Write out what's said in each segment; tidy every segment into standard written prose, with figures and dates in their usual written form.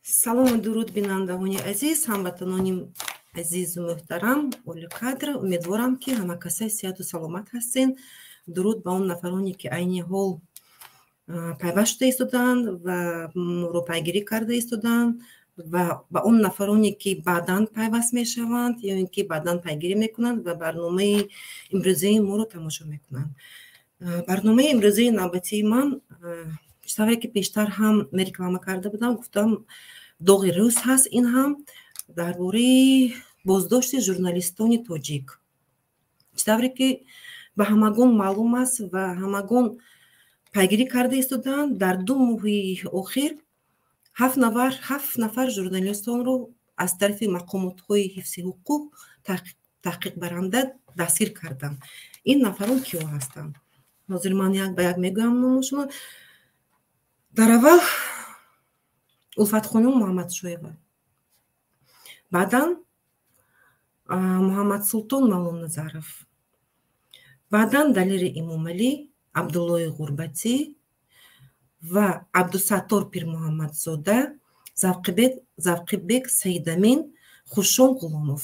Салому дуруд, бинандагони азиз, ҳамватанони азизу муҳтарам, олиқадр. Умедворам, ки ҳама касай сиҳату саломат ҳастен. Дуруд ба он нафароне, ки айни ҳол пайваст шуда истодаанд ва моро пайгирӣ карда истодаанд, ва ба он нафароне, ки баъдан пайваст мешаванд ё ин ки баъдан пайгирӣ мекунанд ва барномаи имрӯзаи моро тамошо мекунанд. Барномаи имрӯзаи навбатии ман, тавре ки пештар ҳам реклама карда будам, гуфтам, доғи рӯз ҳаст. Ин ҳам дар бораи боздошти журналистони тоҷик. Чӣ тавре ки ба ҳамагон маълум аст ва ҳамагон пайгирӣ карда истодаанд, дар 2 моҳи охир ҳафт нафар журналистонро аз тарафи мақомотҳои ҳифзи ҳуқуқ таҳқиқбаранда дастгир карданд. Ин нафарон киҳо ҳастанд? Ҳозир ман як ба як мегӯям номошонро. Дар аввал Улфатхоним Муҳаммадшоева, баъдан Муҳаммадсултон Мавлоназаров, баъдан Далери Имомалӣ, Абдуллои Ғурбатӣ ва Абдусаттор Пирмуҳаммадзода, Завқибек Саидамин, Хуршон Ғуломов.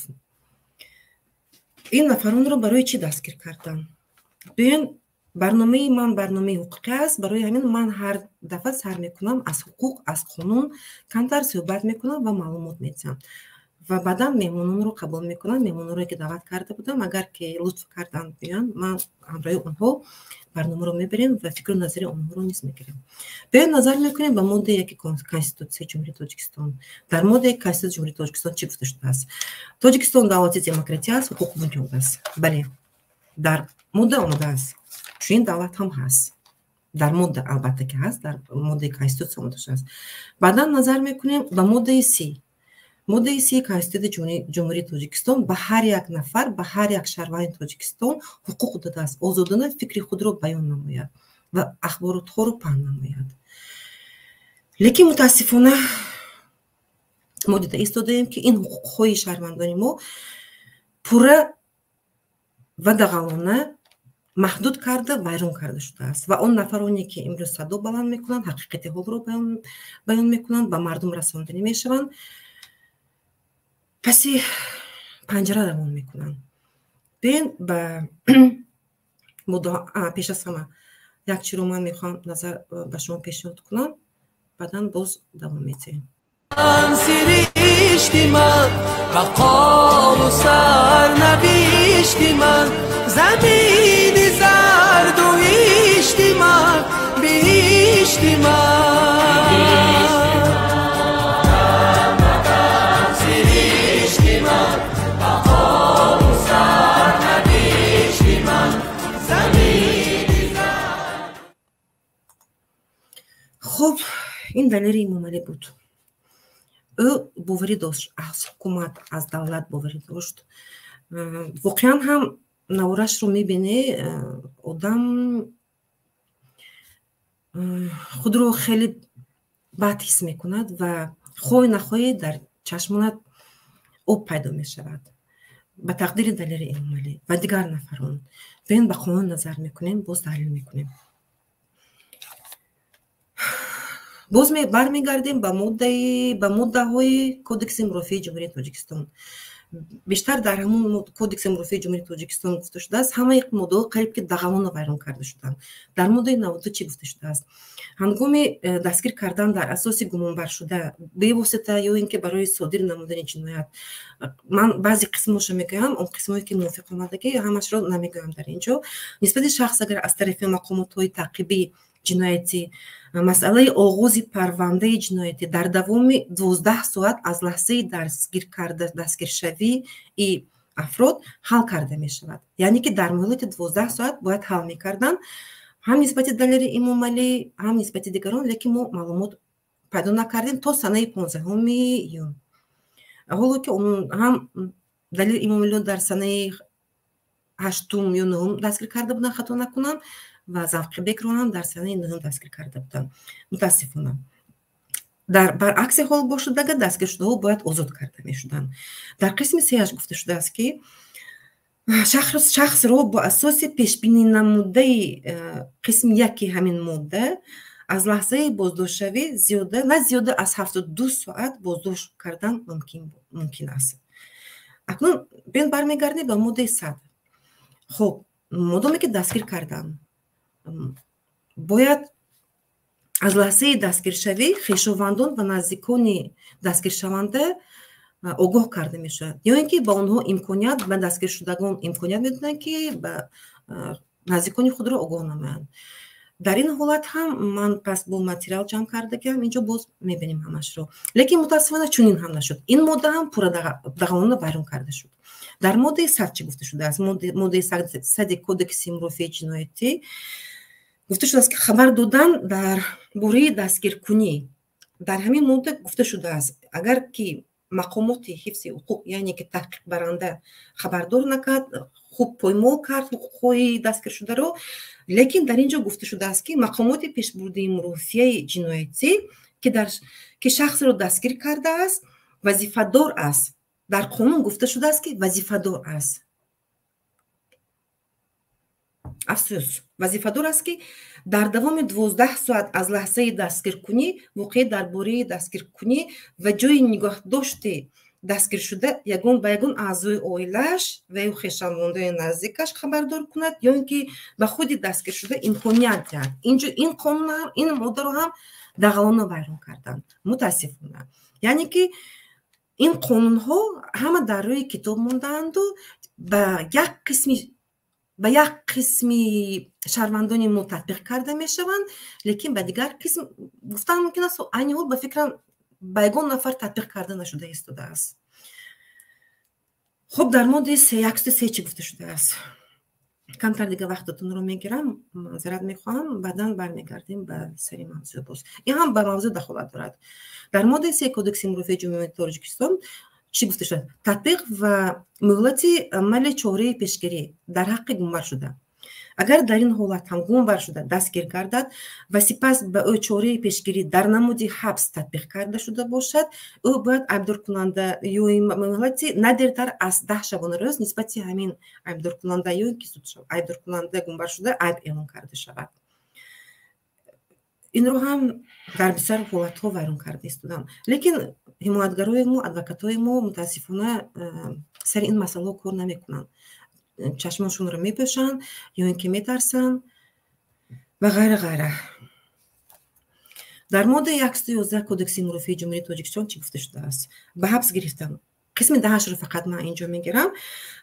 Ин нафаронро барои чӣ дастгир карданд? Биёен, барномаи ман барномаи ҳуқуқӣ аст, барои ҳамин ман ҳар дафъа сар мекунам аз ҳуқуқ, аз қонун камтар суҳбат мекунам ва маълумот медиҳам ва баъдан меҳмононро қабул мекунам. Меҳмононро, ки даъват карда будам, агар ки лутф карданд, биёянд, ман ҳамроҳи онҳо барномаро мебарем ва фикру назари онҳоро низ мегирем. Биёем, назар мекунем ба моддаи 1 Конститутсияи Ҷумҳурии Тоҷикистон. Дар моддаи Конститутсияи Ҷумҳурии Тоҷикистон чӣ гуфта шудааст? Тоҷикистон давлати демократия аст, ҳуқуқбунёд аст. Бале, дар модда омадааст, чунин давлат ҳам ҳаст. Дар модда, албатта, ки ҳаст, дар моддаи Конститутсия омода шудааст. Баъдан назар мекунем ба моддаи 30. Моддаи 30 Конститутсияи Ҷумҳурии Тоҷикистон ба ҳар як нафар, ба ҳар як шаҳрванди Тоҷикистон ҳуқуқ додааст озодона фикри худро баён намояд ва ахборотҳоро паҳн намояд. Лекин мутаассифона мо дида истодаем, ки ин ҳуқуқҳои шаҳрвандони мо пурра ва дағалона маҳдуд карда, вайрон карда шудааст ва он нафароне, ки имрӯз садо баланд мекунанд, ҳақиқати ҳолро баён мекунанд, ба мардум расонданӣ мешаванд, паси панҷара равон мекунанд. Биёен, ба пеш аз ҳама як чиро ман мехоҳам назар ба шумо пешниҳод кунам, баъдан боз давом медиҳем. Сиришти ман, бақову сарнавишти ман, замини зарду ҳишти ман, биҳишти ман, сиришти ман, бақову сарнавишти ман, замини. Хуб, ин Далери Имомалӣ буд. Ӯ боварӣ дошт аз ҳукумат, аз давлат боварӣ дошт. Воқеан ҳам наворашро мебинӣ, одам худро хеле бад ҳис мекунад ва хоҳӣ нахоҳӣ дар чашмонат об пайдо мешавад ба тақдири Далери Эмомалӣ ва дигар нафарон. Биёен, ба қонун назар мекунем, боз таҳлил мекунем. Боз бармегардем ба моддаҳои Кодекси мурофиаи Ҷумҳурии Тоҷикистон. Бештар дар ҳамун Кодекси мурофиаи Ҷумҳурии Тоҷикистон гуфта шудааст, ҳамаи моддаҳо қариб ки дағалона вайрон карда шуданд. Дар моддаи 92 чӣ гуфта шудааст? Ҳангоми дастгир кардан дар асоси гумонбаршуда бевосита ё ин ки барои содир намудани ҷиноят, ман баъзе қисмҳоша мегӯям, он қисмҳое, ки мувофиқ омадагӣ, ҳамашро намегӯям дар ин ҷо. Нисбати шахс агар аз тарафи мақомотҳои таъқибии ҷиноятӣ масъалаи оғози парвандаи ҷиноятӣ дар давоми 12 соат аз лаҳзаи дастгир карда дастгиршавии афрод ҳал карда мешавад, яъне ки дар муҳлати 12 соат бояд ҳал мекарданд ҳам нисбати Далери Имомалӣ, ҳам нисбати дигарон. Лекин мо маълумот пайдо накардем то санаи 15-уми июн, ҳоло ки ҳам Далери Имомалиро дар санаи ҳаштум ё нуҳум дастгир карда буданд, хато накунам, ва Завқибекро ҳам дар санаи нуҳум дастгир карда буданд. Мутаассифона, дар баръакси ҳол бошад, агар дастгиршудаҳо бояд озод карда мешуданд. Дар қисми сеяш гуфта шудааст, ки шахсро бо асоси пешбинӣ намудаи қисми яки ҳамин модда Аз лаҳзаи боздоштшавӣ зиёда на зиёда аз 72 соат боздошт кардан мумкин аст. Акнун биён бармегардем ба моддаи 100. Хуб, модоме ки дастгир карданд, бояд аз лаҳзаи дастгиршавӣ хешовандон ва наздикони дастгиршаванда огоҳ карда мешавад, ё ин ки ба онҳо имконият, ба дастгиршудагон имконият медоданд, ки ба наздикони худро огоҳ намоянд. Дар ин ҳолат ҳам ман пас бо материал ҷамъ кардагиам, инҷо боз мебинем ҳамашро. Лекин мутаассифона чунин ҳам нашуд. Ин модда ҳам пурра дағалона вайрон карда шуд. Дар моддаи 100 чӣ гуфта шудааст? Моддаи 100 кодекси мурофиаи ҷиноятӣ гуфта шудааст, ки хабар додан дар бораи дастгиркунӣ. Дар ҳамин модда гуфта шудааст, агар ки мақомоти ҳифзи ҳуқуқ, яъне ки таҳқиқбаранда хабардор накард, хуб поймол кард ҳуқуқҳои дастгиршударо, лекин дар ин ҷо гуфта шудааст, ки мақомоти пешбурдии мурофиаи ҷиноятӣ, ки шахсро дастгир кардааст, вазифадор аст. Дар қонун гуфта шудааст, ки вазифадор аст. Афсӯс, вазифадор аст, ки дар давоми 12 соат аз лаҳзаи дастгиркунӣ воқеа дар бораи дастгиркунӣ ва ҷои нигоҳдошти дастгиршуда ягон ба ягон аъзои оилааш ва ё хешовандони наздикаш хабардор кунад, ё ин ки ба худи дастгиршуда имконият диҳад. Инҷо ин қонун ҳам, ин моддаро ҳам дағалона вайрон карданд, мутаассифона. Яъне ки ин қонунҳо ҳама дар рӯи китоб мондаанду ба як қисми шаҳрвандони мо татбиқ карда мешаванд, лекин ба дигар қисм гуфтан мумкин аст, айни ҳол ба фикрам ба ягон нафар татбиқ карда нашуда истодааст. Хуб, дар моддаи 103 чӣ гуфта шудааст? Камтар дига вақтатонро мегирам, маъзарат мехоҳам, баъдан бармегардем ба сари мавзӯъ боз. Ин ҳам ба мавзӯъ дахолат дорад. Дар моддаи 3 кодекси мурофиаи Ҷумҳурии Тоҷикистон чӣ гуфта шудааст? Татбиқ ва муҳлати амали чораи пешгирӣ дар ҳаққи гумбаршуда. Агар дар ин ҳолат ҳам гумбаршуда дастгир гардад ва сипас ба ӯ чораи пешгирӣ дар намуди ҳабс татбиқ карда шуда бошад, ӯ бояд айбдоркунанда ё муҳлати на дертар аз 10 шабонарӯз нисбати ҳамин айбдоркунанда ё ин ки айбдоркунанда гумбаршуда айб эълон карда шавад. Инро ҳам дар бисёр ҳолатҳо вайрон карда истоданд. Лекин ҳимоятгарои мо, адвокатҳои мо мутаассифона сари ин масъалаҳо кор намекунанд. Чашмоншонро мепӯшанд ё ин ки метарсанд ва ғайра ғайра. Дар моддаи 111 кодекси мурофиаи Ҷумҳурии Тоҷикистон чӣ гуфта шудааст? Ба ҳабс гирифтан. Қисми даҳашро фақат ман инҷо мегирам.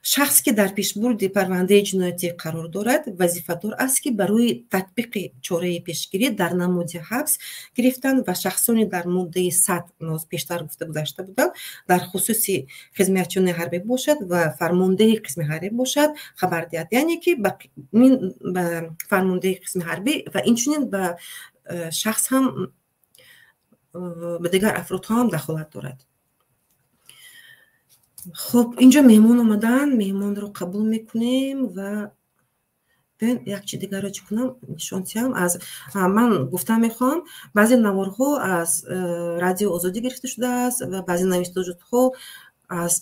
Шахс, ки дар пешбурди парвандаи ҷиноятӣ қарор дорад, вазифадор аст, ки барои татбиқи чораи пешгирӣ дар намуди ҳабс гирифтан ва шахсони дар моддаи 100 пештар гуфта гузашта буданд, дар хусуси хизматчиёни ҳарбӣ бошад ва фармондеҳи қисми ҳарбӣ бошад, хабар диҳад. Яъне ки ба фармондеҳи қисми ҳарбӣ ва инчунин ба шахс ҳам, ба дигар афродҳо ҳам дахолат дорад. Хуб, инҷо меҳмон омадан, меҳмонро қабул мекунем ва биён як чи дигарро чӣ кунам, нишон диҳам. Аз ман гуфта мехоҳам, баъзе наворҳо аз Радио Озодӣ гирифта шудааст ва баъзе навиштаҷотҳо аз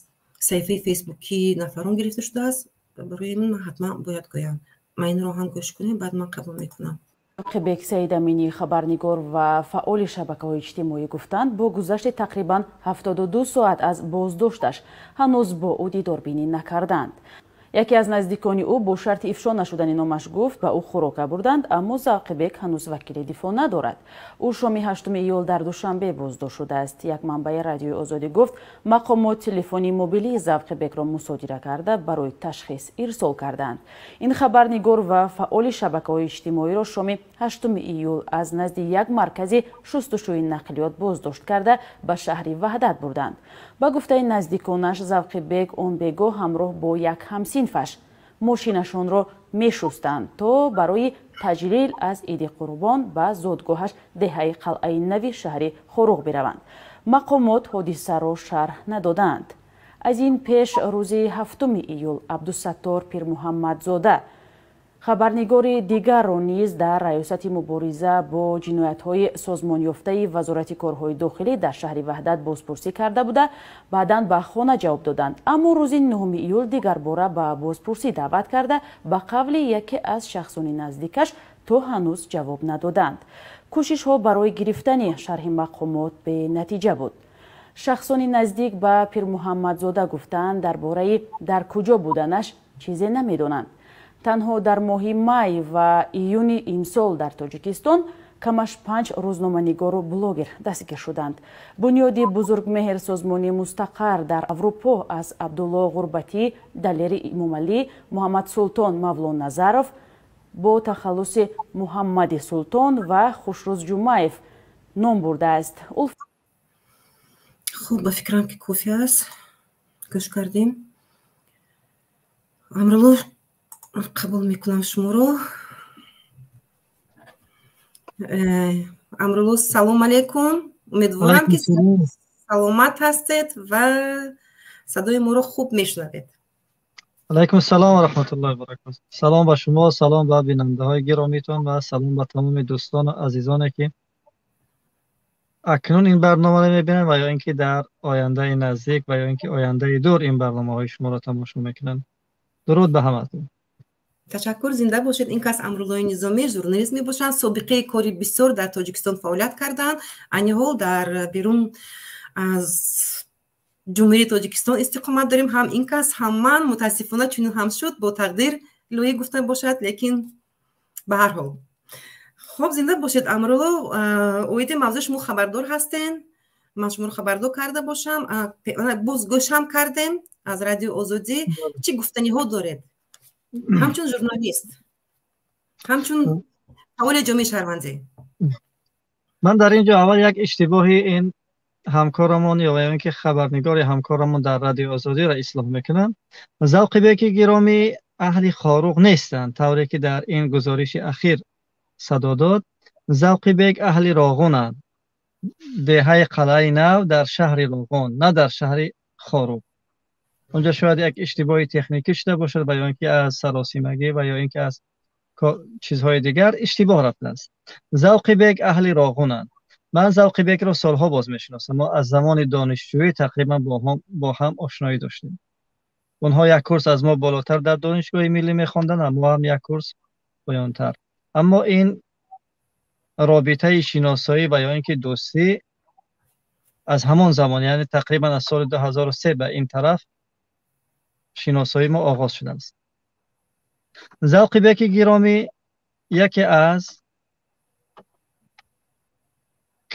саҳифаи фейсбукии нафарон гирифта шудааст. Барои ин ман ҳатман бояд гӯям. Ман инро ҳам гӯш кунем, баъд ман қабул мекунам. Бек Саидаминӣ, хабарнигор ва фаъоли шабакаҳои иҷтимоӣ, гуфтанд, бо гузашти тақрибан 72 соат аз боздошташ ҳанӯз бо ӯ дидорбинӣ накарданд. Яке аз наздикони ӯ бо шарти ифшо нашудани номаш гуфт, ба ӯ хӯрока бурданд, аммо Завқибек ҳанӯз вакили дифоъ надорад. Ӯ шоми 8 июл дар Душанбе боздошт шудааст. Як манбаи Радиои Озодӣ гуфт, мақомот телефони мобилии Завқибекро мусодира карда, барои ташхис ирсол карданд. Ин хабарнигор ва фаъоли шабакаҳои иҷтимоиро шоми 8 июл аз назди як маркази шустушӯи нақлиёт боздошт карда, ба шаҳри Ваҳдат бурданд. Ба гуфтаи наздиконаш, Завқибек он бегоҳ ҳамроҳ бо як ҳамсинфаш мошинашонро мешустанд, то барои таҷлил аз Иди Қурбон ба зодгоҳаш, деҳаи Қалъаи Нави шаҳри Хоруғ бираванд. Мақомот ҳодисаро шарҳ надоданд. Аз ин пеш рӯзи 7 июл Абдусаттор Пирмуҳаммадзода, хабарнигори дигарро низ дар Раёсати мубориза бо ҷиноятҳои созмонёфтаи Вазорати корҳои дохилӣ дар шаҳри Ваҳдат бозпурсӣ карда буда, баъдан ба хона ҷавоб доданд. Аммо рӯзи 9 июл дигарбора ба бозпурсӣ даъват карда, ба қавли яке аз шахсони наздикаш, то ҳанӯз ҷавоб надоданд. Кӯшишҳо барои гирифтани шарҳи мақомот бенатиҷа буд. Шахсони наздик ба Пирмуҳаммадзода гуфтанд, дар бораи дар куҷо буданаш чизе намедонанд. Танҳо дар моҳи май ва июни имсол дар Тоҷикистон камаш 5 рӯзноманигору блогер дастгир шуданд. Бунёди Бузургмеҳр, созмони мустақар дар Аврупо, аз Абдулло Ғурбатӣ, Далери Имомалӣ, Муҳаммадсултон Мавлоназаров бо тахаллуси Муҳаммади Султон ва Хушрӯз Ҷумаев ном бурдааст. Хуб, ба фикрам, ки кофӣ аст, гӯш кардем. Амрулло, қабул мекунам шуморо. Амрулло, салом алейкум. Умедворам, ки саломат ҳастед ва садои моро хуб мешунавед. Алайкум салом ва раҳматуллоҳи ва баракатуҳ. Салом ба шумо, салом ба бинандаҳои гиромитон ва салом ба тамоми дӯстону азизоне, ки акнун ин барномаро мебинанд ва ё ин ки дар ояндаи наздик ва ё ин ки ояндаи дур ин барномаҳои шуморо тамошо мекунанд. Дуруд ба ҳаматон. Ташаккур, зинда бошед. Ин кас Амруллои Низомӣ, журналист мебошанд, собиқаи кори бисёр дар Тоҷикистон фаъолият карданд, айни ҳол дар берун аз Ҷумҳурии Тоҷикистон истиқомат дорем. Ҳам ин кас, ҳам ман, мутаассифона, чунин ҳам шуд, бо тақдир илоҳӣ гуфта бошад, лекин ба ҳар ҳол. Хуб, зинда бошед, Амрулло. Оиди мавзӯи шумо хабардор ҳастен, ман шуморо хабардор карда бошам, боз гӯшам кардем аз Радиои Озодӣ. Чӣ гуфтаниҳо доред ҳамчун журналист, ҳамчун фаъоли ҷомеаи шаҳрвандӣ? Ман дар ин ҷо аввал як иштибоҳи ин ҳамкорамон ё ин ки хабарнигори ҳамкорамон дар Радиои Озодиро ислоҳ мекунам. Завқибеки гиромӣ аҳли Хоруғ нестанд, тавре ки дар ин гузориши ахир садо дод. Завқибек аҳли Роғунанд, деҳаи Қалъаи Нав дар шаҳри Роғун, на дар шаҳри Хоруғ. Онҷо шояд як иштибоҳи техникӣ шуда бошад ва ё ин ки аз саросимагӣ ва ё ин ки аз чизҳои дигар иштибоҳ рафтааст. Завқибек аҳли Роғунанд. Ман Завқибекро солҳо боз мешиносам. Мо аз замони донишҷӯӣ тақрибан бо ҳам ошноӣ доштем. Онҳо як курс аз мо болотар дар Донишгоҳи миллӣ мехонданд, мо ҳам як курс поёнтар. Аммо ин робитаи шиносоӣ ва ё ин ки дӯстӣ аз ҳамон замон, яъне тақрибан аз соли 2003 ба ин тараф шиносоии мо оғоз шудааст. Завқибеки гиромӣ яке аз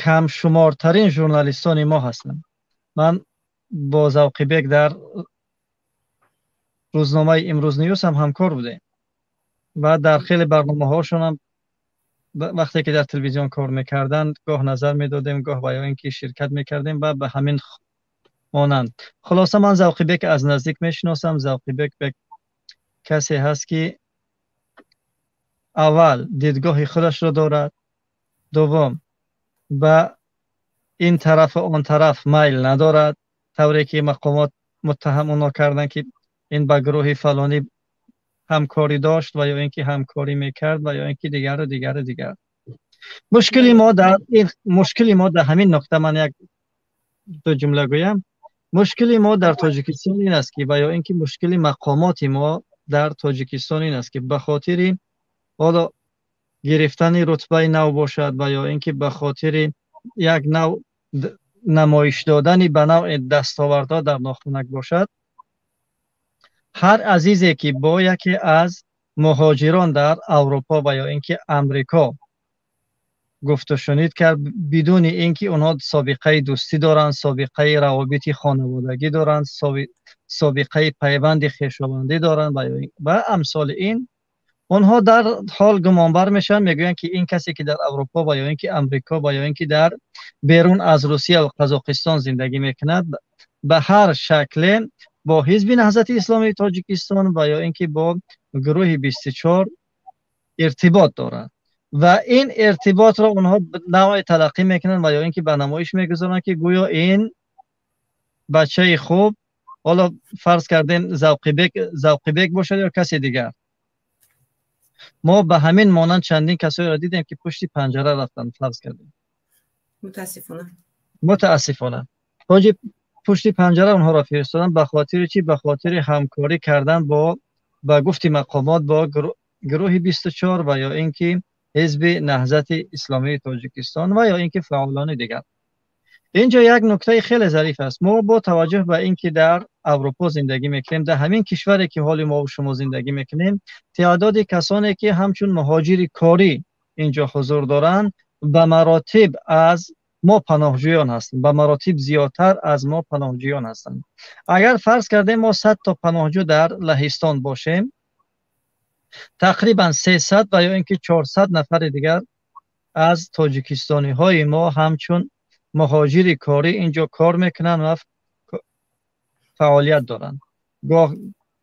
камшумортарин журналистони мо ҳастанд. Ман бо Завқибек дар рӯзномаи Имрӯз Ньюс ҳам ҳамкор будем ва дар хеле барномаҳошон ҳам вақте ки дар телевизион кор мекарданд, гоҳ назар медодем, гоҳ ва ё ин ки ширкат мекардем ва ба ҳамин монанд. Хулоса, ман Завқибек аз наздик мешиносам. Завқибек касе ҳаст, ки аввал дидгоҳи худашро дорад, дуввум ба ин тарафу он тараф майл надорад, тавре ки мақомот муттаҳам онҳо карданд, ки ин ба гурӯҳи фалонӣ ҳамкорӣ дошт ва ё ин ки ҳамкорӣ мекард ва ё ин ки дигару дигару дигар. Мушкили мо дар ҳамин нуқта, ман як ду ҷумла гӯям. Мушкили мо дар Тоҷикистон ин аст, ки ва ё ин ки мушкили мақомоти мо дар Тоҷикистон ин аст, ки ба хотири ҳоло гирифтани рутбаи нав бошад ва ё ин ки ба хотири як нав намоиш додани ба навъи дастовардҳо дар нохунак бошад, ҳар азизе ки бо яке аз муҳоҷирон дар Аврупо ва ё ин ки Амрико гуфтушунид кард, бидуни ин ки онҳо собиқаи дӯстӣ доранд, собиқаи равобити хонаводагӣ доранд, собиқаи пайванди хешовандӣ доранд ва амсоли ин, онҳо дар ҳол гумонбар мешаванд, мегӯянд, ки ин касе ки дар Аврупо ва ё ин ки Амрико ва ё ин ки дар берун аз Русия ва Қазоқистон зиндагӣ мекунад, ба ҳар шакле бо Ҳизби Наҳзати Исломии Тоҷикистон ва ё ин ки бо гурӯҳи 24 иртибот дорад ва ин иртиботро онҳо навъе талаққӣ мекунанд ва ё ин ки ба намоиш мегузоранд, ки гӯё ин бачаи хуб, ҳоло фарз кардем, Завқибек бошад ё касе дигар. Мо ба ҳамин монанд чандин касоеро дидем, ки пушти панҷара рафтанд, фарз кардем. Мутаассифона. Мутаассифона пушти панҷара онҳоро фиристоданд. Ба хотири чӣ? Ба хотири ҳамкорӣ кардан бо, ба гуфти мақомот, бо гурӯҳи 24 ва ё ин ки Ҳизби Наҳзати Исломии Тоҷикистон ва ё ин ки фаъолони дигар. Инҷо як нуктаи хеле зариф аст. Мо бо таваҷҷӯҳ ба ин ки дар Аврупо зиндагӣ мекунем, дар ҳамин кишваре ки ҳоли мо шумо зиндагӣ мекунем, теъдоди касоне ки ҳамчун муҳоҷири корӣ инҷо ҳузур доранд, ба маротиб аз мо паноҳҷӯён ҳастанд, ба маротиб зиёдтар аз мо паноҳҷӯён ҳастанд. Агар фарз кардем мо 100 то паноҳҷӯ дар Лаҳистон бошем, тақрибан 300 ва ё ин ки 400 нафари дигар аз тоҷикистониҳои мо ҳамчун муҳоҷири корӣ инҷо кор мекунанд ва фаъолият доранд, гоҳ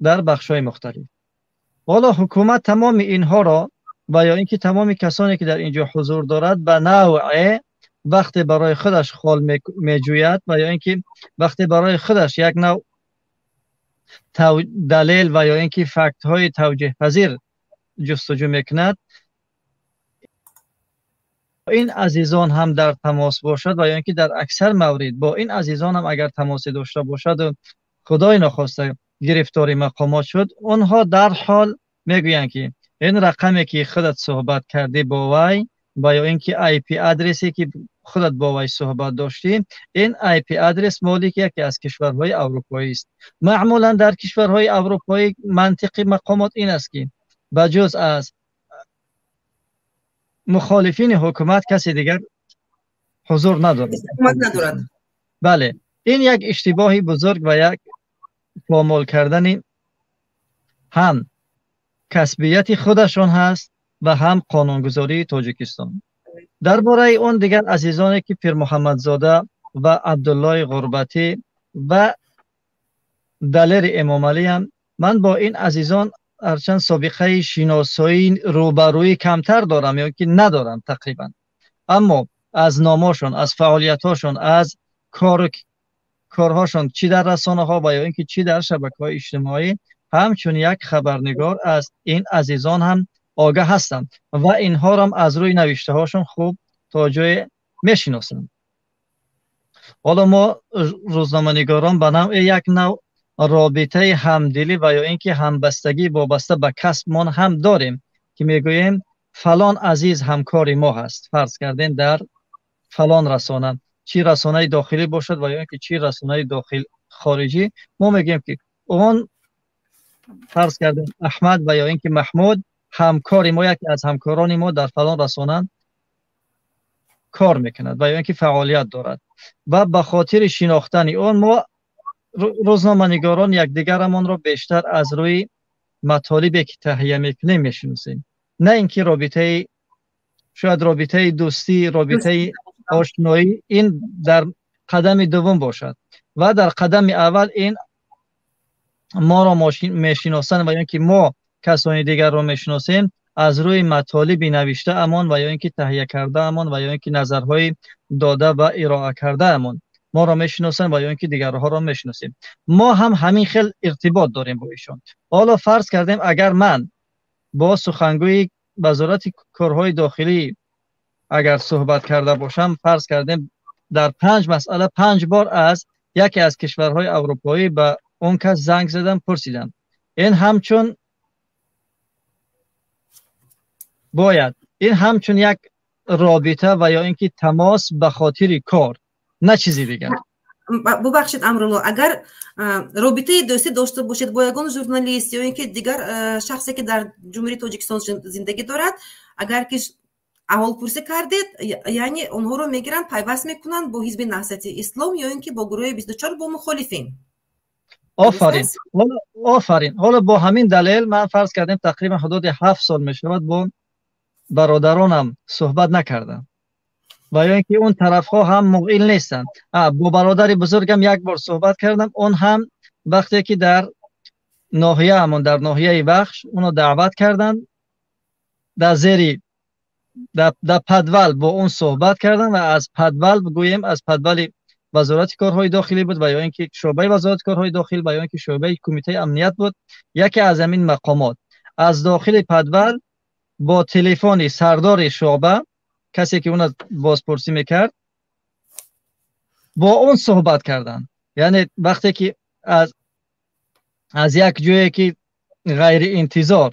дар бахшҳои мухталиф. Ҳоло ҳукумат тамоми инҳоро ва ё ин ки тамоми касоне ки дар инҷо ҳузур дорад ба навъе вақте барои худаш хол меҷӯяд ва ё ин ки вақте барои худаш як нав далел ва ё ин ки фактҳои тавҷеҳпазир ҷустуҷӯ мекунад, ин азизон ҳам дар тамос бошад ва ё ин ки дар аксар маврид бо ин азизон ҳам агар тамосе дошта бошад ва худои нохоста гирифтори мақомот шуд, онҳо дарҳол мегӯянд ки ин рақаме ки худат суҳбат кардӣ бо вай ва ё ин ки IP адресе ки худат бо вай суҳбат доштӣ, ин IP адрес молики яке аз кишварҳои аврупоӣ аст. Маъмулан дар кишварҳои аврупоӣ мантиқи мақомот ин аст ки ба ҷуз аз мухолифини ҳукумат касе дигар ҳузур надорад. Надорад. Бале, ин як иштибоҳи бузург ва як помол кардани ҳам касбияти худашон ҳаст ва ҳам қонунгузории Тоҷикистон. Дар бораи он дигар азизоне ки Пирмуҳаммадзода ва Абдуллои Ғурбатӣ ва Далери Эмомалиам, ман бо ин азизон ҳарчанд собиқаи шиносоӣ рӯбарӯӣ камтар дорам ё ки надорам тақрибан, аммо аз номошон, аз фаъолиятҳошон, аз корҳошон чӣ дар расонаҳо ва ё ин ки чӣ дар шабакаҳои иҷтимоӣ ҳамчун як хабарнигор аз ин азизон ҳам огаҳ ҳастам ва инҳоро аз рӯи навиштаҳошон хуб то ҷое мешиносам. ҳоло мо рӯзноманигорон ба навъе як нав робитаи ҳамдилӣ ва ё ин ки ҳамбастагӣ вобаста ба касбмон ҳам дорем ки мегӯем фалон азиз ҳамкори мо ҳаст, фарз кардем дар фалон расона, чӣ расонаи дохилӣ бошад ва ё ин ки чӣ расонаи хориҷӣ, мо мегӯем ки он фарз кардем Аҳмад ва ё ин ки Маҳмуд ҳамкори мо, яке аз ҳамкорони мо дар фалон расона кор мекунад ва ё ин ки фаъолият дорад ва ба хотири шинохтани он мо рӯзноманигорон якдигарамонро бештар аз рӯи матолибе ки таҳия мекунем мешиносем, на ин ки робитаи шояд робитаи дӯстӣ, робитаи ошноӣ ин дар қадами дуввум бошад ва дар қадами аввал ин моро мешиносанд ва ё ин ки мо касони дигарро мешиносем аз рӯи матолиби навиштаамон ва ё ин ки таҳия кардаамон ва ё ин ки назарҳои дода ва ироа кардаамон моро мешиносанд ва ё ин ки дигарҳоро мешиносем. Мо ҳам ҳамин хел иртибот дорем бо ишон. Ҳоло фарз кардем агар ман бо сухангӯи вазорати корҳои дохилӣ агар суҳбат карда бошам, фарз кардем дар 5 масъала 5 бор аз яке аз кишварҳои аврупоӣ ба он кас занг задам, пурсидам. Ин ҳамчун бояд ин ҳамчун як робита ва ё ин ки тамос ба хотири кор, на чизи дигар. Бубахшед, Амрулло, агар робитаи дӯстӣ дошта бошед бо ягон журналист ё ин ки дигар шахсе ки дар Ҷумҳурии Тоҷикистон зиндагӣ дорад, агар ки аҳолпурсӣ кардед, яъне онҳоро мегиранд, пайваст мекунанд бо Ҳизби Наҳзати Ислом ё ин ки бо гурӯҳи 24, бо мухолифин. Офарин, офарин. Ҳоло бо ҳамин далел ман фарз кардем тақрибан ҳудуди 7 сол мешавад бо бародаронам суҳбат накардам ва ё ин ки он тарафҳо ҳам муғил нестанд. Бо бародари бузургам як бор суҳбат кардам, он ҳам вақте ки дар ноҳияамон, дар ноҳияи Вахш онро даъват карданд, дар зери дар падвал бо он суҳбат кардам ва аз падвал бигӯем, аз падвали вазорати корҳои дохилӣ буд ва ё ин ки шӯъбаи вазорати корҳои дохил ва ё ин ки шӯъбаи кумитаи амният буд, яке аз ҳамин мақомот аз дохили падвал бо телефони сардори шӯъба, касе ки онро бозпурсӣ мекард, бо он суҳбат карданд. Яъне вақте ки аз як ҷое ки ғайриинтизор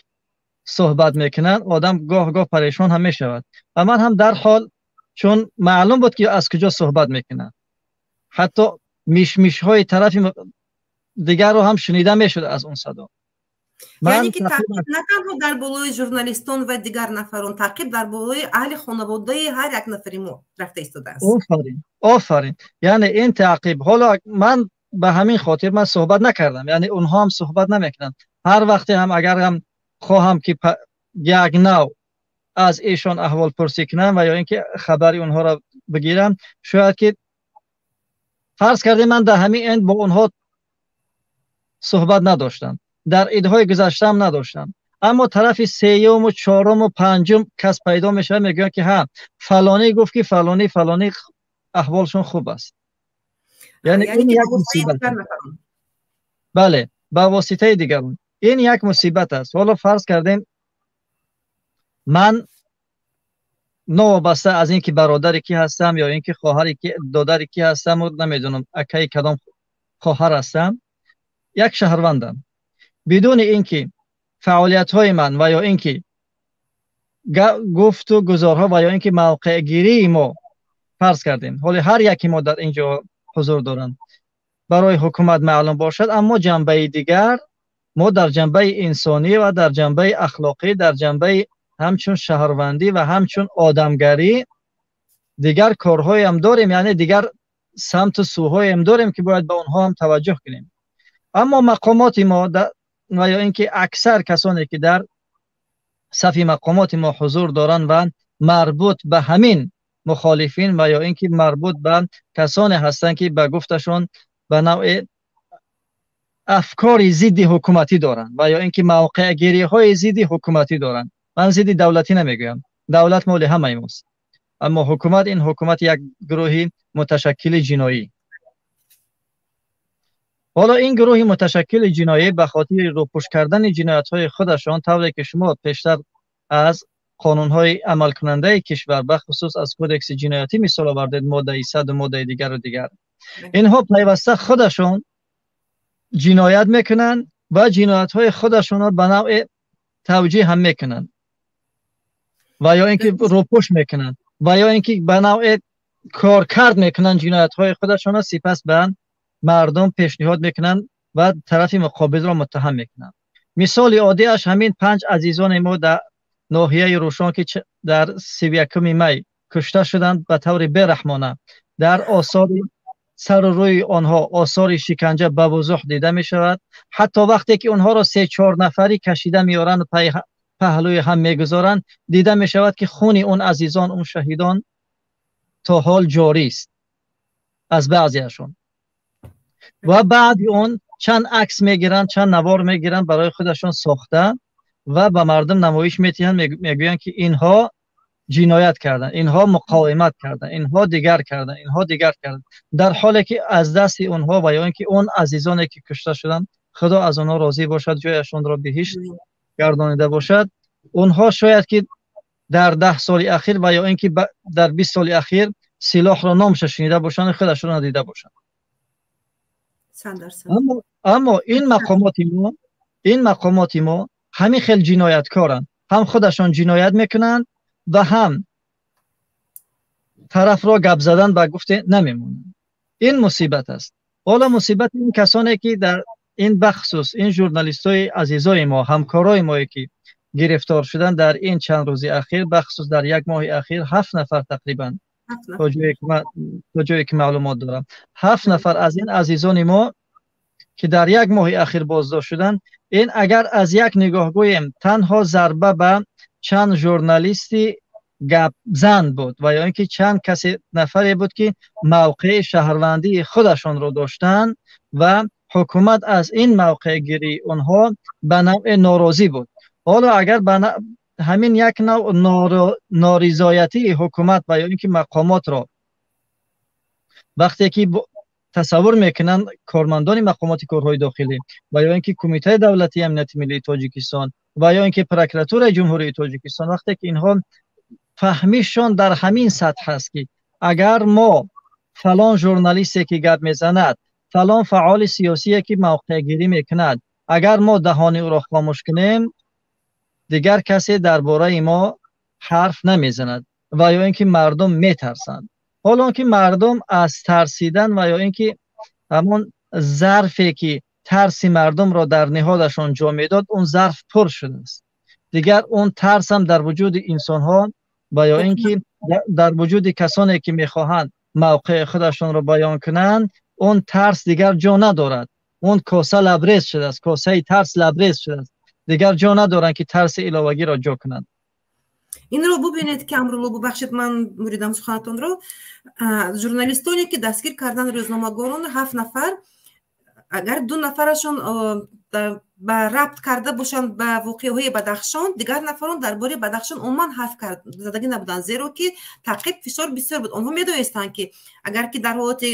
суҳбат мекунанд, одам гоҳ-гоҳ парешон ҳам мешавад. Ва ман ҳам дар ҳол, чун маълум буд ки аз куҷо суҳбат мекунанд, ҳатто мишмишҳои тарафи дигарро ҳам шунида мешуд аз он садо. Яъне ки таъқиб на танҳо дар болои журналистон ва дигар нафарон, таъқиб дар болои аҳли хонаводаи ҳар як нафари мо рафта истодааст. Офарин, офарин. Яъне ин таъқиб, ҳоло ман ба ҳамин хотир ман суҳбат накардам, яъне онҳо ҳам суҳбат намекунанд. Ҳар вақте ҳам агар ҳам хоҳам ки як нав аз эшон аҳволпурсӣ кунам ва ё ин ки хабари онҳоро бигирам, шояд ки фарз кардем ман дар ҳамин энд бо онҳо суҳбат надоштам, дар идҳои гузаштаам надоштам, аммо тарафи сеюму чоруму панҷум кас пайдо мешавад, мегӯянд ки ҳа, фалонӣ гуфт ки фалонӣ фалонӣ аҳволшон хуб аст. Яъне ин як мусибат. Бале, ба воситаи дигарон. Ин як мусибат аст. Ҳоло фарз кардем ман новобаста аз ин ки бародари ки ҳастам ё ин ки хоҳари ки, додари ки ҳастам, намедонам акаи кадом хоҳар ҳастам, як шаҳрвандам. Бидуни ин ки фаъолиятҳои ман ва ё ин ки гуфту гузорҳо ва ё ин ки мавқеъгирии мо, фарз кардем ҳоли ҳар яке мо дар ин ҷо ҳузур доранд, барои ҳукумат маълум бошад, аммо ҷанбаи дигар мо дар ҷанбаи инсонӣ ва дар ҷанбаи ахлоқӣ, дар ҷанбаи ҳамчун шаҳрвандӣ ва ҳамчун одамгарӣ дигар корҳоям дорем, яъне дигар самту сӯҳоям дорем ки бояд ба онҳо ҳам таваҷҷӯҳ кунем. Аммо мақомоти мо ва ё ин ки аксар касоне ки дар сафи мақомоти мо ҳузур доранд ва марбут ба ҳамин мухолифин ва ё ин ки марбут ба касоне ҳастанд ки ба гуфташон ба навъи афкори зидди ҳукуматӣ доранд ва ё ин ки мавқеъгириҳои зидди ҳукуматӣ доранд. Ман зидди давлатӣ намегӯям, давлат моли ҳамаи мост, аммо ҳукумат ин ҳукумат як гурӯҳи муташаккили ҷиноӣ. Ҳоло ин гурӯҳи муташаккили ҷиноӣ ба хотири рӯпӯш кардани ҷиноятҳои худашон, тавре ки шумо пештар аз қонунҳои амалкунандаи кишвар, бахусус аз кодекси ҷиноятӣ мисол овардед, моддаи 100 моддаи дигару дигар, инҳо пайваста худашон ҷиноят мекунанд ва ҷиноятҳои худашонро ба навъе тавҷеҳ ҳам мекунанд ва ё ин ки рӯпӯш мекунанд ва ё ин ки ба навъе коркард мекунанд ҷиноятҳои худашонро, сипас ба мардум пешниҳод мекунанд ва тарафи муқобилро муттаҳам мекунанд. Мисоли оддиаш ҳамин панҷ азизони мо дар ноҳияи Рӯшон ки дар 31 май кушта шуданд ба таври бераҳмона, дар осори сару рӯи онҳо осори шиканҷа ба вузӯҳ дида мешавад. Ҳатто вақте ки онҳоро 3-4 нафарӣ кашида меоранд, паҳлӯи ҳам мегузоранд, дида мешавад ки хуни он азизон, он шаҳидон то ҳол ҷорист аз баъзеашон. Ва баъди он чанд акс мегиранд, чанд навор мегиранд барои худашон сохта ва ба мардум намоиш метиҳанд, мегӯянд ки инҳо ҷиноят карданд, инҳо муқовимат карданд, инҳо дигар карданд, инҳо дигар карданд, дар ҳоле ки аз дасти онҳо ва ё ин ки он азизоне ки кушта шуданд, Худо аз онҳо розӣ бошад, ҷояшонро биҳишт гардонида бошад, онҳо шояд ки дар 10 соли ахир ва ё ин ки дар 20 соли ахир силоҳро номша шунида бошанд ва худашонро надида бошанд. Аммо ин мақомоти мо ҳамин хел ҷинояткоранд, ҳам худашон ҷиноят мекунанд ва ҳам тарафро гап задан ба гуфте намемонанд. Ин мусибат аст. Ҳоло мусибати ин касоне ки дар ин бахусус ин журналистҳои азизои мо, ҳамкорои мое ки гирифтор шуданд дар ин чанд рӯзи ахир, бахусус дар як моҳи ахир 7 нафар тақрибан, то ҷое ки маълумот дорам, 7 нафар аз ин азизони мо ки дар як моҳи ахир боздошт шуданд, ин агар аз як нигоҳ гӯем танҳо зарба ба чанд журналисти гапзан буд ва ё ин ки чанд касе нафаре буд ки мавқеи шаҳрвандии худашонро доштанд ва ҳукумат аз ин мавқеъгирии онҳо ба навъе норозӣ буд. Ҳоло агар ба ҳамин як навъ норизоятии ҳукумат ва ё ин ки мақомотро вақте ки тасаввур мекунанд кормандони мақомоти корҳои дохилӣ ва ё ин ки Кумитаи давлатии амнияти миллии Тоҷикистон ва ё ин ки прокуратураи Ҷумҳурии Тоҷикистон, вақте ки инҳо фаҳмишон дар ҳамин сатҳ аст ки агар мо фалон журналисте ки гап мезанад, фалон фаъоли сиёсие ки мавқеъгирӣ мекунад, агар мо даҳони ӯро хомӯш кунем, Дигар касе дар бораи мо ҳарф намезанад ва ё ин ки мардум метарсанд. Ҳол он ки мардум аз тарсидан ва ё ин ки ҳамон зарфе ки тарси мардумро дар ниҳодашон ҷо медод, он зарф пур шудааст. Дигар он тарс ҳам дар вуҷуди инсонҳо ва ё ин ки дар вуҷуди касоне ки мехоҳанд мавқеи худашонро баён кунанд, он тарс дигар ҷо надорад. Он коса лабрез шудааст, косаи тарс лабрез шудааст. Дигар ҷо надоранд ки тарси иловагиро ҷо кунанд. Инро бубинед ки, Амрулло, бубахшед, ман буридам суханатонро. Журналистоне ки дастгир кардан, рӯзномагорон, ҳафт нафар, агар ду нафарашон ба рабт карда бошанд ба воқеаҳои Бадахшон, дигар нафарон дар бораи Бадахшон умуман ҳарф задагӣ набуданд, зеро ки таъқиб, фишор бисёр буд. Онҳо медонистанд, ки агар ки дар ҳолати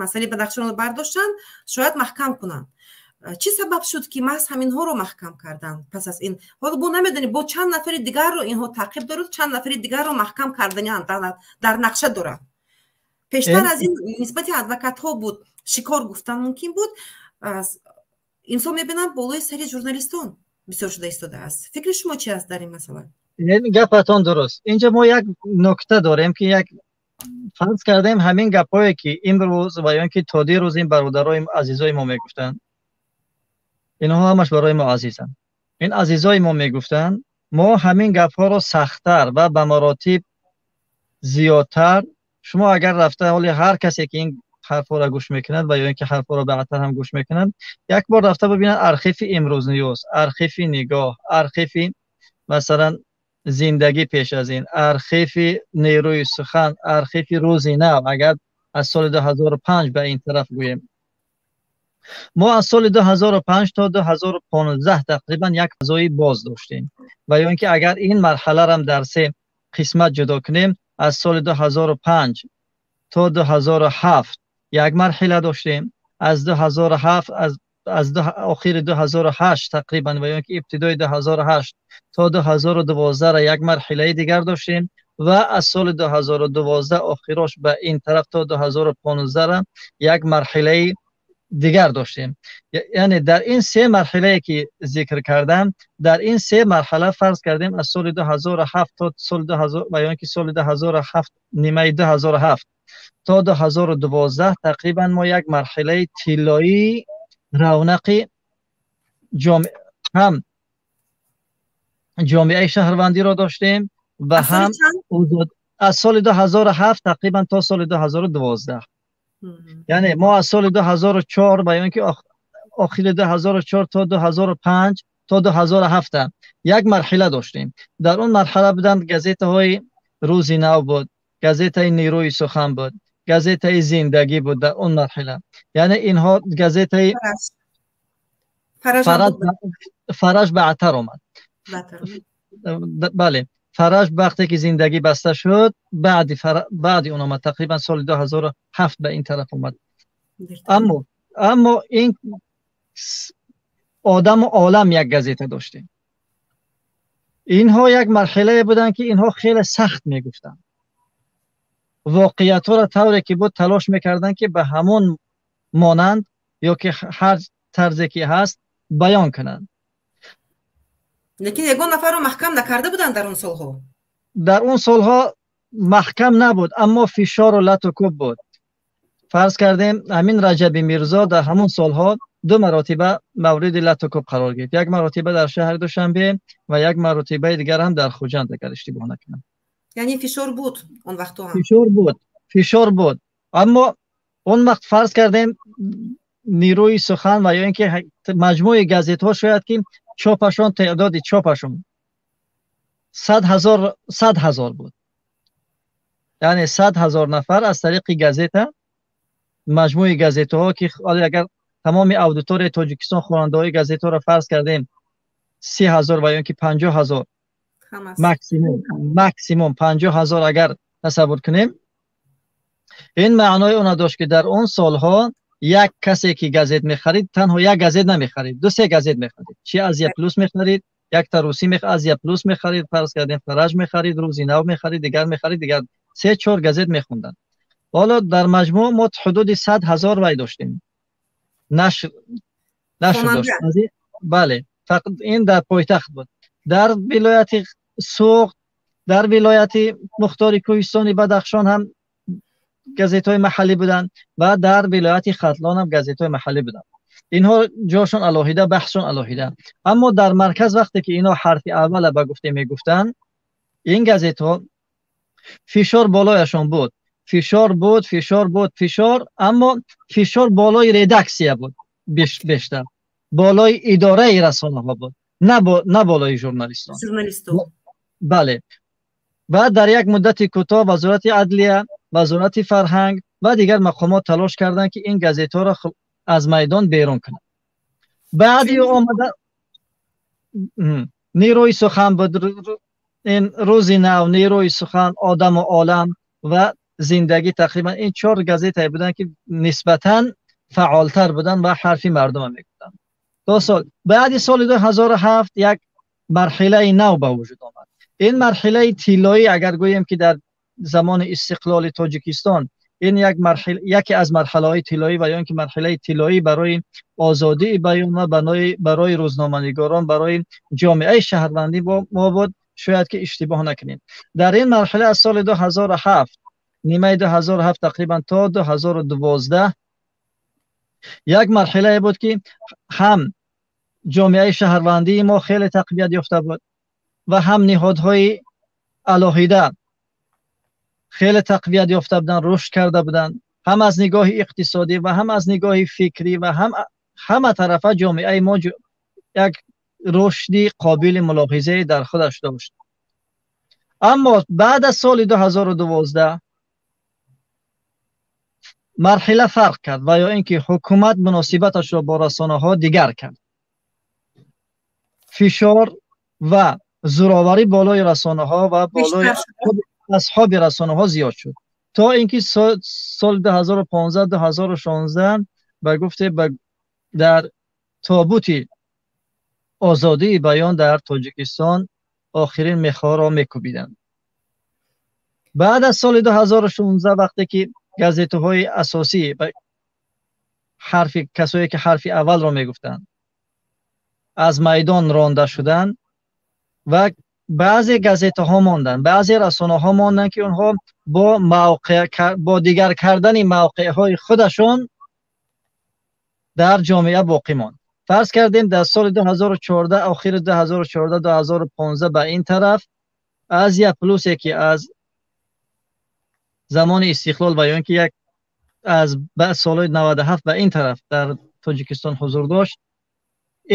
масъалаи Бадахшонро бардоштанд, шояд маҳкам кунанд. Чӣ сабаб шуд, ки маҳз ҳаминҳоро маҳкам карданд? Пас аз ин ҳоло бо намедонем, бо чанд нафари дигарро инҳо таъқиб дорад, чанд нафари дигарро маҳкам кардани дар нақша доранд. Пештар аз ин нисбати адвокатҳо буд, шикор гуфтан мумкин буд. Инсон мебинам, болои сари журналистон бисёр шуда истодааст. Фикри шумо чи аст дар ин масъала? Гапатон дуруст. Инҷа мо як нукта дорем, ки як фарз кардем, ҳамин гапҳое ки имрӯз ва ё ин ки то дирӯз ин бародарои азизои мо мегуфтанд, инҳо ҳамаш барои мо азизанд, ин азизои мо мегуфтанд, мо ҳамин гапҳоро сахттар ва ба маротиб зиёдтар. Шумо агар рафта, ҳоли ҳар касе ки ин ҳарфҳоро гӯш мекунад ва ё ин ки ҳарфҳоро баъдтар ҳам гӯш мекунад, як бор рафта бибинад архиви Имрӯз Ньюз, архиви Нигоҳ, архиви, масалан, Зиндагӣ, пеш аз ин архиви Нерӯи сухан, архиви Рӯзи нав. Агар аз соли 2005 ба ин тараф гӯем, мо аз соли 2005 то 2015 тақрибан як фазои боз доштем. Ва ё ин ки агар ин марҳаларам дар се қисмат ҷудо кунем, аз соли 2005 то 2007 як марҳила доштем, аз 2007, аз охири 2008 тақрибан ва ё ин ки ибтидои 2008 то 2012 як марҳилаи дигар доштем ва аз соли 2012 охирош ба ин тараф то 2015 як марҳилаи дигар доштем. Яъне дар ин се марҳилае ки зикр кардам, дар ин се марҳала, фарз кардем, аз соли 2007 то соли 2000 ва ё ин ки соли 2007, нимаи 2007 то 2012 тақрибан мо як марҳилаи тиллоии равнақи ҳам ҷомеаи шаҳрвандиро доштем ва ҳам аз соли 2007 тақрибан то соли 2012. Яъне мо аз соли 2004 ва ё ин ки охири 2004 то 2005 то 2007 як марҳила доштем. Дар он марҳала буданд газетаҳои Рӯзи нав буд, газетаи Нерӯи сухан буд, газетаи Зиндагӣ буд дар он марҳила. Яъне инҳо газетаи Фараҷ баъдтар омад. Бале, Фараҷ вақте ки Зиндагӣ баста шуд, баъди он омад, тақрибан соли 2007 ба ин тараф омад. Аммо ин Одаму олам як газета доштем. Инҳо як марҳилае буданд, ки инҳо хеле сахт мегуфтанд воқеиятҳоро, тавре ки буд талош мекарданд, ки ба ҳамон монанд ё ки ҳар тарзе ки ҳаст баён кунанд. Лекин ягон нафарро маҳкам накарда буданд дар он солҳо? Дар он солҳо маҳкам набуд, аммо фишору лату кӯб буд. Фарз кардем, ҳамин Раҷаби Мирзо дар ҳамон солҳо ду маротиба мавриди лату кӯб қарор гирифт: як маротиба дар шаҳри Душанбе ва як маротибаи дигар ҳам дар Хуҷанд, агар иштибоҳ накунам. Яъне фишор буд он вақтҳо ҳам? Фишор буд, фишор буд, аммо он вақт, фарз кардем, Нерӯи сухан ва ё ин ки маҷмӯи газетҳо, шояд ки чопашон, теъдоди чопашон 100 000, 100 000 буд. Яъне 100 000 нафар аз тариқи газета, маҷмӯи газетаҳо, ки агар тамоми аудиторияи Тоҷикистон, хонандаҳои газетаҳоро фарз кардем, 30 000 ва ё ин ки 50 000, максимум 50 000 агар тасаввур кунем, ин маънои онро дошт, ки дар он солҳо як касе ки газет мехарид, танҳо як газет намехарид, ду се газет мехарид. Чи Азия Плюс мехарид, якта русӣ, Азия Плюс мехарид, фарз кардем, Фараҷ мехарид, Рӯзи нав мехарид, дигар мехарид, дигар се чор газет мехонданд. Ҳоло дар маҷмӯъ мо ҳудуди 100 000 вай доштем, нашр доштем. Бале, фақат ин дар пойтахт буд. Дар вилояти Суғд, дар вилояти Мухтори Кӯҳистони Бадахшон ҳам газетҳои маҳаллӣ буданд ва дар вилояти Хатлон ҳам газетҳои маҳаллӣ буданд. Инҳо ҷошон алоҳида, баҳсшон алоҳида. Аммо дар марказ вақте ки инҳо ҳарфи аввала ба гуфте мегуфтанд, ин газетҳо фишор болояшон буд. Фишор буд, фишор буд, фишор, аммо фишор болои редаксия буд бештар. Болои идораи расонаҳо буд, на болои журналистон. Бале. Ва дар як муддати кӯтоҳ Вазорати адлия, Вазорати фарҳанг ва дигар мақомот талош карданд, ки ин газетҳоро аз майдон берун кунанд. Баъди омада Нерӯи сухан буд, ин Рӯзи нав, Нерӯи сухан, Одаму олам ва Зиндагӣ, тақрибан ин чор газетае буданд, ки нисбатан фаъолтар буданд ва ҳарфи мардума мегуфтанд. То сол баъди соли 2007 як марҳилаи нав ба вуҷуд омад. Ин марҳилаи тиллоӣ, агар гӯем ки дар замони истиқлоли Тоҷикистон ин як марҳила, яке аз марҳилаҳои тиллоӣ ва ё ин ки марҳилаи тиллоӣ барои озодии баён ва барои рӯзноманигорон, барои ҷомеаи шаҳрвандӣ мо буд, шояд ки иштибоҳ накунем. Дар ин марҳила аз соли 2007, нимаи 2007 тақрибан то 2012 як марҳилае буд, ки ҳам ҷомеаи шаҳрвандии мо хеле тақвият ёфта буд ва ҳам ниҳодҳои алоҳида хеле тақвият ёфта буданд, рушд карда буданд, ҳам аз нигоҳи иқтисодӣ ва ҳам аз нигоҳи фикрӣ ва ҳам ҳама тарафа ҷомеаи мо як рушди қобили мулоҳизае дар худаш дошт. Аммо баъд аз соли 2012 марҳила фарқ кард ва ё ин ки ҳукумат муносибаташро бо расонаҳо дигар кард. Фишор ва зӯроварӣ болои расонаҳо ва болои асҳоби расонаҳо зиёд шуд, то ин ки соли 2015, 2016 ба гуфте дар тобути озодии баён дар Тоҷикистон охирин мехҳоро мекӯбиданд. Баъд аз соли 2016 вақте ки газетаҳои асосӣ, ҳарфи касое ки ҳарфи аввалро мегуфтанд, аз майдон ронда шуданд ва баъзе газетаҳо монданд, баъзе расонаҳо монданд, ки онҳо бо дигар кардани мавқеъҳои худашон дар ҷомеа боқӣ монд. Фарз кардем дар соли 2014, охири 2014, 2015 ба ин тараф Азия Плюсе ки аз замони истиқлол ва ё ин ки як аз солҳои 97 ба ин тараф дар Тоҷикистон ҳузур дошт,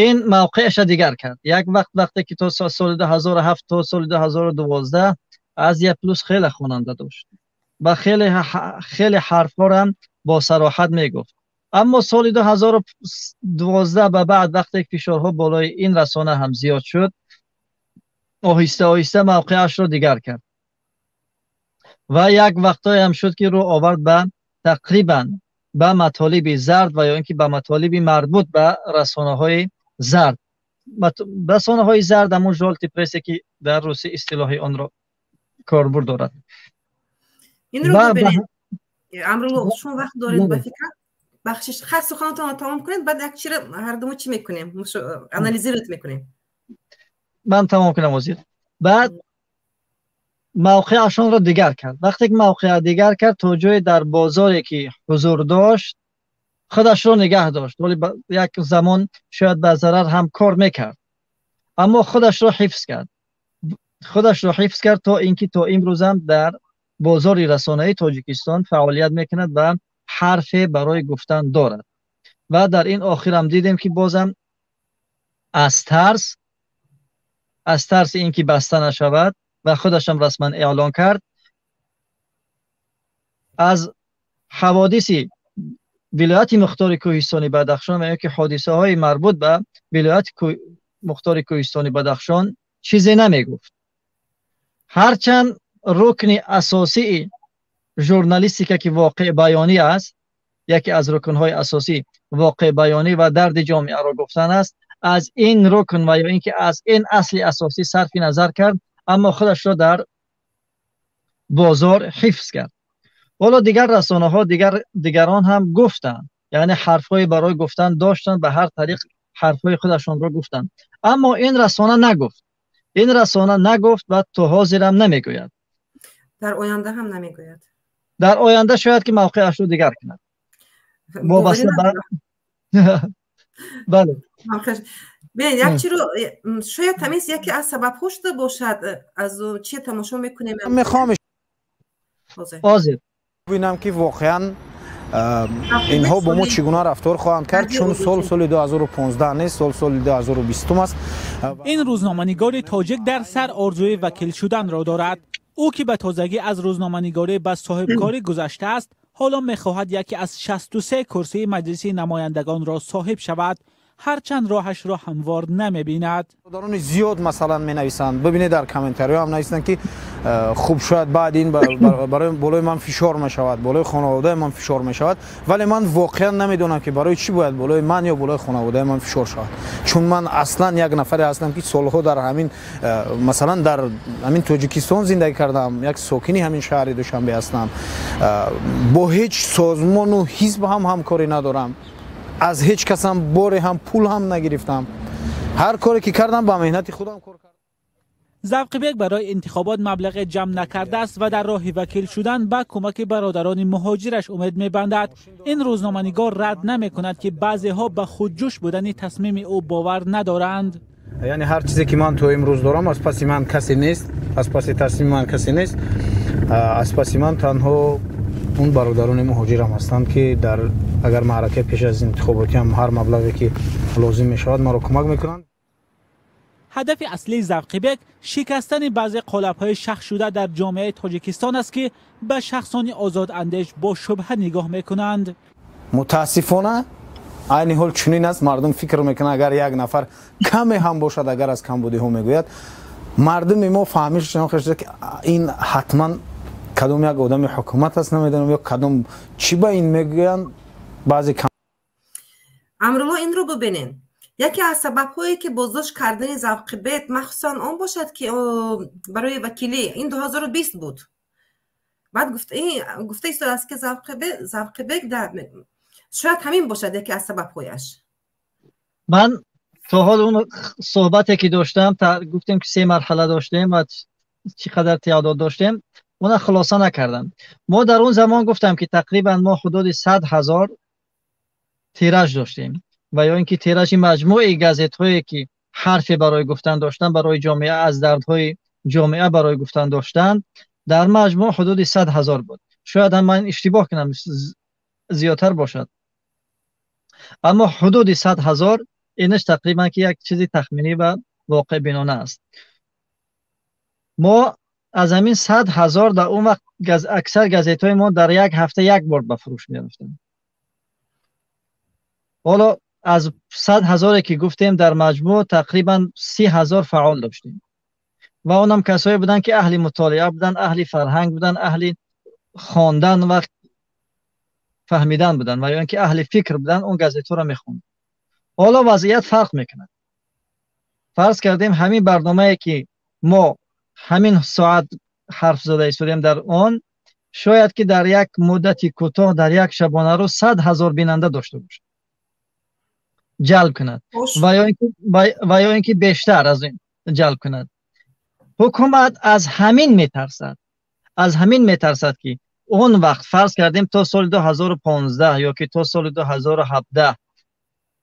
ин мавқеъаша дигар кард. Як вақт, вақте ки то соли 2007 то соли 2012 Азия Плюс хеле хонанда дошт ва хеле хеле ҳарфҳоро бо сароҳат мегуфт. Аммо соли 2012 ба баъд, вақте фишорҳо болои ин расона ҳам зиёд шуд, оҳиста оҳиста мавқеъашро дигар кард ва як вақтҳое ҳам шуд, ки рӯ овард ба тақрибан ба матолиби зард ва ё ин ки ба матолиби марбут ба расонаҳои зард. Расонаҳои зард ҳамун жёлтый прессе, ки дар русӣ истилоҳи онро корбурд дорад. Инро бибинед, Амрулло, шумо вақт доред, ба фикрам. Бахшиш, хай, суханотонро тамом кунед, баъд як чиро ҳардумо чӣ мекунем, анализировать мекунем. Ман тамом кунам ҳозир. Баъд мавқеашонро дигар кард. Вақте ки мавқеа дигар кард, то ҷое дар бозоре ки ҳузур дошт, худашро нигаҳ дошт. Вале як замон шояд ба зарар ҳам кор мекард, аммо худашро ҳифз кард. Худашро ҳифз кард, то ин ки то имрӯзам дар бозори расонаи Тоҷикистон фаъолият мекунад ва ҳарфе барои гуфтан дорад. Ва дар ин охирам дидем, ки бозам аз тарси ин ки баста нашавад, ва худашам расман эълон кард, аз ҳаводиси вилояти Мухтори Кӯҳистони Бадахшон ва ё ки ҳодисаҳои марбут ба вилояти Мухтори Кӯҳистони Бадахшон чизе намегуфт. Ҳарчанд рукни асосии журналистика, ки воқеъбаёнӣ аст, яке аз рукнҳои асосӣ воқеъбаёнӣ ва дарди ҷомеаро гуфтан аст, аз ин рукн ва ё ин ки аз ин асли асосӣ сарфи назар кард, аммо худашро дар бозор ҳифз кард. Ҳоло дигар расонаҳо, дигарон ҳам гуфтанд, яъне ҳарфҳое барои гуфтан доштанд, ба ҳар тариқ ҳарфҳои худашонро гуфтанд, аммо ин расона нагуфт. Ин расона нагуфт ва то ҳозир ҳам намегӯяд. Дар оянда ҳам намегӯяд. Дар оянда шояд ки мавқеашро дигар кунад. Вобаста ба бале. Бин, як чиро шояд ҳамин яке аз сабабҳо шуда бошад, аз чи тамошо мекунем. Мехоҳам ҳозир бинам, ки воқеан инҳо бо мо чӣ гуна рафтор хоҳанд кард, чун сол соли 2015 нест, сол соли 2020 аст. Ин рӯзноманигори тоҷик дар сар орзуи вакил шуданро дорад. Ӯ ки ба тозагӣ аз рӯзноманигорӣ ба соҳибкорӣ гузаштааст, ҳоло мехоҳад яке аз 63 курсии Маҷлиси намояндагонро соҳиб шавад, ҳарчанд роҳашро ҳамвор намебинад. Бародарони зиёд, масалан, менависанд, бибинед, дар комментариҳо ҳам нависанд, ки хуб, шояд баъд ин барои болои ман фишор мешавад, болои хонаводаи ман фишор мешавад, вале ман воқеан намедонам, ки барои чӣ бояд болои ман ё болои хонаводаи ман фишор шавад, чун ман аслан як нафаре ҳастам, ки солҳо дар ҳамин, масалан, дар ҳамин Тоҷикистон зиндагӣ кардам, як сокини ҳамин шаҳри Душанбе ҳастам, бо ҳеҷ созмону ҳизб ҳам ҳамкорӣ надорам, аз ҳеҷ касам боре ҳам пул ҳам нагирифтам, ҳар коре ки кардам, ба меҳнати худам кор кардам. Завқибек барои интихобот маблағе ҷамъ накардааст ва дар роҳи вакил шудан ба кӯмаки бародарони муҳоҷираш умед мебандад. Ин рӯзноманигор рад намекунад, ки баъзеҳо ба худҷӯш будани тасмими ӯ бовар надоранд. Яъне ҳар чизе ки ман то имрӯз дорам, аз паси ман касе нест, аз паси тасмими ман касе нест, аз паси ман танҳо он бародарони муҳоҷирам ҳастанд, ки дар агар маъракаи пеш аз интихоботӣ ҳам ҳар маблағе ки лозим мешавад, маро кӯмак мекунанд. Ҳадафи аслии Завқибек шикастани баъзе қолабҳои шахсшуда дар ҷомеаи Тоҷикистон аст, ки ба шахсони озодандеш бо шубҳа нигоҳ мекунанд. Мутаассифона, айни ҳол чунин аст: мардум фикр мекунанд, агар як нафар каме ҳам бошад, агар аз камбудиҳо мегӯяд, мардуми мо фаҳмишашон ки ин ҳатман кадом як одами ҳукумат аст, намедонам, ё кадом чӣ ба ин мегӯянд баъзе. Амрулло, инро бубинед: яке аз сабабҳое, ки боздошт кардани Завқибек, махсусан он бошад, ки барои вакилӣ, ин 2020 буд, баъд гуфта истодааст, ки Завқибек шояд ҳамин бошад яке аз сабабҳояш. Ман то ҳол он суҳбате ки доштам, гуфтем, ки се марҳала доштем ва чӣ қадар теъдод доштем, она хулоса накардам. Мо дар он замон гуфтам, ки тақрибан мо ҳудуди 100 000 тираж доштем ва ё ин ки тиражи маҷмӯи газетҳое, ки ҳарфе барои гуфтан доштан барои ҷомеа, аз дардҳои ҷомеа барои гуфтан доштанд, дар маҷмӯъ ҳудуди 100 000 буд. Шояд ҳам ман иштибоҳ кунам, зиёдтар бошад, аммо ҳудуди 100 000, инаш тақрибан ки як чизи тахминӣ ва воқеъбинона аст. Мо аз ҳамин 100 000 дар он вақт аксар газетҳои мо дар як ҳафта як бор ба фурӯш мерафтанд. Ҳоло аз 100 000-е ки гуфтем, дар маҷмӯъ тақрибан 30 000 фаъол доштем ва онам касое буданд, ки аҳли мутолиа буданд, аҳли фарҳанг буданд, аҳли хондан ва фаҳмидан буданд ва ё ин ки аҳли фикр буданд, он газетҳоро мехонданд. Ҳоло вазъият фарқ мекунад. Фарз кардем, ҳамин барномае, ки мо ҳамин соат ҳарф зада истодем, дар он шояд ки дар як муддати кӯтоҳ, дар як шабонарӯз 100 000 бинанда дошта бошад, ҷалб кунад ва ё ин ки бештар аз ин ҷалб кунад. Ҳукумат аз ҳамин метарсад, аз ҳамин метарсад, ки он вақт, фарз кардем, то соли 2015 ё ки то соли 2017,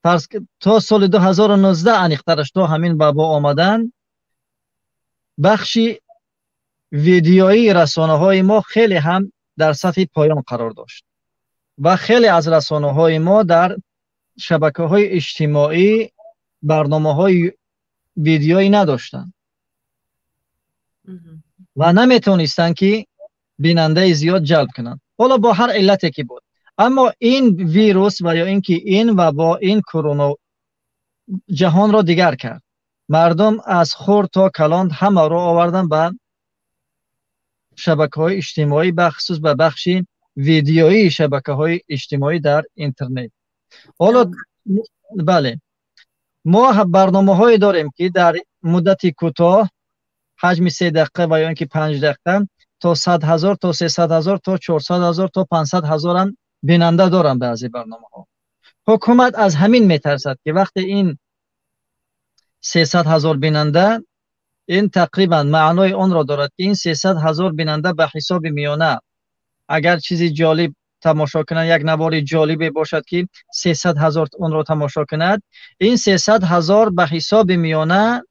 фарз, то соли 2019, аниқтараш то ҳамин вабо омадан, бахши видеоии расонаҳои мо хеле ҳам дар сатҳи поён қарор дошт ва хеле аз расонаҳои мо дар шабакаҳои иҷтимоӣ барномаҳои видеоӣ надоштанд ва наметавонистанд, ки бинандаи зиёд ҷалб кунанд. Ҳоло бо ҳар иллате ки буд, аммо ин вирус ва ё ин ки ин вабо, ин корона ҷаҳонро дигар кард. Мардум аз хурд то калон ҳамаро овардан ба шабакаҳои иҷтимоӣ, бахусус ба бахши видеоии шабакаҳои иҷтимоӣ дар интернет. Ҳоло бале, мо барномаҳое дорем, ки дар муддати кӯтоҳ, ҳаҷми 3 дақиқа ва ё ин ки 5 дақиқа, то 100 000, то 300 000, то 400 000, то 500 000-ам бинанда доранд баъзе барномаҳо. Ҳукумат аз ҳамин метарсад, ки вақте ин 300 000 бинанда Ин тақрибан маънои онро дорад, ки ин 300 ҳазор бинанда ба ҳисоби миёна агар чизи ҷолиб тамошо кунанд, як навори ҷолибе бошад, ки 300 ҳазор онро тамошо кунад, ин 300 ҳазор ба ҳисоби миёна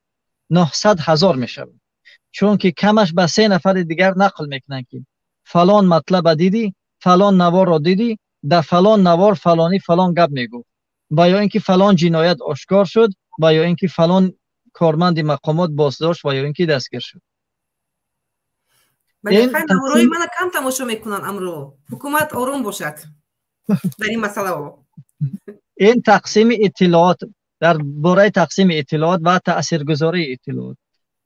900 ҳазор мешавад. Чунки камаш ба се нафари дигар нақл мекунанд, ки фалон матлаба дидӣ, фалон наворро дидӣ, дар фалон навор фалонӣ фалон гап мегуфт, ва ё ин ки фалон ҷиноят ошкор шуд, ва ё ин ки фалон корманди мақомот боздошт, ва ё ин ки дастгир шуд. Наворҳои мана кам тамошо мекунанд амро. Ҳукумат ором бошад дар ин масъалао. Ин тақсими иттилоот, дар бораи тақсими иттилоот ва таъсиргузории иттилоот.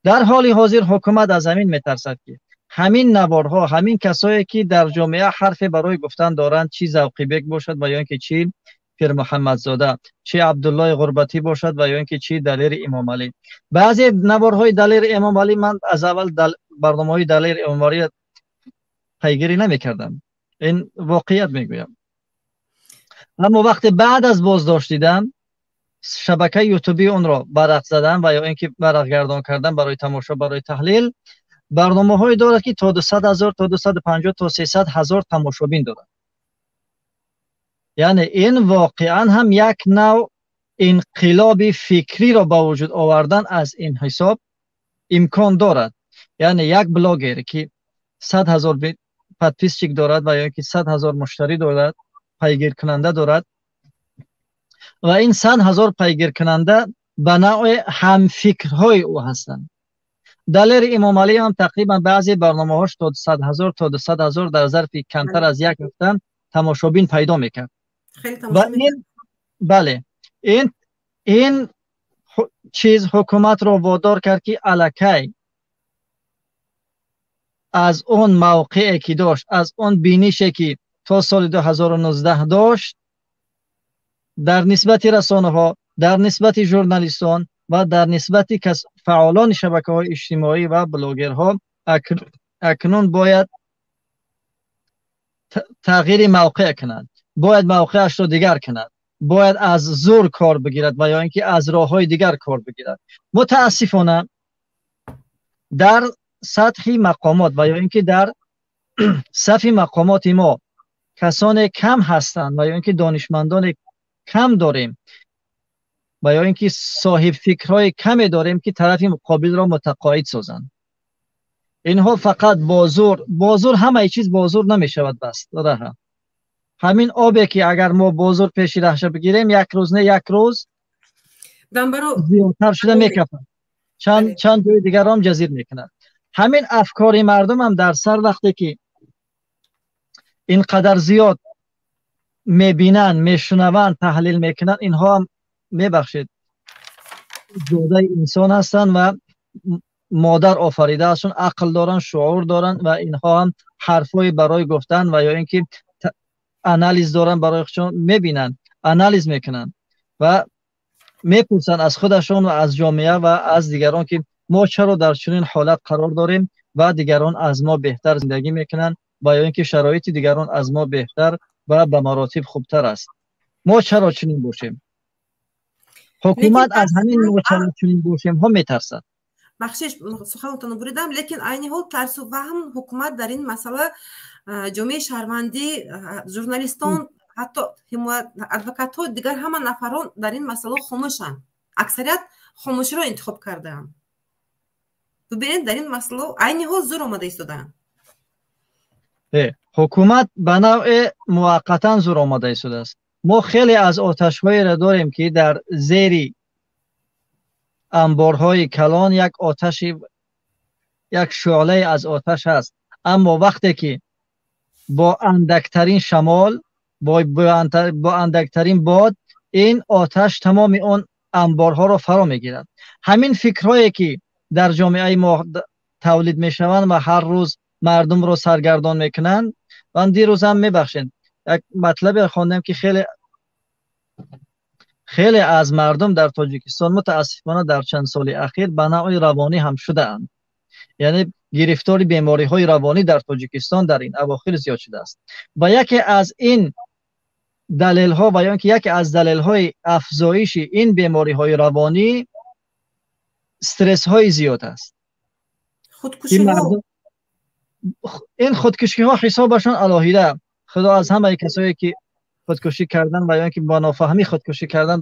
Дар ҳоли ҳозир ҳукумат аз ҳамин метарсад, ки ҳамин наворҳо, ҳамин касое ки дар ҷомеа ҳарфе барои гуфтан доранд, чӣ Завқибек бошад ва ё ин ки чӣ Пирмуҳаммадзода, чӣ Абдуллои Ғурбатӣ бошад ва ё ин ки чӣ Далери Имомалӣ. Баъзе наворҳои Далери Имомалӣ, ман аз аввал барномаҳои Далери Имомалӣ пайгирӣ намекардам, ин воқеият мегӯям. Аммо вақте баъд аз боздошт дидам, шабакаи ютуби онро барақ задан ва ё ин ки барақгардон кардан барои тамошо, барои таҳлил, барномаҳое дорад, ки то 200 ҳазор, то 250, то 300 ҳазор тамошобин дорад. Яъне ин воқеан ҳам як нав инқилоби фикриро ба вуҷуд овардан аз ин ҳисоб имкон дорад. Яъне як блогер, ки 100 ҳазор подписчик дорад ва ё ин ки 100 ҳазор муштарӣ дорад, пайгиркунанда дорад, ва ин 100 ҳазор пайгиркунанда ба навъи ҳамфикрҳои ӯ ҳастанд. Далери Имомалӣ ҳам тақрибан баъзе барномаҳош то 100 ҳазор, то 200 ҳазор дар зарфи камтар аз як ҳафта тамошобин пайдо мекард. Ва ин, бале, ин чиз ҳукуматро водор кард, ки аллакай аз он мавқее ки дошт, аз он бинише ки то соли 2019 дошт, дар нисбати расонаҳо, дар нисбати журналистон ва дар нисбати фаъолони шабакаҳои иҷтимоӣ ва блогерҳо акнун бояд тағйири мавқеъ кунад, бояд мавқеашро дигар кунад, бояд аз зур кор бигирад ва ё ин ки аз роҳҳои дигар кор бигирад. Мутаассифона дар сатҳи мақомот ва ё ин ки дар сафи мақомоти мо касоне кам ҳастанд ва ё ин ки донишмандоне кам дорем ва ё ин ки соҳибфикрҳои каме дорем, ки тарафи муқобилро мутақоид созанд. Инҳо фақат бо зур, бо зур ҳамаи чиз бо зур намешавад. Бас раҳа ҳамин обе, ки агар мо бо зур пеши раҳша бигирем, як рӯз не, як рӯз зиёдтар шуда мекафад, чанд ҷои дигарро ҳам ҷазир мекунад. Ҳамин афкори мардумам дар сар вақте ки ин қадар зиёд мебинанд, мешунаванд, таҳлил мекунанд, инҳо ҳам, мебахшед, зодаи инсон ҳастанд ва модар офаридаашон, ақл доранд, шуур доранд ва инҳо ҳам ҳарфҳое барои гуфтан ва ё ин ки анализ доранд барои худшон, мебинанд, анализ мекунанд ва мепурсанд аз худашон ва аз ҷомеа ва аз дигарон, ки мо чаро дар чунин ҳолат қарор дорем ва дигарон аз мо беҳтар зиндагӣ мекунанд ва ё ин ки шароити дигарон аз мо беҳтар ва ба маротиб хубтар аст. Мо чаро чунин бошем? Ҳукумат аз ҳамин мо чаро чунин бошемҳо метарсад. Бахшиш, суханатонро буридам, лекин айни ҳол тарсу ваҳм ҳукумат дар ин масъала, ҷомеаи шаҳрвандӣ, журналистон, ҳатто адвокатҳо, дигар ҳама нафарон дар ин масъала хомӯшанд. Аксарият хомӯширо интихоб кардаанд. Бибинед, дар ин масъала айни ҳол зур омада истодаанд. Ҳукумат ба навъе муваққатан зур омада истодааст. Мо хеле аз оташҳоеро дорем, ки дар зери анборҳои калон як оташи, як шӯълае аз оташ ҳаст, аммо вақте ки бо андактарин шамол, бо андактарин бод ин оташ тамоми он анборҳоро фаро мегирад. Ҳамин фикрҳое ки дар ҷомеаи мо тавлид мешаванд ва ҳар рӯз мардумро саргардон мекунанд. Ман дирӯзам, мебахшед, як матлабе хондам, ки хеле хеле аз мардум дар Тоҷикистон мутаассифона дар чанд соли ахир ба навъи равонӣ ҳам шудаанд. Яъне гирифтори бемориҳои равонӣ дар Тоҷикистон дар ин авохир зиёд шудааст ва яке аз ин далелҳо ва ё ин ки яке аз далелҳои афзоиши ин бемориҳои равонӣ стрессҳои зиёд аст. Худкушиҳо, ин худкушиҳо ҳисобашон алоҳида. Худо аз ҳамаи касое ки худкушӣ кардан ва ё ин ки бо нофаҳмӣ худкушӣ кардан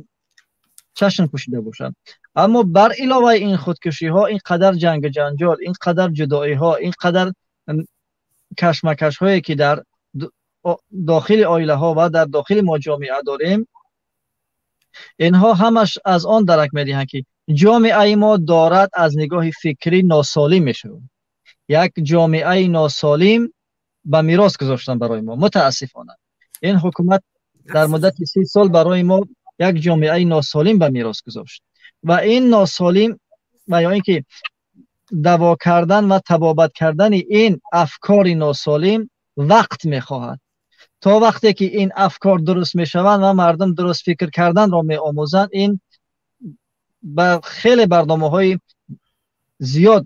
чашм пӯшида бошад. Аммо бар иловаи ин худкушиҳо, ин қадар ҷангу ҷанҷол, ин қадар ҷудоиҳо, ин қадар кашмакашҳое ки дар дохили оилаҳо ва дар дохили мо ҷомеа дорем, инҳо ҳамаш аз он дарак медиҳанд ки ҷомеаи мо дорад аз нигоҳи фикрӣ носолим мешавад. Як ҷомеаи носолим ба мерос гузоштан барои мо. Мутаассифона ин ҳукумат дар муддати 30 сол барои мо як ҷомеаи носолим ба мерос гузошт ва ин носолим ва ё ин ки даво кардан ва табобат кардани ин афкори носолим вақт мехоҳад. То вақте ки ин афкор дуруст мешаванд ва мардум дуруст фикр карданро меомӯзанд, ин ба хеле барномаҳои зиёд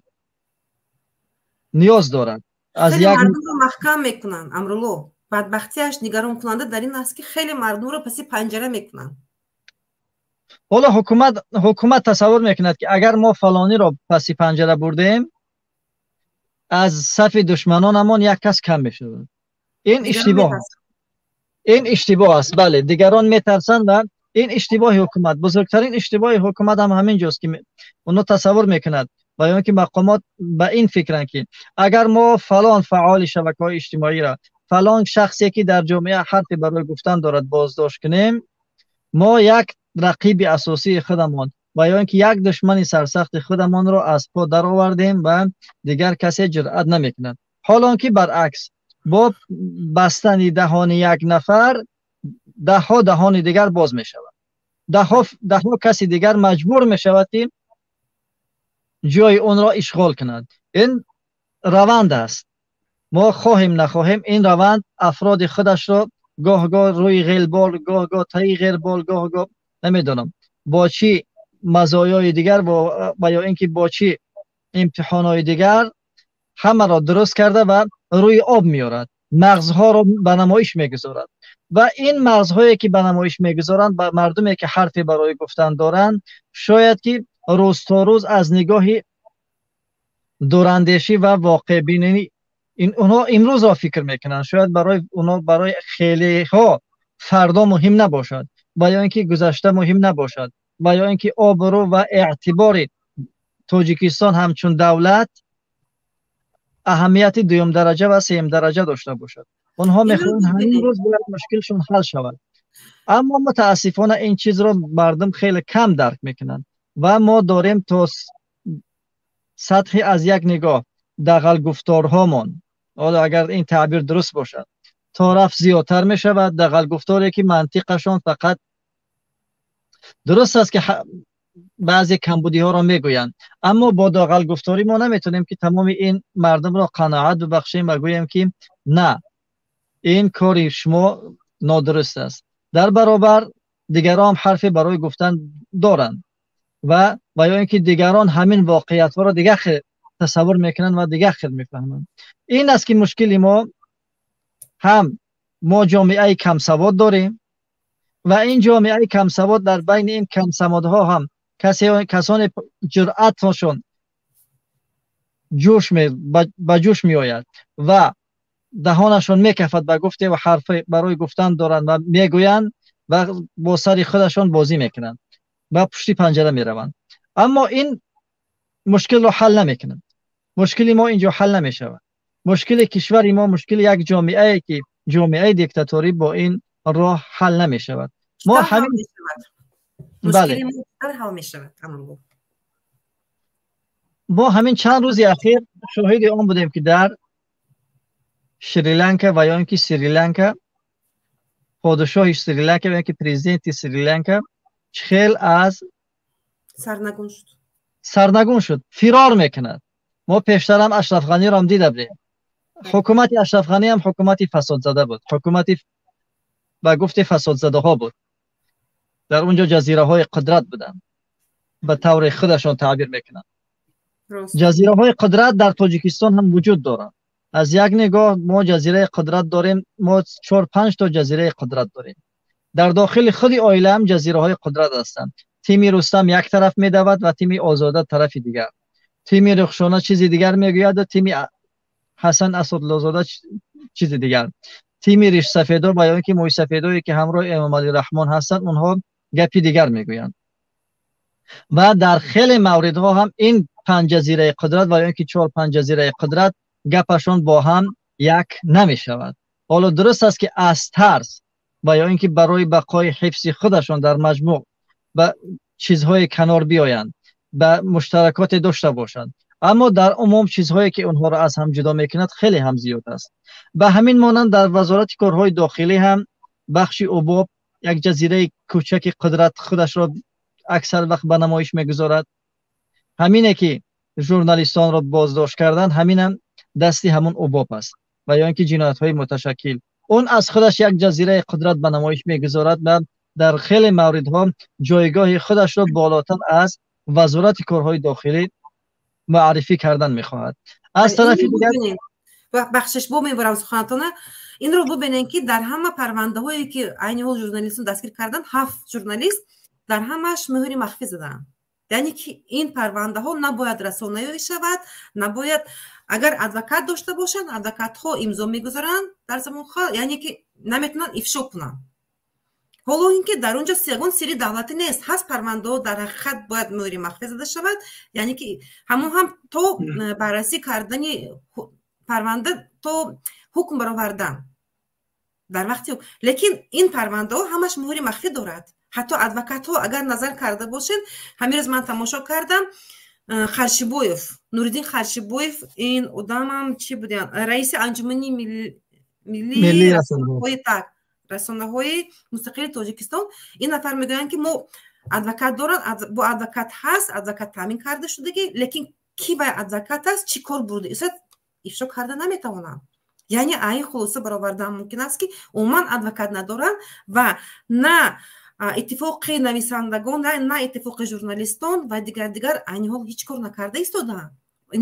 ниёз дорад. Аз як мардумро маҳкам мекунанд, Амрулло. Бадбахтиаш нигаронкунанда дар ин аст, ки хеле мардумро паси панҷара мекунанд. Ҳоло ҳукумат тасаввур мекунад, ки агар мо фалониро паси панҷара бурдем, аз сафи душманонамон як кас кам мешавад. Ин иштибоҳ аст. Ин иштибоҳ аст. Бале, дигарон метарсанд ва ин иштибоҳи ҳукумат, бузургтарин иштибоҳи ҳукумат ҳам ҳамин ҷост, ки онҳо тасаввур мекунад ва ё ин ки мақомот ба ин фикранд, ки агар мо фалон фаъоли шабакаҳои иҷтимоиро, фалон шахсе ки дар ҷомеа ҳарфе барои гуфтан дорад, боздошт кунем, мо як рақиби асосии худамон ва ё ин ки як душмани сарсахти худамонро аз по даровардем ва дигар касе ҷуръат намекунад. Ҳол он ки баръакс, бо бастани даҳони як нафар даҳҳо даҳони дигар боз мешавад, даҳҳо каси дигар маҷбур мешавад, ки ҷои онро ишғол кунад. Ин раванд аст. Мо хоҳем нахоҳем, ин раванд афроди худашро гоҳ-гоҳ рӯи ғелбол, гоҳ-гоҳ таи ғелбол, гоҳ-гоҳ намедонам бо чӣ мазоёи дигар ва ё ин ки бо чӣ имтиҳонҳои дигар ҳамаро дуруст карда ва рӯи об меорад, мағзҳоро ба намоиш мегузорад. Ва ин мағзҳое ки ба намоиш мегузоранд, ба мардуме ки ҳарфе барои гуфтан доранд, шояд ки рӯз то рӯз аз нигоҳи дурандешӣ ва воқеъбинӣ онҳо имрӯзро фикр мекунанд. Шояд барои онҳо, барои хелеҳо фардо муҳим набошад ва ё ин ки гузашта муҳим набошад ва ё ин ки обрӯ ва эътибори Тоҷикистон ҳамчун давлат аҳамияти дуюмдараҷа ва сеюмдараҷа дошта бошад. Онҳо мехоҳанд ҳамин рӯз бояд мушкилшон ҳал шавад. Аммо мутаассифона ин чизро мардум хеле кам дарк мекунанд ва мо дорем то сатҳи аз як нигоҳ дағалгуфторҳомон, ҳоло агар ин таъбир дуруст бошад, то рафт зиёдтар мешавад. Дағалгуфторе ки мантиқашон фақат дуруст аст, ки баъзе камбудиҳоро мегӯянд, аммо бо дағалгуфторӣ мо наметавонем ки тамоми ин мардумро қаноат бибахшем ва гӯем ки на, ин кори шумо нодуруст аст. Дар баробар дигарон ҳарфе барои гуфтан доранд ва ё ин ки дигарон ҳамин воқеиятҳоро дигар хел тасаввур мекунанд ва дигар хел мефаҳманд. Ин аст ки мушкили мо, ҳам мо ҷомеаи камсавод дорем ва ин ҷомеаи камсавод, дар байни ин камсаводҳо ҳам касоне ҷуръатшон ба ҷӯш меояд ва даҳонашон мекафад ба гуфте ва ҳарфе барои гуфтан доранд ва мегӯянд ва бо сари худашон бозӣ мекунанд ва пушти панҷара мераванд. Аммо ин мушкилро ҳал намекунанд. Мушкили мо инҷо ҳал намешавад. Мушкили кишвари мо, мушкили як ҷомеае ки ҷомеаи диктаторӣ, бо ин роҳ ҳал намешавад. Мо ҳамин бале, ҳал мешавад. Мо ҳамин чанд рӯзи ахир шоҳиди он будем, ки дар Шри-Ланка ва ё ин ки Сри-Ланка, подшоҳи Сри-Ланка ё ин ки президенти Сри-Ланка хел аз сарнагун шуд, сарнагун шуд, фирор мекунад. Мо пештар ҳам Ашраф Ғаниро ҳам дида будем. Ҳукумати Ашраф Ғанӣ ҳам ҳукумати фасодзада буд, ҳукумати ба гуфти фасодзадаҳо буд. Дар онҷо ҷазираҳои қудрат буданд, ба таври худашон таъбир мекунанд. Ҷазираҳои қудрат дар Тоҷикистон ҳам вуҷуд доранд. Аз як нигоҳ мо ҷазираи қудрат дорем, мо 4-5 то ҷазираи қудрат дорем. Дар дохили худи оила ҳам ҷазираҳои қудрат ҳастанд. Тими Рустам як тараф медавад ва тими Озода тарафи дигар. Тими Рухшона чизи дигар мегӯяд ва тими Ҳасан Асадлозода чизи дигар. Тими ришсафедо ва ё ин ки мӯйсафедое ки ҳамроҳи Эмомалӣ Раҳмон ҳастанд, онҳо гапи дигар мегӯянд. Ва дар хеле мавридҳо ҳам ин панҷ ҷазираи қудрат ва ё ин ки чор панҷ ҷазираи қудрат гапашон бо ҳам як намешавад. Ҳоло дуруст аст ки аз тарс ва ё ин ки барои бақои ҳифзи худашон дар маҷмӯъ ба чизҳои канор биёянд, ба муштаракоте дошта бошанд, аммо дар умум чизҳое ки онҳоро аз ҳам ҷудо мекунад хеле ҳам зиёд аст. Ба ҳамин монанд дар Вазорати корҳои дохилӣ ҳам бахши убоб як ҷазираи кӯчаки қудрат худашро аксар вақт ба намоиш мегузорад. Ҳамине ки журналистонро боздошт карданд, ҳаминам дасти ҳамун убоб аст ва ё ин ки ҷиноятҳои муташаккил. Он аз худаш як ҷазираи қудрат ба намоиш мегузорад ва дар хеле мавридҳо ҷойгоҳи худашро болотар аз Вазорати корҳои дохилӣ муаррифӣ кардан мехоҳад. Аз тарафи дигар бахшиш бо мебарам суханатона, инро бубинем ки дар ҳама парвандаҳое ки айни ҳол журналистон дастгир кардан, 7 журналист дар ҳамаш муҳри махфӣ задаанд. Яъне ки ин парвандаҳо набояд расонаӣ шавад, набояд, агар адвокат дошта бошанд, адвокатҳо имзо мегузоранд дар замонҳо, яъне ки наметавонанд ифшо кунанд. Ҳоло ин ки дар онҷо ягон сирри давлатӣ нест, ҳаст парвандаҳо дар ҳақиқат бояд муҳри махфӣ зада шавад, яъне ки ҳамон ҳам то баррасӣ кардани парванда, то ҳукм баровардан дар вақти. Лекин ин парвандаҳо ҳамаш муҳри махфӣ дорад. Ҳатто адвокатҳо агар назар карда бошед, ҳамин рӯз ман тамошо кардам, Харшибоев, Нуриддин Харшибоев, ин одамам чӣ буданд, раиси анҷумани миллии расонаҳои, так, расонаҳои мустақили Тоҷикистон, ин нафар мегӯянд ки мо адвокат доранд, бо адвокат ҳаст, адвокат таъмин карда шудагӣ, лекин ки вай адвокат аст, чӣ кор бурда истад, ифшо карда наметавонанд. Яъне ин хулоса баровардан мумкин аст ки умуман адвокат надоранд ва на иттифоқи нависандагон, на иттифоқи журналистон ва дигар дигар айни ҳол ҳеҷ кор накарда истодаанд.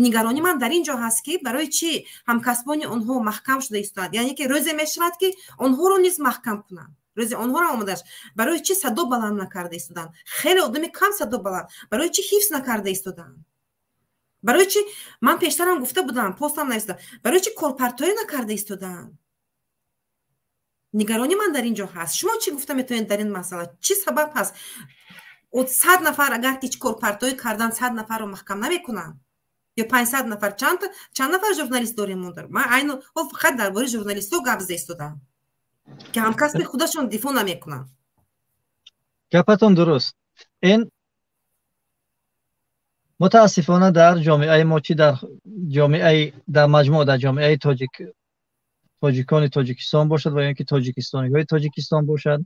Нигаронӣ ман дар ин ҷо ҳаст ки барои чӣ ҳамкасбони онҳо маҳкам шуда истодаанд, яъне ки рӯзе мешавад ки онҳоро низ маҳкам кунанд, рӯзе онҳоро омадаш. Барои чӣ садо баланд накарда истодаанд? Хеле одами кам садо баланд, барои чӣ ҳифз накарда истодаанд? Барои чӣ, ман пештарам гуфта будам, постам нависта, барои чӣ корпартоӣ накарда истодаанд? Нигаронӣ ман дар ин ҷо ҳаст. Шумо чӣ гуфта метавонед дар ин масъала? Чӣ сабаб ҳаст? 100 нафар агар ки корпартоӣ кардан, 100 нафарро маҳкам намекунанд ё 500 нафар, чанд нафар журналист дорем мо? Ман айни ҳол фақат дар бораи журналистҳо гап зада истодам ки ҳамкасби худашон дифоъ намекунанд. Гапатон дуруст. Ин мутаассифона дар ҷомеаи мо, чӣ дар ҷомеаи дар маҷмӯъ дар ҷомеаи тоҷик, тоҷикони Тоҷикистон бошад ва ё ин ки тоҷикистониҳои Тоҷикистон бошад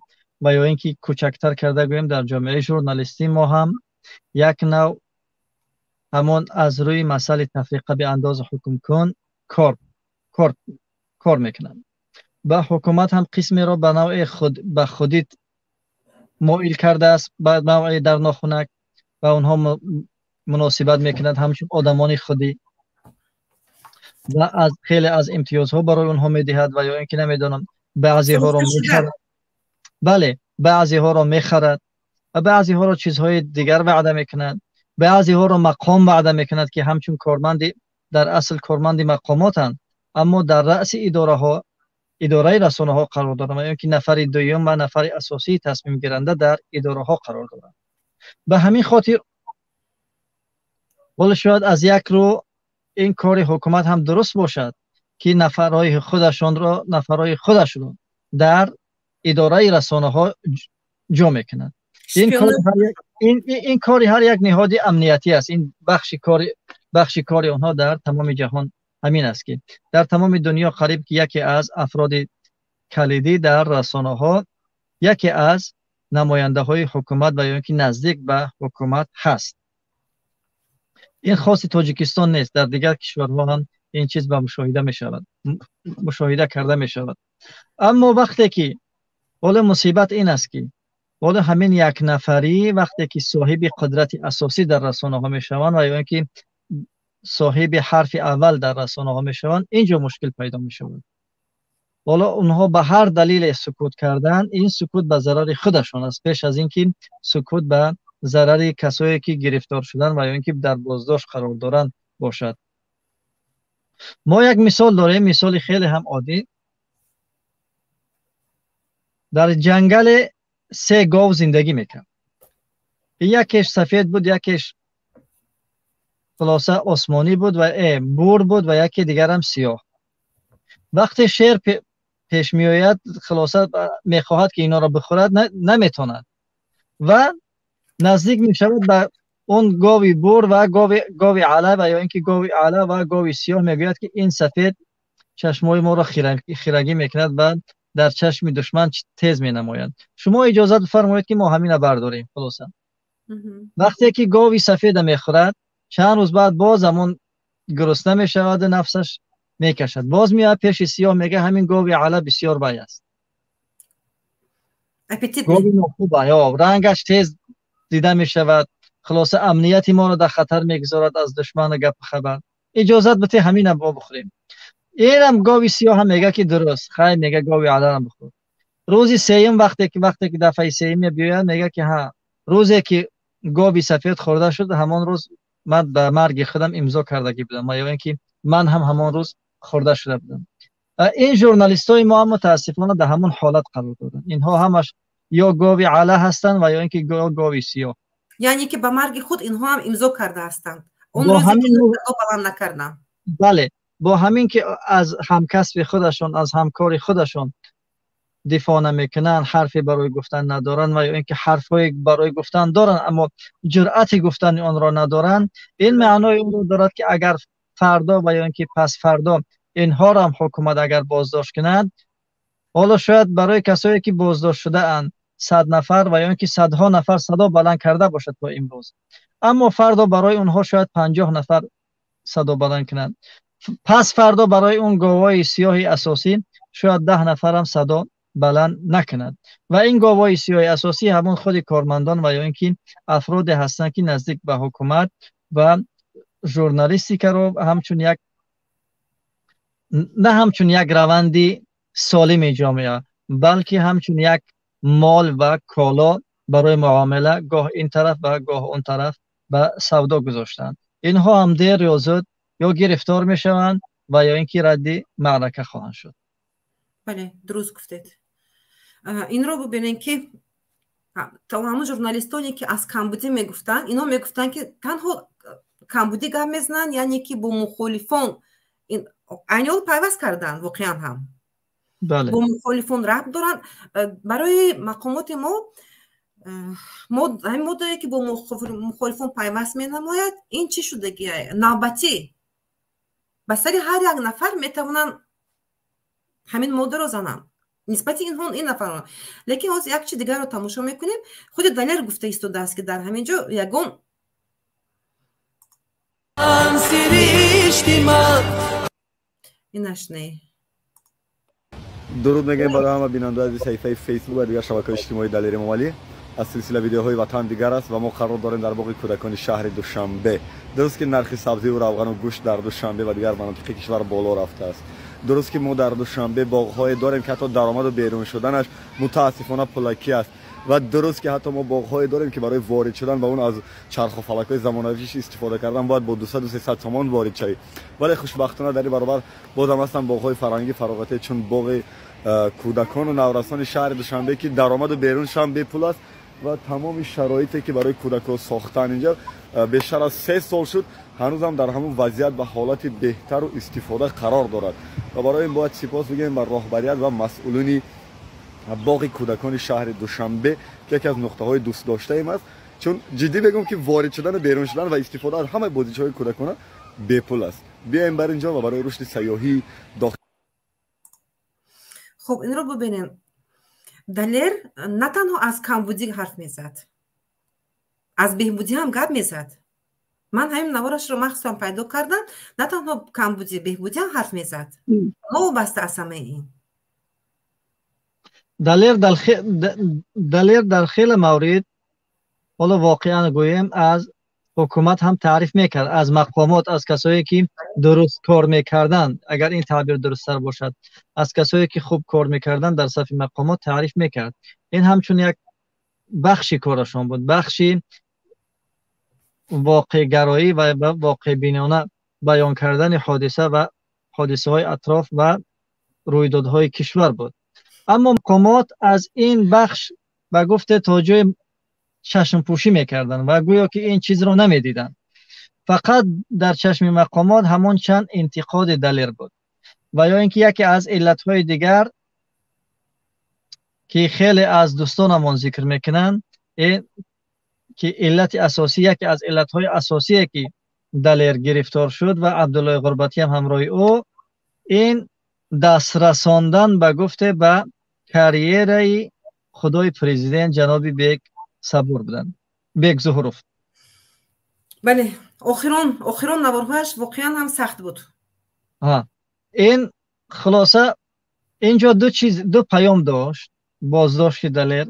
ва ё ин ки кӯчактар карда гӯем дар ҷомеаи журналистӣ мо ҳам як нав ҳамон аз рӯи масъали тафриқа биандоз ҳукм кун кор мекунанд. Ба ҳукумат ҳам қисмеро ба навъи худ ба худӣ моил кардааст, ба навъи дар нохунак ба онҳо муносибат мекунад ҳамчун одамони худӣ ва аз хеле аз имтиёзҳо барои онҳо медиҳад ва ё ин ки намедонам баъзеҳоро мехарад, бале, баъзеҳоро мехарад ва баъзеҳоро чизҳои дигар ваъда мекунад, баъзеҳоро мақом ваъда мекунад ки ҳамчун корманди дар асл корманди мақомотанд, аммо дар раъси идораҳо, идораи расонаҳо қарор доранд ва ё ин ки нафари дуюм ва нафари асосии тасмимгиранда дар идораҳо қарор доранд. Ба ҳамин хотир ҳоло шояд аз як рӯ ин кори ҳукумат ҳам дуруст бошад ки нафарҳои худашонро, нафарҳои худашро дар идораи расонаҳо ҷо мекунад. Ин кори ҳар як ниҳоди амниятӣ аст. Ин бахши кори онҳо дар тамоми ҷаҳон ҳамин аст ки дар тамоми дунё қариб ки яке аз афроди калидӣ дар расонаҳо яке аз намояндаҳои ҳукумат ва ё ин ки наздик ба ҳукумат ҳаст. Ин хоси Тоҷикистон нест, дар дигар кишварҳо ҳам ин чиз ба мушоҳида мешавад, мушоҳида карда мешавад. Аммо вақте ки ҳоло мусибат ин аст ки ҳоло ҳамин як нафарӣ вақте ки соҳиби қудрати асосӣ дар расонаҳо мешаванд ва ё ин ки соҳиби ҳарфи аввал дар расонаҳо мешаванд, инҷо мушкил пайдо мешавад. Ҳоло онҳо ба ҳар далеле сукут карданд, ин сукут ба зарари худашон аст, пеш аз ин ки сукут ба зарари касое ки гирифтор шудан ва ё ин ки дар боздошт қарор доранд бошад. Мо як мисол дорем, мисоли хеле ҳам оддӣ. Дар ҷангали се гов зиндагӣ мекард. Якеш сафед буд, якеш хулоса осмонӣ буд ва бур буд ва яке дигарам сиёҳ. Вақте шер пеш меояд, хулоса мехоҳад ки инҳоро бихӯрад, наметавонад ва наздик мешавад ба он гови бур ва гови ала ва ё ин ки гови ала ва гови сиёҳ, мегӯяд ки ин сафед чашмҳои моро хирагӣ мекунад ва дар чашми душман тез менамояд. Шумо иҷозат бифармоед ки мо ҳамина бардорем. Хулоса вақте ки гови сафеда мехӯрад, чанд рӯз баъд боз ҳамон гурусна мешавад ва нафсаш мекашад. Боз меояд пеши сиёҳ, мегӯяд ҳамин гови ала бисёр бай аст, гови нохуб, рангаш тез дида мешавад, хулоса амнияти моро дар хатар мегузорад аз душману гапу хабар. Иҷозат бите ҳамина мо бихӯрем. Инам гови сиёҳ ҳам мегӯяд ки дуруст, хайр, мегӯяд гови аларам бихӯр. Рӯзи сеюм вақте ки дафъаи сеюм мебиёяд, мегӯяд ки ҳа, рӯзе ки гови сафед хӯрда шуд, ҳамон рӯз ман ба марги худам имзо кардагӣ будам ва ё ин ки ман ҳам ҳамон рӯз хӯрда шуда будам. Ин журналистои мо ҳам мутаассифона дар ҳамон ҳолат қарор доранд. Инҳо ҳамаш ё гови ала ҳастанд ва ё ин ки гови сиёҳ. Яъне ки ба марги худ инҳо ҳам имзо карда ҳастанд. Он рӯзе ки баланд накарданд. Бале, бо ҳамин ки аз ҳамкасби худашон, аз ҳамкори худашон дифоъ намекунанд, ҳарфе барои гуфтан надоранд ва ё ин ки ҳарфҳое барои гуфтан доранд, аммо ҷуръати гуфтани онро надоранд. Ин маънои онро дорад ки агар фардо ва ё ин ки пасфардо инҳоро ҳам ҳукумат агар боздошт кунад, ҳоло шояд барои касое ки боздошт шудаанд 100 нафар ва ё ин ки садҳо нафар садо баланд карда бошад то имрӯз, аммо фардо барои онҳо шояд 50 нафар садо баланд кунанд. Пас фардо барои он говҳои сиёҳи асосӣ шояд 10 нафарам садо баланд накунад. Ва ин говҳои сиёҳи асосӣ ҳамон худи кормандон ва ё ин ки афроде ҳастанд ки наздик ба ҳукумат ва журналистикаро ҳамчун як на ҳамчун як раванди солими ҷомеа, балки ҳамчун як мол ва коло барои муомила гоҳ ин тараф ва гоҳ он тараф ба савдо гузоштанд. Инҳо ҳам дер ё зуд ё гирифтор мешаванд ва ё ин ки радди маърака хоҳанд шуд. Бале, дуруст гуфтед. Инро бубинем ки ҳамон журналистоне ки аз камбудӣ мегуфтанд, инҳо мегуфтанд ки танҳо камбудӣ гап мезананд, яъне ки бо мухолифон айни ҳол пайваст карданд, воқеан ҳам бо мухолифон рабт доранд. Барои мақомоти мо ҳамин моддае ки бо мухолифон пайваст менамояд, ин чӣ шудагӣ? Навбатӣ ба сари ҳар як нафар метавонанд ҳамин моддаро зананд нисбати инҳо, ин нафарон. Лекин ҳозир як чи дигарро тамошо мекунем. Худи Далер гуфта истодааст ки дар ҳамин ҷо ягон инаш не. Дуруд мегӯем барои ҳама бинандаи саҳифаи Фейсбук ва дигар шабакаҳои иҷтимоии Далер Эмомалӣ. Аз силсила видеоҳои ватан дигар аст ва мо қарор дорем дар боғи кӯдакони шаҳри Душанбе. Дуруст ки нархи сабзиву равғану гӯшт дар Душанбе ва дигар манотиқи кишвар боло рафтааст. Дуруст ки мо дар Душанбе боғҳое дорем ки ҳатто даромаду берун шуданаш мутаассифона пулакӣ аст ва дуруст ки ҳатто мо боғҳое дорем ки барои ворид шудан ба он аз чарху фалакҳои замонавиш истифода кардан бояд бо 200-300 сомон ворид шавӣ. Вале хушбахтона дар ин баробар бозам ҳастанд боғҳои фарҳангӣ фароғатӣ, чун боғи кӯдакону наврасони шаҳри Душанбе ки даромаду беруншам бепул аст ва тамоми шароите ки барои кӯдакҳо сохтан инҷа бештар аз 3 сол шуд, ҳанӯзам дар ҳамон вазъият ба ҳолати беҳтару истифода қарор дорад. Ва барои ин бояд сипос бигӯем ба роҳбарият ва масъулини боғи кӯдакони шаҳри Душанбе ки яке аз нуқтаҳои дӯстдоштаим аст, чун ҷиддӣ бегӯм ки ворид шудану берун шудан ва истифода аз ҳамаи бозичаҳои кӯдакона бепул аст. Биёем бар инҷо ва барои рушди сайёҳии дохил. Хуб, инро бубинем. Далер на танҳо аз камбудӣ ҳарф мезад, аз беҳбудӣ ҳам гап мезад. Ман ҳамин наворашро махсусан пайдо кардам. На танҳо камбудӣ, беҳбудӣ ҳам ҳарф мезад, новобаста аз ҳамаи ин. Далер дар хеле маврид, ҳоло воқеан гӯем, аз ҳукумат ҳам таъриф мекард, аз мақомот, аз касое ки дуруст кор мекарданд, агар ин таъбир дурусттар бошад, аз касое ки хуб кор мекарданд дар сафи мақомот таъриф мекард. Ин ҳамчун як бахши корашон буд, бахши воқеъгароӣ ва воқеъбинона баён кардани ҳодиса ва ҳодисаҳои атроф ва рӯйдодҳои кишвар буд. Аммо мақомот аз ин бахш ба гуфте то ҷои чашмпӯшӣ мекарданд ва гӯё ки ин чизро намедиданд. Фақат дар чашми мақомот ҳамон чанд интиқоди Далер буд. Ва ё ин ки яке аз иллатҳои дигар ки хеле аз дӯстонамон зикр мекунанд, ки иллати асосӣ, яке аз иллатҳои асосие ки Далер гирифтор шуд ва Абдуллои Ғурбатӣ ҳам ҳамроҳи ӯ, ин даст расондан ба гуфте ба карьераи худои президент ҷаноби Бек Сабур буданд, Бек Зуҳуров. Бале, охирон наворҳояш воқеан ҳам сахт буд. Ин хулоса инҷо ду чиз, ду паём дошт боздошти Далер.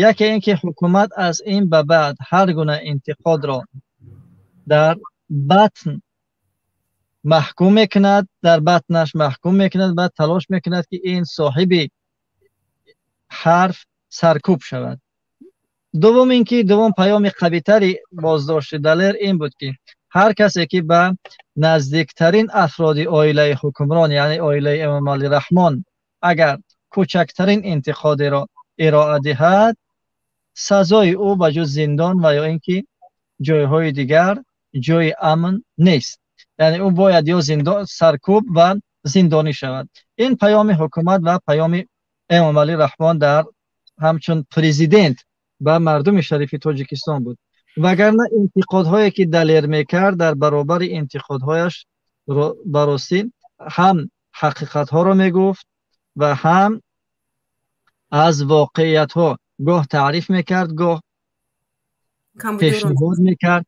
Яке ин ки ҳукумат аз ин ба баъд ҳар гуна интиқодро дар батн маҳкум мекунад, дар батнаш маҳкум мекунад ва талош мекунад ки ин соҳиби ҳарф саркӯб шавад. Дуввум ин ки дуввум паёми қавитари боздошти Далер ин буд ки ҳар касе ки ба наздиктарин афроди оилаи ҳукмрон, яъне оилаи Эмомалӣ Раҳмон, агар кӯчактарин интиқодеро ироа диҳад, сазои ӯ ба ҷуз зиндон ва ё ин ки ҷойҳои дигар ҷои амн нест. Яъне ӯ бояд ё зиндон, саркӯб ва зиндонӣ шавад. Ин паёми ҳукумат ва паёми Эмомалӣ Раҳмон дар ҳамчун президент ба мардуми шарифи Тоҷикистон буд. Вагарна интиқодҳое ки Далер мекард, дар баробари интиқодҳояш ба ростӣ ҳам ҳақиқатҳоро мегуфт ва ҳам аз воқеиятҳо гоҳ таъриф мекард, гоҳ пешниҳод мекард,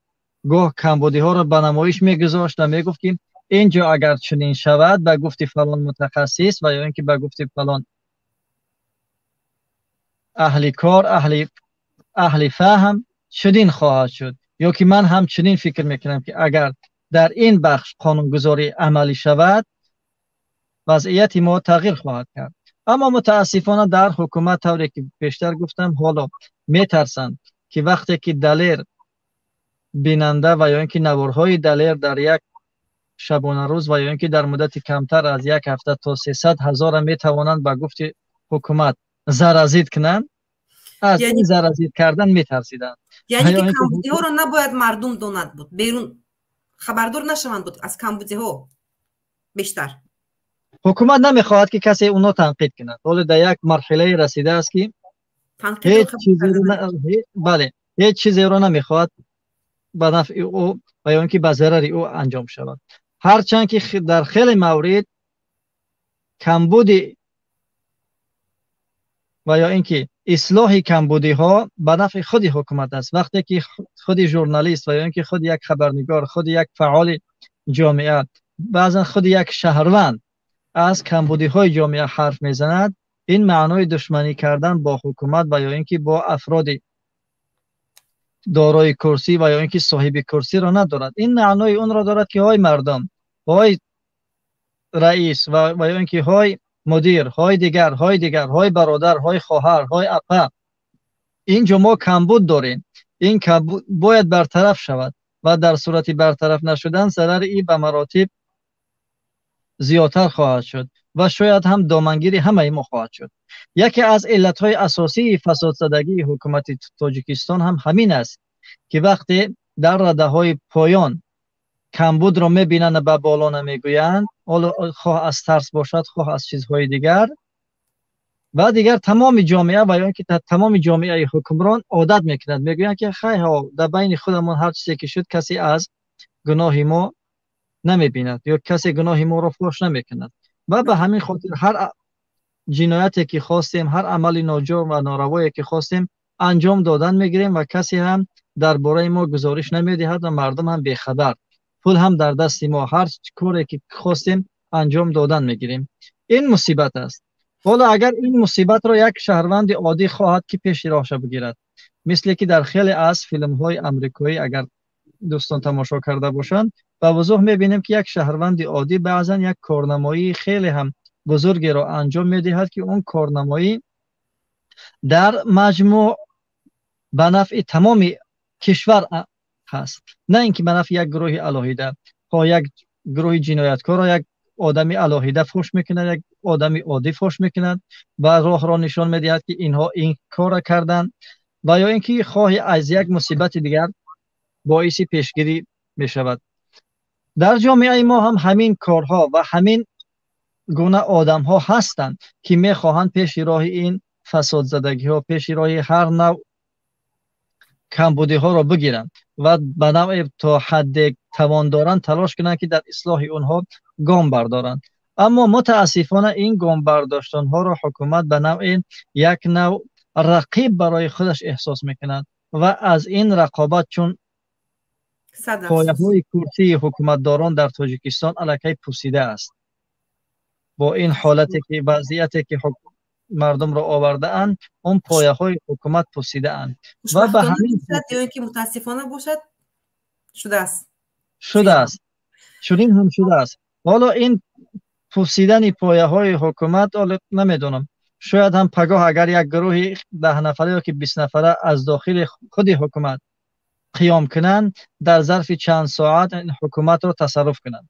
гоҳ камбудиҳоро ба намоиш мегузошт ва мегуфт ки ин ҷо агар чунин шавад, ба гуфти фалон мутахассис ва ё ин ки ба гуфти фалон аҳли кор, аҳли фаҳм чунин хоҳад шуд, ё ки ман ҳам чунин фикр мекунам ки агар дар ин бахш қонунгузорӣ амалӣ шавад, вазъияти мо тағйир хоҳад кард. Аммо мутаассифона дар ҳукумат, тавре ки пештар гуфтам, ҳоло метарсанд ки вақте ки Далер бинанда ва ё ин ки наворҳои Далер дар як шабонарӯз ва ё ин ки дар муддати камтар аз як ҳафта то 300 ҳазора метавонанд ба гуфти ҳукумат заразид кунанд, аз ин заразид кардан метарсиданд. Яъне ки камбудиҳоро набояд мардум донад буд, берун хабардор нашаванд буд аз камбудиҳо бештар. Ҳукумат намехоҳад ки касе онро танқид кунад. Ҳоло дар як марҳилае расидааст ки ҳеҷ чизеро намехоҳад ба нафъи ӯ ва ё ин ки ба зарари ӯ анҷом шавад. Ҳарчанд ки дар хеле маврид камбуди ва ё ин ки ислоҳи камбудиҳо ба нафъи худи ҳукумат аст. Вақте ки худи журналист ва ё ин ки худи як хабарнигор, худи як фаъоли ҷомеа, баъзан худи як шаҳрванд аз камбудиҳои ҷомеа ҳарф мезанад, ин маънои душманӣ кардан бо ҳукумат ва ё ин ки бо афроди дорои курсӣ ва ё ин ки соҳиби курсиро надорад. Ин маънои онро дорад ки ҳой мардум, ҳой раис ва ё ин ки ҳой мудир, ҳой дигар, ҳой дигар, ҳой бародар, ҳой хоҳар, ҳой апа, инҷо мо камбуд дорем, ин камбуд бояд бартараф шавад ва дар сурати бартараф нашудан зарари ин ба маротиб зиёдтар хоҳад шуд ва шояд ҳам домангири ҳамаи мо хоҳад шуд. Яке аз иллатҳои асосии фасодзадагии ҳукумати Тоҷикистон ҳам ҳамин аст ки вақте дар радаҳои поён камбудро мебинанд ва ба боло намегӯянд, ҳоло хоҳ аз тарс бошад, хоҳ аз чизҳои дигар, ва дигар тамоми ҷомеа ва ё ин ки тамоми ҷомеаи ҳукмрон одат мекунад, мегӯянд ки хайҳо, дар байни худамон ҳар чизе ки шуд, касе аз гуноҳи мо намебинад ё касе гуноҳи моро фош намекунад. Ва ба ҳамин хотир ҳар ҷинояте ки хостем, ҳар амали ноҷор ва норавое ки хостем анҷом додан мегирем ва касе ҳам дар бораи мо гузориш намедиҳад ва мардум ҳам бехабар, пул ҳам дар дасти мо, ҳар коре ки хостем анҷом додан мегирем. Ин мусибат аст. Ҳоло агар ин мусибатро як шаҳрванди оддӣ хоҳад ки пеши роҳша бигирад, мисле ки дар хеле аз филмҳои амрикоӣ агар дӯстон тамошо карда бошанд, ба вузӯҳ мебинем ки як шаҳрванди оддӣ баъзан як корнамоии хеле ҳам бузургеро анҷом медиҳад ки он корнамоӣ дар маҷмӯъ ба нафъи тамоми кишвар ҳаст, на ин ки ба нафъи як гурӯҳи алоҳида. Хоҳ як гурӯҳи ҷинояткорро як одами алоҳида фош мекунад, як одами оддӣ фош мекунад ва роҳро нишон медиҳад, ки инҳо ин корро карданд, ва ё ин ки хоҳи аз як мусибати дигар боиси пешгирӣ мешавад. Дар ҷомеаи мо ҳам ҳамин корҳо ва ҳамин гуна одамҳо ҳастанд, ки мехоҳанд пеши роҳи ин фасодзадагиҳо, пеши роҳи ҳар навъ камбудиҳоро бигиранд ва ба навъе то ҳадде тавон доранд талош кунанд, ки дар ислоҳи онҳо гом бардоранд. Аммо мутаассифона ин гом бардоштанҳоро ҳукумат ба навъе як навъ рақиб барои худаш эҳсос мекунад ва аз ин рақобат, чун пояҳои курсии ҳукуматдорон дар Тоҷикистон аллакай пусида аст, бо ин ҳолате ки вазъияте ки мардумро овардаанд, он пояҳои ҳукумат пусидаанд ва ба ҳамин ё ин ки мутаассифона бошад, шудааст, шудааст, чунин ҳам шудааст. Ҳоло ин пусидани пояҳои ҳукумат, ҳоло намедонам, шояд ҳам пагоҳ агар як гурӯҳи 10 нафара ё ки 20 нафара аз дохили худи ҳукумат қиём кунанд, дар зарфи чанд соат ҳукуматро тасарруф кунанд.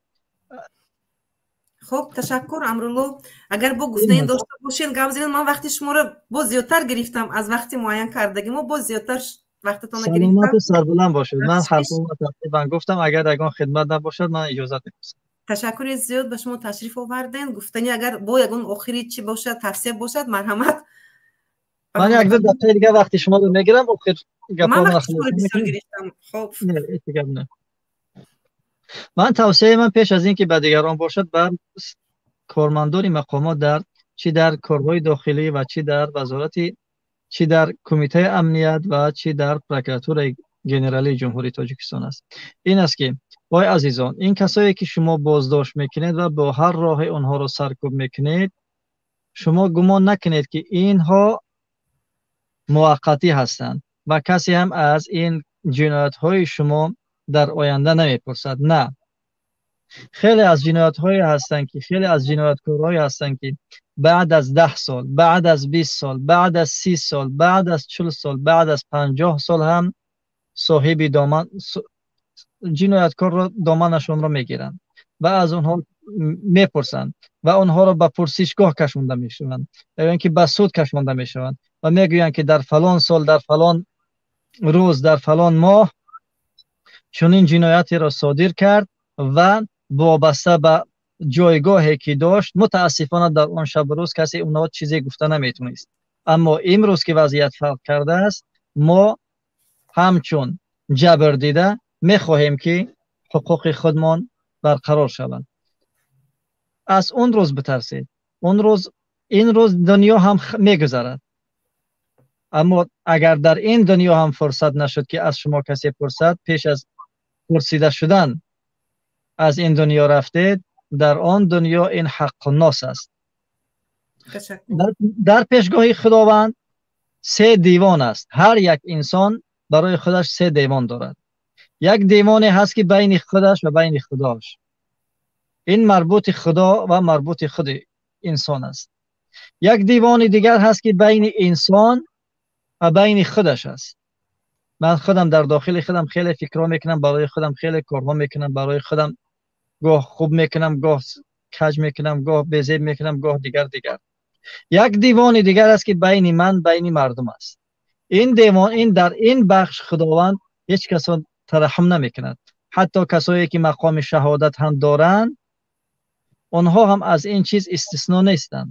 Хуб, ташаккур, Амрулло. Агар бо гуфтанӣ дошта бошед, гап занед. Ман вақти шуморо боз зиёдтар гирифтам аз вақти муайян кардаги мо, боз зиёдтар вақтатонро гирифтам. Саломату сарбуланд бошед. Ман ҳарфамро тақрибан гуфтам, агар ягон хидмат набошад, ман иҷозат мепурсам. Ташаккури зиёд, ба шумо ташриф оварден. Гуфтанӣ агар бо ягон охири чӣ бошад, тавсия бошад, марҳамат. Ман як ду дақиқаи дигар вақти шуморо мегирам, охир гапҳоро бисёр гирифтам. Хуб, не, гап не. Ман тавсияи ман пеш аз ин ки ба дигарон бошад, ба кормандони мақомот, дар чӣ дар корҳои дохилӣ ва чӣ дар вазорати, чӣ дар кумитаи амният ва чӣ дар прокуратураи генералии Ҷумҳурии Тоҷикистон аст, ин аст ки ой азизон, ин касое ки шумо боздошт мекунед ва бо ҳар роҳе онҳоро саркӯб мекунед, шумо гумон накунед, ки инҳо муваққатӣ ҳастанд ва касе ҳам аз ин ҷиноятҳои шумо дар оянда намепурсад. На, хеле аз ҷиноятҳое ҳастанд, ки хеле аз ҷинояткорҳое ҳастанд, ки баъд аз 10 сол, баъд аз 20 сол, баъд аз 30 сол, баъд аз 40 сол, баъд аз 50 сол ҳам соҳиби доман ҷинояткорро доманашонро мегиранд ва аз онҳо мепурсанд ва онҳоро ба пурсишгоҳ кашонда мешаванд ё ин ки ба суд кашонда мешаванд ва мегӯянд, ки дар фалон сол, дар фалон рӯз, дар фалон моҳ чунин ҷиноятеро содир кард ва вобаста ба ҷойгоҳе ки дошт, мутаассифона дар он шабу рӯз касе онҳо чизе гуфта наметонист. Аммо имрӯз ки вазъият фарқ кардааст, мо ҳамчун ҷабрдида мехоҳем, ки ҳуқуқи худмон барқарор шавад. Аз он рӯз битарсед, он рӯз, ин рӯз дунё ҳам мегузарад. Аммо агар дар ин дунё ҳам фурсат нашуд, ки аз шумо касе пурсад, пеш аз пурсида шудан аз ин дунё рафтед, дар он дунё ин ҳаққу нос аст. Дар пешгоҳи Худованд се девон аст. Ҳар як инсон барои худаш се девон дорад. Як девоне ҳаст, ки байни худаш ва байни Худош, ин марбути Худо ва марбути худи инсон аст. Як девони дигар ҳаст, ки байни инсон ва байни худаш аст. Ман худам дар дохили худам хеле фикрҳо мекунам, барои худам хеле корҳо мекунам, барои худам гоҳ хуб мекунам, гоҳ каҷ мекунам, гоҳ безеб мекунам, гоҳ дигар дигар. Як девони дигар аст, ки байни ман, байни мардум аст. Ин девон, ин дар ин бахш Худованд ҳеҷ касо тараҳҳум намекунад. Ҳатто касое ки мақоми шаҳодат ҳам доранд, онҳо ҳам аз ин чиз истисно нестанд.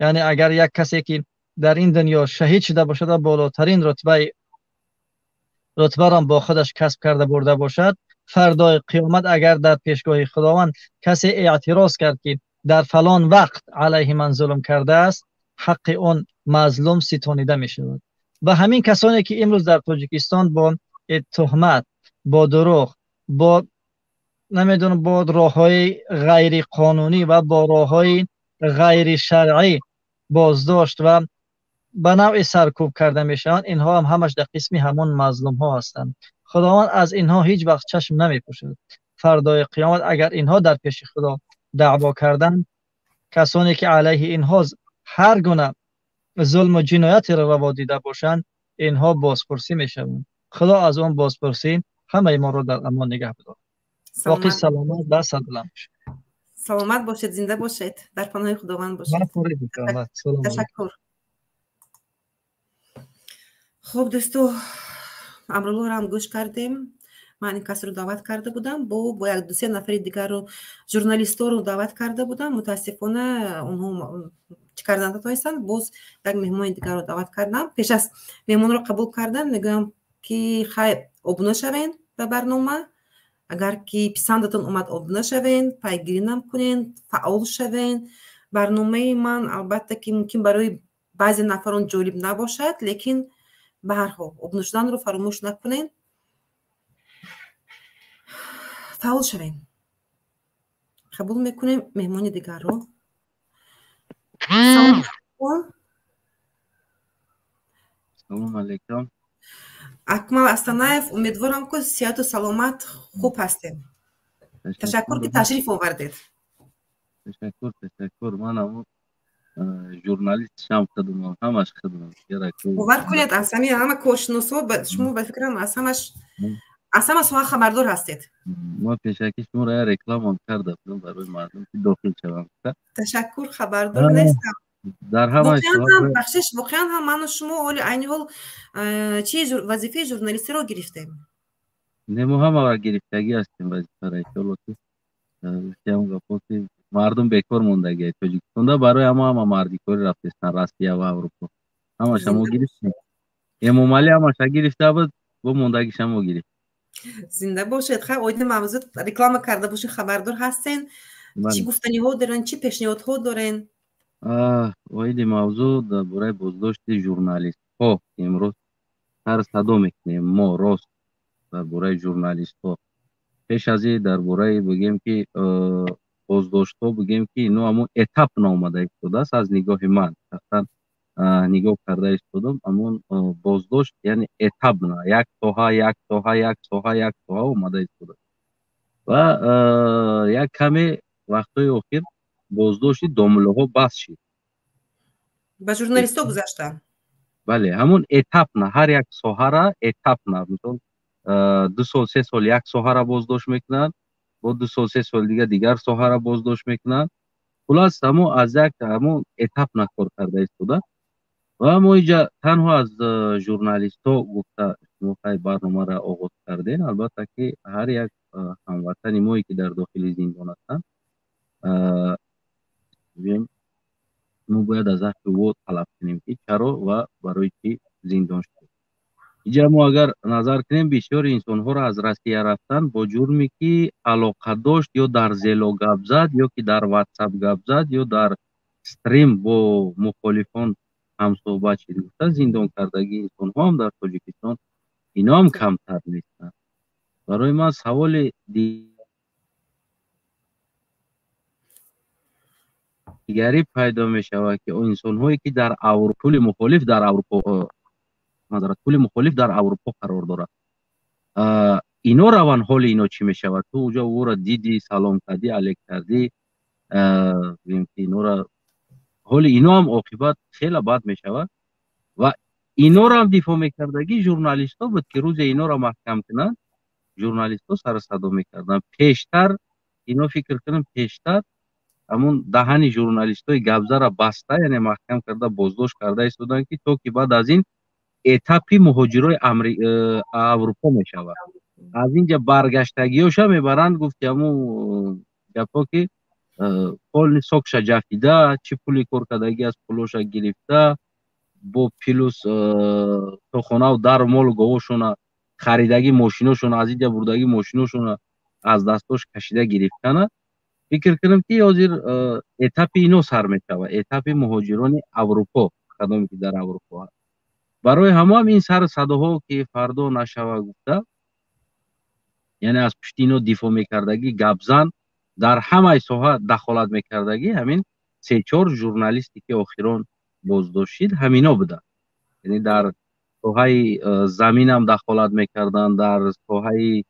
Яъне агар як касе ки дар ин дунё шаҳид шуда бошад ва болотарин рутбаро бо худаш касб карда бурда бошад, фардои қиёмат агар дар пешгоҳи Худованд касе эътироз кард, ки дар фалон вақт алайҳи ман зулм кардааст, ҳаққи он мазлум ситонида мешавад. Ва ҳамин касоне ки имрӯз дар Тоҷикистон бо туҳмат, бо дурӯғ, бо намедонам, бо роҳҳои ғайриқонунӣ ва бо роҳҳои ғайришаръӣ боздошт ва ба навъи саркӯб карда мешаванд, инҳо ҳам ҳамаш дар қисми ҳамон мазлумҳо ҳастанд. Худованд аз инҳо ҳеҷ вақт чашм намепӯшад. Фардои қиёмат агар инҳо дар пеши Худо даъво карданд, касоне ки алайҳи инҳо ҳар гуна зулму ҷиноятеро раво дида бошанд, инҳо бозпурсӣ мешаванд. Худо аз он бозпурсӣ ҳамаи моро дар амон нигаҳ бидорад. Боқӣ саломат ва сарбаланд бошед. Саломат бошед, зинда бошед, дар паноҳи Худованд бошед. Ташаккур. Хуб, дӯсто, Амруллоҳро ҳам гӯш кардем. Ман ин касро даъват карда будам, бо як дусе нафари дигарро, журналистҳоро даъват карда будам. Мутаассифона, онҳо чӣ кардан натавонистанд. Боз як меҳмони дигарро даъват кардам. Пеш аз меҳмонро қабул кардан мегӯям, ки хайр, обуна шавен ба барнома. Агар ки писандатон омад, обуна шавен, пайгирӣ нам кунен, фаъол шавен. Барномаи ман, албатта, ки мумкин барои баъзе нафарон ҷолиб набошад, лекин ба ҳар ҳол обуна шуданро фаромӯш накунен, фаъол шавем. Қабул мекунем меҳмони дигарро. Салом алейкум. Акмал Астанаев, умедворам, ки сиҳату саломат хуб ҳастем. Ташаккур, ки ташриф овардед. Ташаккур, ташаккур. Ман ҳамун журналист шам хидмам, ҳамаш хидмам. Бовар кунед, аз ҳамин ҳама коршиносҳо шумо, ба фикрам, аз ҳамаш, аз ҳама соҳа хабардор ҳастед. Мо пешакӣ шуморо як рекламам карда будам барои мардум, ки дохил шавам. Ташаккур, хабардор нестам. Дар ҳама бахшиш, воқеан ҳам ману шумо ҳоли айни ҳол чи вазифаи журналистиро гирифтем? Не, мо ҳама гирифтагӣ ҳастем вазифаро, иншолло, ки гапо ки мардум бекор мондагӣ Тоҷикистонда, барои ҳама мардикорӣ рафтестан Россия ва Аврупо. Ҳамаша мо гирифтем. Эмомалӣ ҳамаша гирифта буд, бо мондагиша мо гирифт. Зинда бошед. Хай, оиди мавзӯъ реклама карда бошед, хабардор ҳастен. Чӣ гуфтаниҳо дорен, чӣ пешниҳодҳо дорен? Оиди мавзӯъ дар бораи боздошти журналистҳо имрӯз сар садо мекунем мо, рост, дар бораи журналистҳо. Пеш аз ин дар бораи бигем, ки боздоштҳо, бигем, ки ино ҳамун этап наомада истодааст. Аз нигоҳи ман шахсан нигоҳ карда истодам, ҳамун боздошт, яъне этап на як соҳа, як соҳа, як соҳа, як соҳа омада истодааст ва як каме вақтҳои охир боздошти домуллоҳо бас шид. Ба журналистҳо гузаштанд. Бале, ҳамун этап на ҳар як соҳара этап на, мисол, 2 сол, 3 сол як соҳара боздошт мекунанд, бо 2 сол, 3 соли дига дигар соҳара боздошт мекунанд. Хулас, ҳамун аз як ҳамун этап на кор карда истода ва мо инҷа танҳо аз журналистҳо гуфта шумо хай барномаро оғоз кардем. Албатта, ки ҳар як ҳамватани мое, ки дар дохили зиндон ҳастанд, мо бояд аз ҳаққи ӯ талаб кунем, ки чаро ва барои чӣ зиндон шуд. Инҷа мо агар назар кунем, бисёри инсонҳоро аз Россия рафтан бо ҷурме, ки алоқа дошт, ё дар Зело гап зад, ё ки дар Ватсап гап зад, ё дар стрим бо мухолифон ҳамсӯҳбат шид гуфта зиндон кардагии инсонҳо ҳам дар Тоҷикистон ино ҳам камтар нестанд. Барои ман саволи дигарӣ пайдо мешавад, ки инсонҳое, ки дар пули мухолиф дар Аврупо, пули мухолиф дар Аврупо қарор дорад, ино раванд, ҳоли ино чӣ мешавад? Ту уҷо ӯро дидӣ, салом кардӣ, алек кардӣ, ки инора ҳоли ино ҳам оқибат хеле бад мешавад. Ва инора ҳам дифоъ мекардагӣ журналистҳо буд, ки рӯзе инора маҳкам кунанд, журналистҳо сару садо мекарданд пештар. Ино фикр кунам, пештар ҳамун даҳани журналистҳои гапзара баста, яъне маҳкам карда, боздошт карда истоданд, ки то ки баъд аз ин этапи муҳоҷирои Аврупо мешавад, аз инҷа баргаштагиёша мебаранд. Гуфти ҳамун гапҳо, ки поли сокша ҷафида, чӣ пули кор кардагӣ аз пулоша гирифта, бо плюс то хонаву дару молу говошона харидагӣ, мошиношона аз инҷа бурдагӣ, мошиношона аз дастош кашида гирифтана. Фикр кунам, ки ҳозир этапи ино сар мешавад, этапи муҳоҷирони Аврупо, кадоме ки дар Аврупо ҳаст. Барои ҳамоам ин сару садоҳо, ки фардо нашава гуфта, яъне аз пушти ино дифоъ мекардагӣ, гапзан, дар ҳамаи соҳа дахолат мекардагӣ, ҳамин се-чор журналисте, ки охирон боздошт шид, ҳамино буданд. Яъне дар соҳаи заминам дахолат мекарданд, дар соҳаи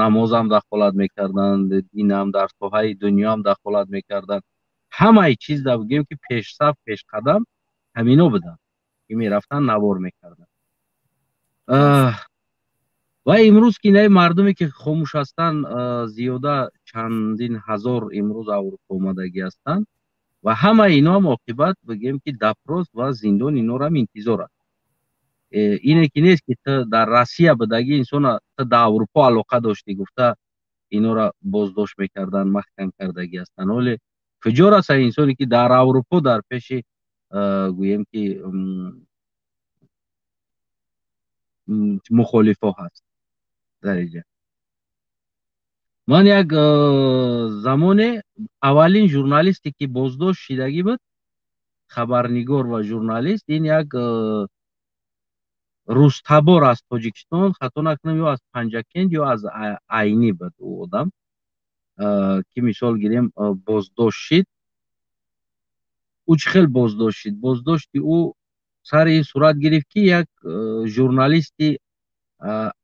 намозам дахолат мекарданд, динам, дар соҳаи дунёам дахолат мекарданд. Ҳамаи чизда бигӯем, ки пешсаф, пешқадам ҳамино буданд, ки мерафтанд, навор мекарданд. Ва имрӯз ки инаи мардуме ки хомӯш ҳастанд, зиёда чандин ҳазор имрӯз Аврупо омадагӣ ҳастанд ва ҳамаи иноам оқибат бигем ки допрос ва зиндон инорам интизор аст. Ине ки нест ки ту дар Россия будагӣ инсона ту дар Аврупо алоқа доштӣ гуфта инора боздошт мекарданд, маҳкам кардагӣ ҳастанд. Ҳоле куҷо раса инсоне ки дар Аврупо дар пеши гӯем ки мухолифо ҳаст дар инҷа. Ман як замоне аввалин журналисте ки боздошт шидагӣ буд, хабарнигор ва журналист, ин як рустабор аз Тоҷикистон, хато накунам, ё аз Панҷакент ё аз Айнӣ буд ӯ одам, ки мисол гирем боздошт шид. Ӯ чӣ хел боздошт шид? Боздошти ӯ сари ин сурат гирифт ки як журналисти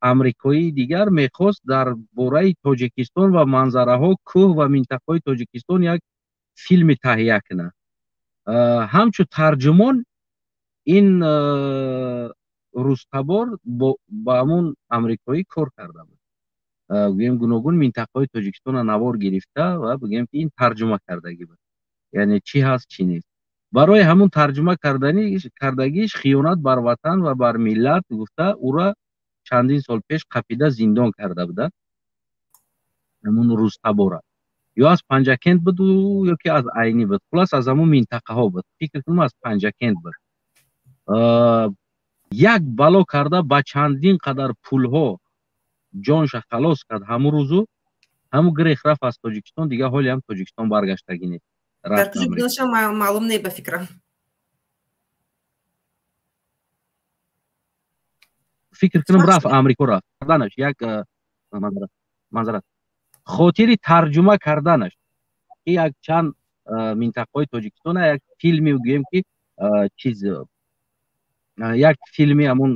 амрикоии дигар мехост дар бораи Тоҷикистон ва манзараҳо, кӯҳ ва минтақаҳои Тоҷикистон як филми таҳия кунад. Ҳамчун тарҷумон ин рустабор ба ҳамун амрикоӣ кор карда буд. Гӯем гуногун минтақаҳои Тоҷикистонро навор гирифта ва бигӯем ки ин тарҷума кардагӣ буд, яъне чӣ ҳаст чӣ нест. Барои ҳамун тарҷума кардагиш хиёнат бар ватан ва бар миллат гуфта ӯра чандин сол пеш қапида зиндон карда буданд, ҳамун рустабора. Ё аз Панҷакент буд ё ки аз Айнӣ буд, хулас аз ҳамун минтақаҳо буд, фикр кунам аз Панҷакент буд. Як бало карда ба чандин қадар пулҳо ҷонша халос кард ҳамун рӯзу, ҳамун гирех рафт аз Тоҷикистон, дигар ҳоле ҳам Тоҷикистон баргаштагӣ нест. Дар куҷо буданаша маълум не ба фикрам. Фикр кунам рафт Амрико рафт. Карданаш як манзара хотири тарҷума карданаш ки як чанд минтақаҳои Тоҷикистон як филме гӯем ки чиз як филми ҳамун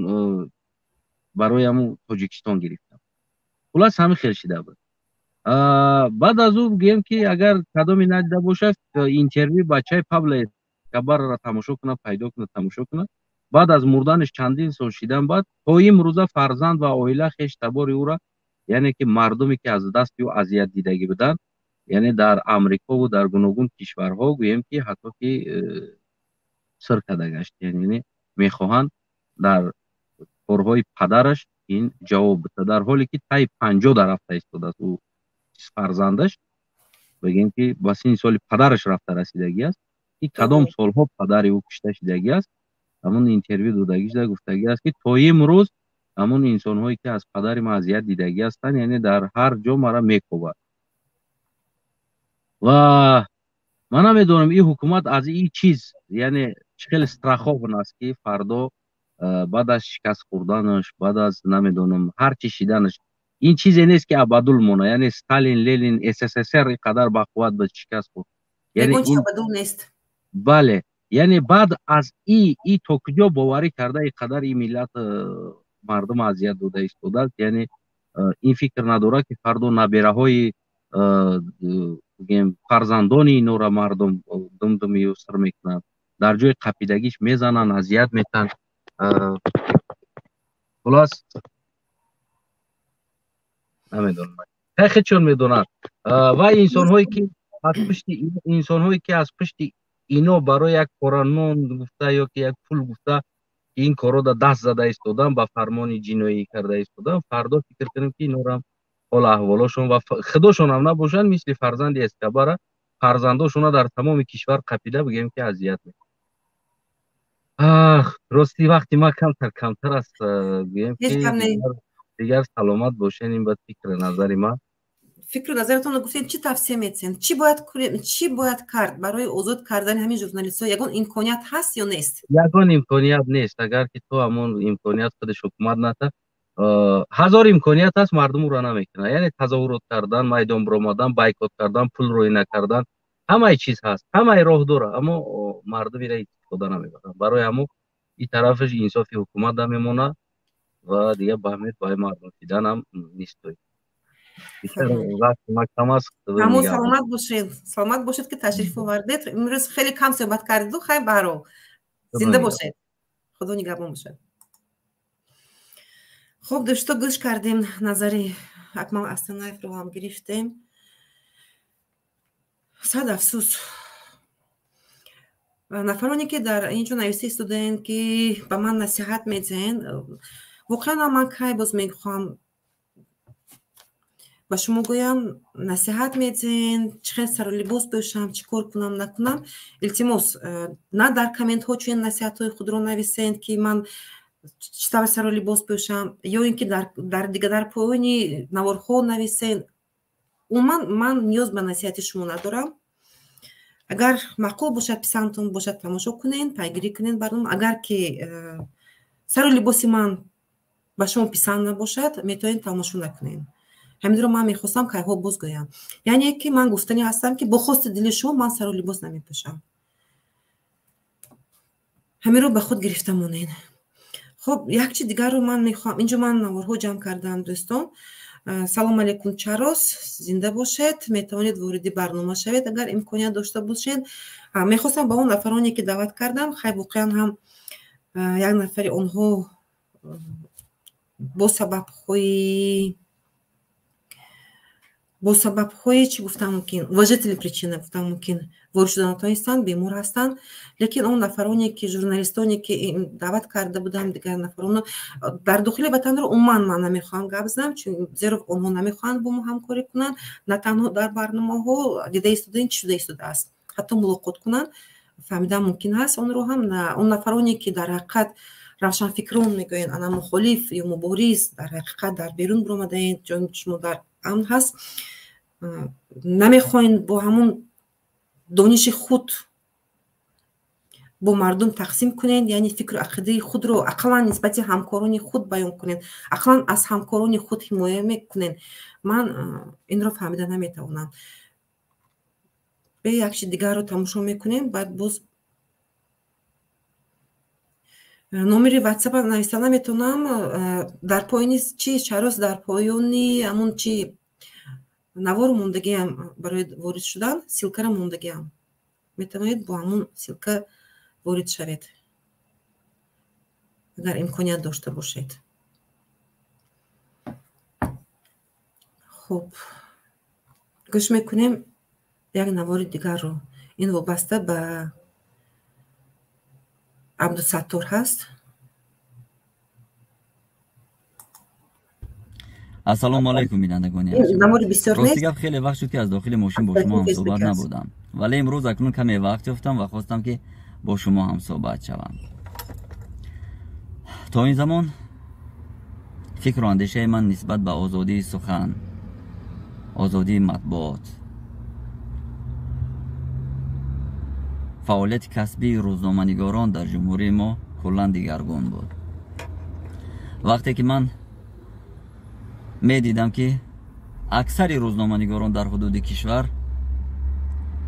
барои ҳамун Тоҷикистон гирифтам. Хулас ҳамин хел шида буд. Баъд аз ӯ гӯем ки агар кадоме надида бошад, интервю бачаи Пабло Эскобарро тамошо кунад, пайдо кунад, тамошо кунад. Баъд аз мурданаш чандин сол шидан баъд то имрӯза фарзанд ва оила хеш табори ӯра, яъне ки мардуме ки аз дасти ӯ азият дидагӣ буданд, яъне дар Амрикову дар гуногун кишварҳо гӯем ки ҳатто ки сир карда гашт, яъне мехоҳанд дар корҳои падараш ин ҷавоб бита, дар ҳоле ки таи 50 дар рафта истодааст ӯ фарзандаш, бигем ки ба синни соли падараш рафта расидагӣ аст, ки кадом солҳо падари ӯ кушта шидагӣ аст. Ҳамун интервю додагишда гуфтагӣ аст ки то имрӯз ҳамун инсонҳое ки аз падари ман азият дидагӣ ҳастанд, яъне дар ҳар ҷо мара мекобад. Ва ман намедонам ин ҳукумат аз ин чиз, яъне чӣ хеле страхован аст ки фардо баъд аз шикаст хӯрданаш, баъд аз намедонам ҳар чӣ шиданаш, ин чизе нест ки абадул мона, яъне Сталин, Ленин, СССР ин қадар бақувват буд, шикаст хӯрд. Яъне абадул нест. Бале, яъне баъд аз и то куҷо боварӣ карда ин қадар ин миллат мардум азият дода истодааст, яъне ин фикр надорад ки фардо набераҳои бигем фарзандони инора мардум думдумию сир мекунанд, дар ҷои қапидагиш мезананд, азият метанд. Хулас намедонам, хеле медонад. Ва инсонҳое ки аз пушти инсонҳое ки аз пушти ино барои як пора нон гуфта ё ки як пул гуфта ин корро да даст зада истодан, ба фармони ҷиноӣ карда истодан, фардо фикр кунем ки инорам ҳол аҳволошон ва худошон ҳам набошанд, мисли фарзанди Эскобара фарзандошона дар тамоми кишвар қапида бигем ки азият мекунанд. Рости вақти ма камтар аст, гӯем ки дигар саломат бошен. Ин бад фикри назари ман. Фикру назаратонро гуфтем, чӣ тавсия метиҳем, чӣ бояд кунем, чӣ бояд кард барои озод кардани ҳамин журналистҳо? Ягон имконият ҳаст ё нест? Ягон имконият нест. Агар ки то ҳамон имконият худаш ҳукумат ната, ҳазор имконият ҳаст, мардум ӯро намекунад. Яъне тазоҳурот кардан, майдон баромадан, бойкот кардан, пул рӯй накардан, ҳамаи чиз ҳаст, ҳамаи роҳ дорад, аммо мардум ира истифода намебаранд. Барои ҳамон ин тарафаш инсофи ҳукумат намемонад ва дигар ба ҳамин баи мардум шидан ҳам нест. Ҳамон саломат бошед, саломат бошед ки ташриф овардед. Имрӯз хеле кам суҳбат кардиду, хайр, баҳрол зинда бошед, худо нигаҳбон бошад. Хуб, дӯсто, гӯш кардем, назари Акмал Астанаевро ҳам гирифтем. Сад афсӯс, нафароне ки дар ин ҷо нависта истодаанд, ки ба ман насиҳат медиҳанд, воқеан ман кай боз мехоҳам ба шумо гӯям, насиҳат медиҳен чӣ хел сару либос пӯшам, чӣ кор кунам, накунам. Илтимос, на дар комментҳо чунин насиҳатҳои худро нависед, ки ман чӣ тавр сару либос пӯшам, ё ин ки дар дига дар поёни наворҳо нависед. Умуман ман ниёз ба насиҳати шумо надорам. Агар маъқул бошад, писандтон бошад, тамошо кунед, пайгирӣ кунед барнома. Агар ки сару либоси ман ба шумо писанд набошад, метавонед тамошо накунед. Ҳаминро ман мехостам кайҳо боз гӯям. Яъне ки ман гуфтанӣ ҳастам, ки бо хости дили шумо ман сару либос намепӯшам. Ҳаминро ба худ гирифта монед. Хуб, як чи дигарро ман мехоҳам. Инҷо ман наворҳо ҷамъ кардам, дӯстон. Салом алейкум, Чарос, зинда бошед. Метавонед вориди барнома шавед, агар имконият дошта бошед. Мехостам ба он нафароне ки даъват кардам, хай воқеан ҳам як нафари онҳо бо сабабҳои чӣ гуфтам мумкин, уважительные причины гуфтам мумкин, ворид шуда натавонистанд, бемор ҳастанд. Лекин он нафароне ки журналистоне ки даъват карда будам, дигар нафароно дар дохили ватанро умуман ман намехоҳам гап занам, чун зеро онҳо намехоҳанд бо мо ҳамкорӣ кунанд, на танҳо дар барномаҳо дида истодаин чӣ шуда истодааст, ҳатто мулоқот кунанд, фаҳмидан мумкин ҳаст онро ҳам. Он нафароне ки дар ҳақиқат равшанфикрон мегӯянд, ана мухолиф ё мубориз, дар ҳақиқат дар берун баромадаед, ҷони шумо дар амн ҳаст, намехоҳед бо ҳамун дониши худ бо мардум тақсим кунед, яъне фикру ақидаи худро ақаллан нисбати ҳамкорони худ баён кунед, ақаллан аз ҳамкорони худ ҳимоя мекунед. Ман инро фаҳмида наметавонам. Бе як чи дигарро тамошо мекунем, баъд боз номери ватсапа нависта наметавонам. Дар поёни чи Чарос, дар поёни ҳамун чи навор мондагиам барои ворид шудан, ссылка ра мондагиам, метавонед бо ҳамун ссылка ворид шавед, агар имконият дошта бошед. Хуб, гӯш мекунем як навори дигарро. Ин вобаста ба Абдусаттор ҳаст. Ассалому алайкум, бинандагони азиз. Рости гап, хеле вақт шуд, ки аз дохили мошин бо шумо ҳамсӯҳбат набудам, вале имрӯз акнун каме вақт ёфтам ва хостам, ки бо шумо ҳамсӯҳбат шавам. То ин замон фикру андешаи ман нисбат ба озодии сухан, озодии матбуот, фаъолияти касбии рӯзноманигорон дар ҷумҳурии мо куллан дигаргун буд. Вақте ки ман медидам, ки аксари рӯзноманигорон дар ҳудуди кишвар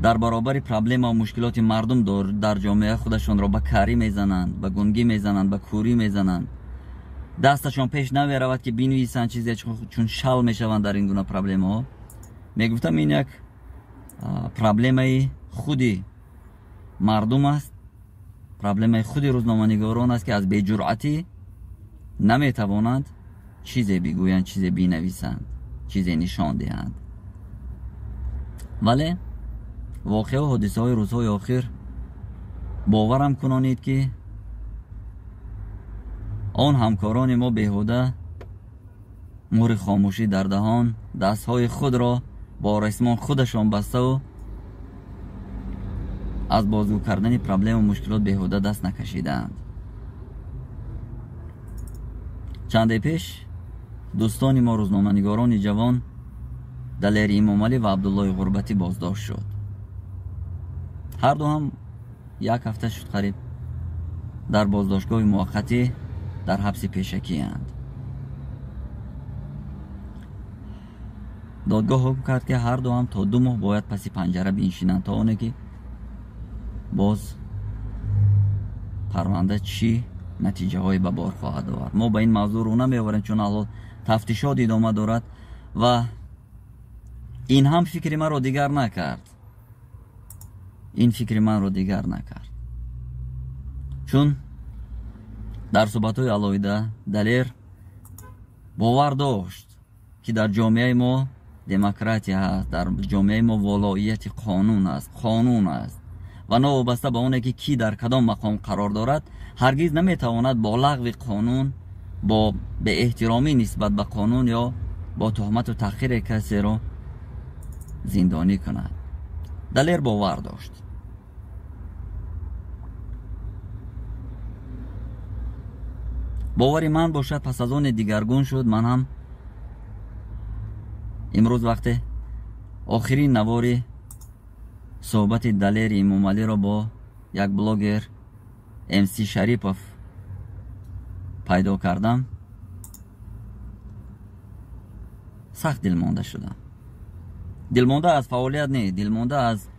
дар баробари проблемаву мушкилоти мардум дар ҷомеа худашонро ба карӣ мезананд, ба гунгӣ мезананд, ба кӯрӣ мезананд, дасташон пеш намеравад, ки бинависанд чизе, чун шал мешаванд дар ин гуна проблемаҳо, мегуфтам, ин як проблемаи худи мардум аст, проблемаи худи рӯзноманигорон аст, ки аз беҷуръатӣ наметавонанд чизе бигӯянд, чизе бинависанд, чизе нишон диҳанд. Вале воқеау ҳодисаҳои рӯзҳои охир боварам кунонид, ки он ҳамкорони мо беҳуда муҳри хомӯшӣ дар даҳон, дастҳои худро бо ресмон худашон баставу аз бозгӯ кардани проблему мушкилот беҳуда даст накашидаанд. Чанде пеш дӯстони мо, рӯзноманигорони ҷавон Далери Имомалӣ ва Абдуллои Ғурбатӣ боздошт шуд. Ҳарду ҳам як ҳафта шуд қариб дар боздоштгоҳи муваққатӣ дар ҳабси пешакиянд. Додгоҳ ҳукм кард, ки ҳарду ҳам то 2 моҳ бояд паси панҷара биншинанд, то оне ки боз парванда чӣ натиҷаҳое ба бор хоҳад овард. Мо ба ин мавзӯъ рӯ намеоварем, чун ҳоло тафтишот идома дорад ва ин ҳам фикри маро дигар накард. Ин фикри манро дигар накард, чун дар суҳбатҳои алоҳида Далер Бовар дошт, ки дар ҷомеаи мо демократия ҳаст, дар ҷомеаи мо волоияти қонун аст, қонун аст ва новобаста ба оне ки кӣ дар кадом мақом қарор дорад, ҳаргиз наметавонад бо лағви қонун, бо беэҳтиромӣ нисбат ба қонун ё бо туҳмату таҳқире касеро зиндонӣ кунад. Далер бовар дошт. Бовари ман бошад пас аз оне дигаргун шуд. Ман ҳам имрӯз вақте охирин навори суҳбати Далери Эмомалиро бо як блогер МС Шарипов пайдо кардам, сахт дилмонда шудам. Дилмонда аз фаъолият не, дилмонда аз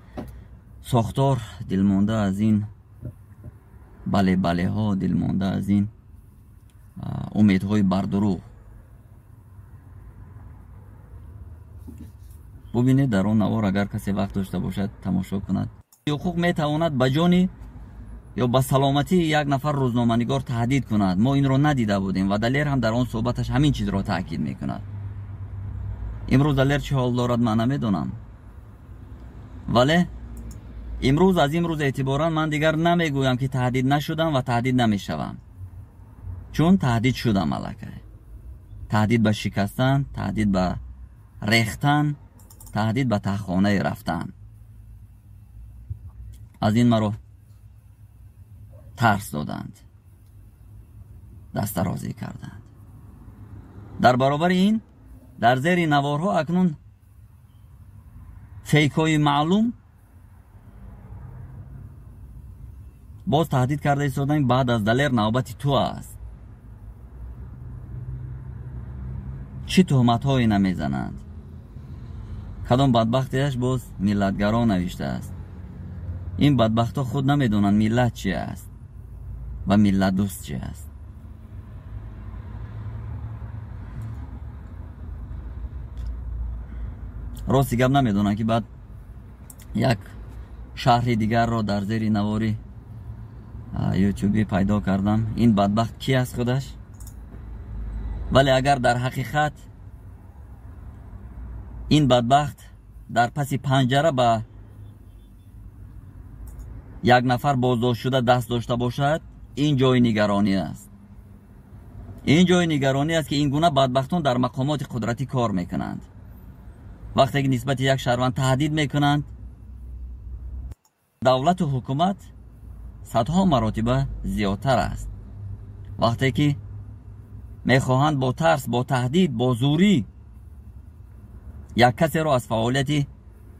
сохтор, дилмонда аз ин бале-балеҳо, дилмонда аз ин умедҳои бардурӯғ. Бубинед дар он навор, агар касе вақт дошта бошад тамошо кунад. Ҳуқуқ метавонад ба ҷони ё ба саломатии як нафар рӯзноманигор таҳдид кунад. Мо инро надида будем ва Далер ҳам дар он суҳбаташ ҳамин чизро таъкид мекунад. Имрӯз Далер чӣ ҳол дорад ман намедонам, вале имрӯз аз имрӯз эътиборан ман дигар намегӯям ки таҳдид нашудам ва таҳдид намешавам, чун таҳдид шудам аллакай. Таҳдид ба шикастан, таҳдид ба рехтан, таҳдид ба таҳхонаи рафтан. Аз ин маро тарс доданд, дастарозӣ карданд. Дар баробари ин дар зери наворҳо акнун фейкҳои маълум боз таҳдид карда истоданд, баъд аз Далер навбати ту аст. Чӣ туҳматҳое намезананд? Кадом бадбахтеаш боз миллатгаро навиштааст. Ин бадбахтҳо худ намедонанд миллат чи аст ва миллатдӯст чи аст. Рости гап намедонам ки баъд як шаҳри дигарро дар зери навори ютубӣ пайдо кардам. Ин бадбахт ки аст худаш? Вале агар дар ҳақиқат ин бадбахт дар паси панҷара ба як нафар боздоштшуда даст дошта бошад, ин ҷои нигаронӣ аст. Ин ҷои нигаронӣ аст, ки ин гуна бадбахтон дар мақомоти қудратӣ кор мекунанд. Вақте ки нисбати як шаҳрванд таҳдид мекунанд, давлату ҳукумат садҳо маротиба зиёдтар аст. Вақте ки мехоҳанд бо тарс, бо таҳдид, бо зӯрӣ як касеро аз фаъолияти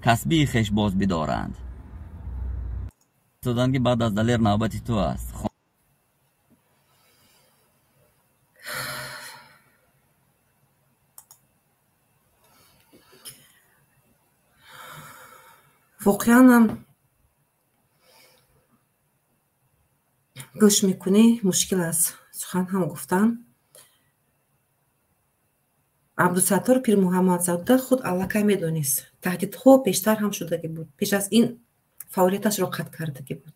касбии хеш боз бидоранд. Доданд ки баъд аз Далер навбати ту аст. Воқеанам гӯш мекунӣ, мушкил аст сухан ҳам гуфтан. Абдусаттор Пирмуҳаммадзода худ аллакай медонист, таҳдидҳо пештар ҳам шудагӣ буд, пеш аз ин фаъолияташро қатъ кардагӣ буд,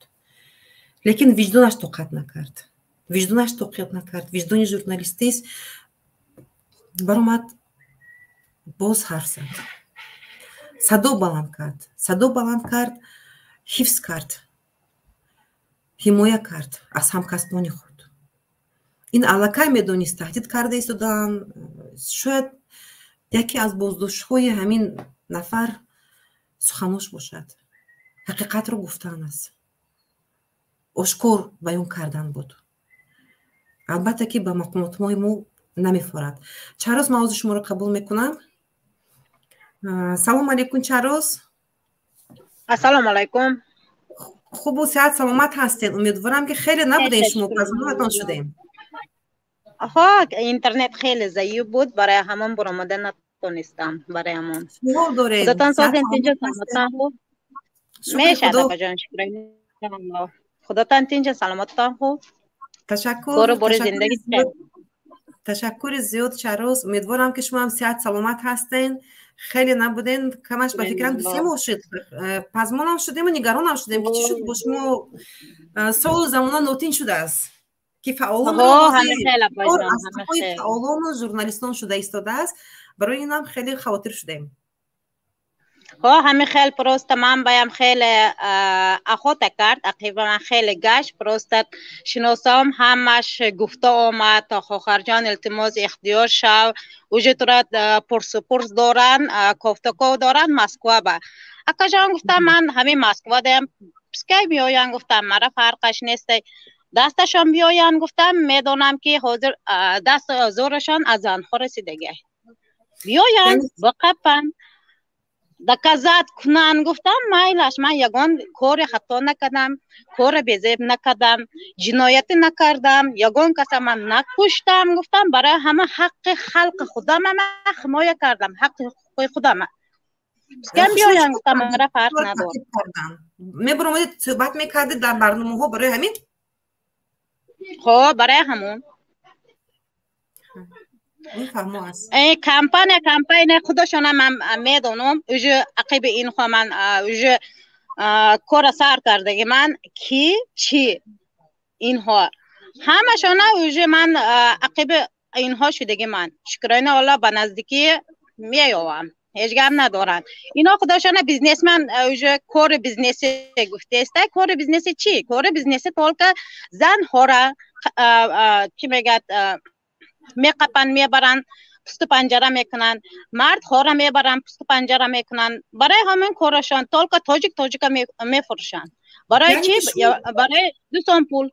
лекин виҷдонаш тоқат накард, виҷдонаш тоқат накард, виҷдони журналистист баромад, боз ҳарф зад, садо баланд кард, садо баланд кард, ҳифз кард, ҳимоя кард аз ҳамкасбони худ. Ин аллакай медонист, таҳдид карда истодаанд. Шояд яке аз боздоштҳои ҳамин нафар суханош бошад, ҳақиқатро гуфтан аст, ошкор баён кардан буд. Албатта ки ба мақомотҳои мо намефорад. Чароз, ман ҳозир шуморо қабул мекунам. Салом алейкум, Чароз. Ассалому алайкум. Хубу сеҳат саломат ҳастед? Умедворам ки хеле набудем шумо, пазмонатон шудем. Аҳо, интернет хеле заиф буд, барои ҳамон баромада натонистам, барои ҳамон. Шумо доред. Худотон созен, тинҷа саломатон хуб. Мешавад, апаҷон, шукр. Худотон тинҷа саломатон хуб. Ташаккур. Кору бори зиндагӣ. Ташаккури зиёд, Чароз. Умедворам ки шумо ҳам сеҳат саломат ҳастен. Хеле набуден, камаш ба фикрам 2-3 моҳ шуд. Пазмонам шудему, нигаронам шудем ки чӣ шуд бо шумо, солу замона нотин шудааст. Ки фаъолонро фаъолону журналистон шуда истодааст, барои инам хеле хавотир шудаем. Ҳо, ҳамин хел, просто ман баям хеле охота кард, ақиба ман хеле гашт, просто шиносом ҳамаш гуфта омад: «Хохарҷон, илтимос, эҳтиёт шав, уже тура пурсу пурс доранд, кофтуков доранд Москва ба». «Акаҷон, — гуфтам, — ман ҳамин Москва даям, пускай биёянд, — гуфтам, — мара фарқаш нест, дасташон биёянд, — гуфтам, — медонам ки ҳозир даст зӯрашон аз занҳо расидагӣ, биёянд, биқапанд, доказать кунанд, — гуфтам, — майлаш, ман ягон кори хато накардам, кори безеб накардам, ҷиноятӣ накардам, ягон каса ман накуштам, — гуфтам, — барои ҳама ҳаққи халқи худама ман ҳимоя кардам, ҳаққи ҳуқуқи худама, пускай биёянд, — гуфтам, — мара фарқ надорад». Мебаромадед, суҳбат мекардед дар барномаҳо, барои ҳамин? Хо, барои ҳамон. Компания худашона ман медонам, уже ақиби инҳо ман уже кора сар кардаги ман, ки чӣ инҳо ҳамашона уже ман ақиби инҳо шудаги ман. Шукрони Алло, ба наздикӣ меёвам, ҳеҷ гап надоранд. Ино худашона бизнесман, уже кори бизнеси гуфтеста. Кори бизнеси чӣ? Кори бизнеси только занҳора чӣ мегӯяд, меқапанд, мебаранд, пусту панҷара мекунанд, мардҳоро мебаранд, пусту панҷара мекунанд. Барои ҳамин корашон только тоҷик тоҷика мефурӯшанд. Барои чӣ? Барои 2 сом пул.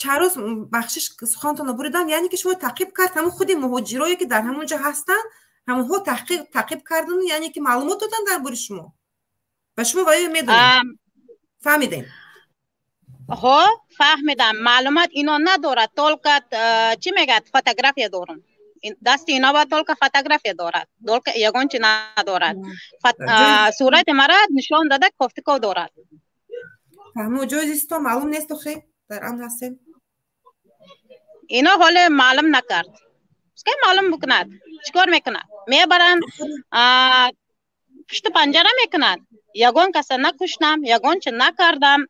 Чароз, бахшиш, сухантонро буридам. Яъне ки шумо таъқиб кард ҳамон худи муҳоҷирое, ки дар ҳамон ҷо ҳастанд, ҳамонҳо таъқиб кардану, яъне ки маълумот доданд дар бори шумо ва шумо ваё медонед, фаҳмидем? Ҳо, фаҳмидам. Маълумот ино надорад, только чӣ мегӯяд, фотография дорам дасти ино ба, только фотография дорад, только ягон чи надорад. Сурати мара нишон дада, кофтуков дорад. Фаҳмо, ҷои зисто маълум нест, охе дар амн ҳастем? Ино ҳоле маълум накард, пускай маълум бикунад. Чикор мекунад? Мебаранд, пушту панҷара мекунад. Ягон каса накуштам, ягон чи накардам,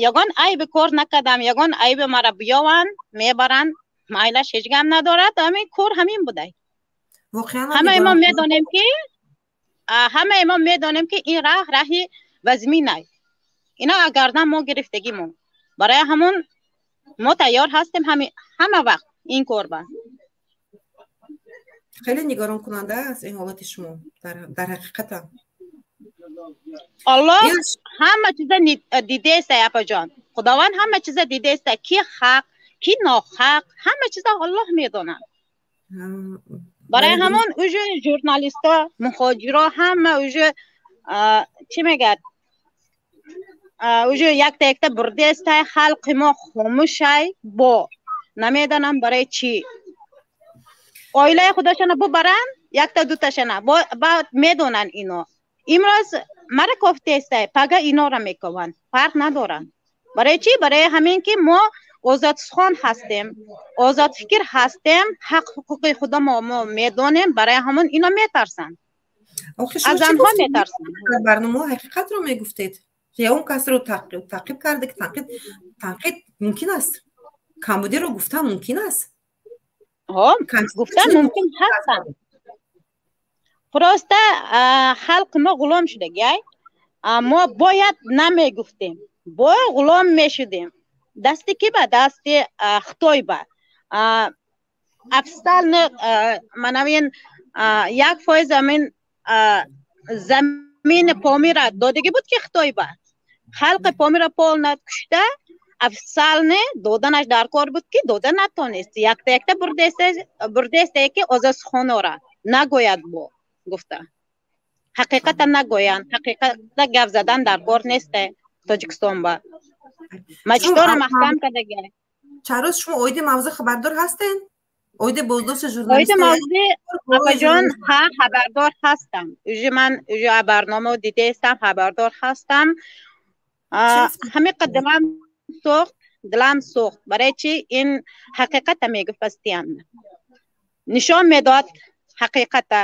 ягон айби кор накардам, ягон айби мара биёванд, мебаранд, майлаш, ҳеҷ гап надорад. Ҳамин кор ҳамин будай. Ҳамаи мо медонем, ки ин раҳ раҳи вазминай. Ино агардан мо гирифтагимон, барои ҳамон мо тайёр ҳастем ҳама вақт ин кор ба. Хеле нигаронкунанда аст ин ҳолати шумо дар ҳақиқатан. Аллоҳ ҳама чиза дидеста, апаҷон, Худованд ҳама чиза дидеста, ки ҳақ, ки нохақ, ҳама чиза Аллоҳ медонад. Барои ҳамон уже журналисто, муҳоҷиро ҳама уже чӣ мегӯяд, уже якта якта бурдестай. Халқи мо хомӯшай, бо намедонам барои чӣ. Оилаи худошона бубаранд, якта дуташона, баъд медонанд. Ино имрӯз мара кофтестай, пага инора мекованд, фарқ надоранд. Барои чӣ? Барои ҳамин ки мо озодсухон ҳастем, озодфикр ҳастем, ҳақ ҳуқуқи худамо мо медонем. Барои ҳамон ино метарсанд, аз занҳо метарсанд. Барномаҳо ҳақиқатро мегуфтед, ягон касро таъқиб карда, ки танқид мумкин аст, камбудиро гуфтан мумкин аст. Гуфтан мумкин ҳастанд, просто халқи мо ғулом шудагиай. Мо бояд намегуфтем, бояд ғулом мешудем. Дасти ки ба? Дасти Хитой ба. Официально манавин 1% амин замини Помира додагӣ буд, ки Хитой ба. Халқи Помира полный кушта, официально доданаш дар кор буд, ки дода натонист. Якта якта бурдесте, ки озодсухонора нагӯяд, бо гуфта ҳақиқата нагӯянд. Ҳақиқата гап задан дар кор несте. Тоҷикистон ба мачтора маҳкам кардаги. Чароз, шумо оиди мавзӯъ хабардор ҳастен, оиди боздошти? Оиди мавзӯи, апаҷон, ҳа, хабардор ҳастам. Уже ман уже барнома дидаистам, хабардор ҳастам. Ҳамин қад дилам сӯхт, дилам сӯхт. Барои чи? Ин ҳақиқата мегуфт, постоянно нишон медод ҳақиқата.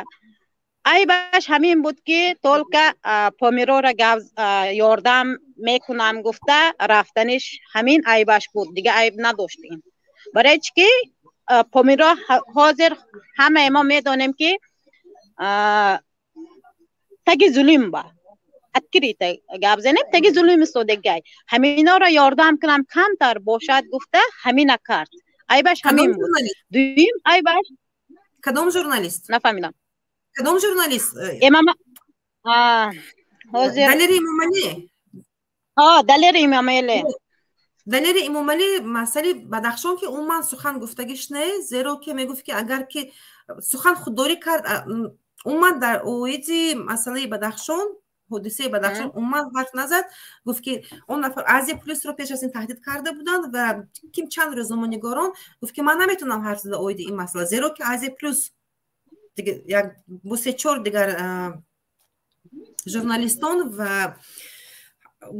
Айбаш ҳамин буд, ки только Помирора ёрдам мекунам гуфта рафтаниш, ҳамин айбаш буд, дига айб надошт. Ин барои чӣ ки Помиро ҳозир ҳамаи мо медонем, ки таги зулм ба открыто гап занем, таги зулм истодагай. Ҳаминоро ёрдам кунам, камтар бошад гуфта, ҳамина кард. Айбаш ҳамин буд. Дуюм айбаш Кадом журналист? Нафаҳмидам. Кадом журналист? Эмама ҳозир. Далери Эмомалӣ? Далери Эмомалӣ. Далери Эмомалӣ масъалаи Бадахшон ки умуман сухан гуфтагиш не, зеро ки мегуфт, ки агар ки сухан худдорӣ кард, умуман дар оиди масъалаи Бадахшон, ҳодисаи Бадахшон умуман ҳарф назад. Гуфт, ки он нафар Азия Плюсро пеш аз ин таҳдид карда буданд ва ким чанд рӯзноманигорон. Гуфт, ки ман наметавонам ҳарф зада оиди ин масъала, зеро ки Азия Плюс як бо се чор дигар журналистон ва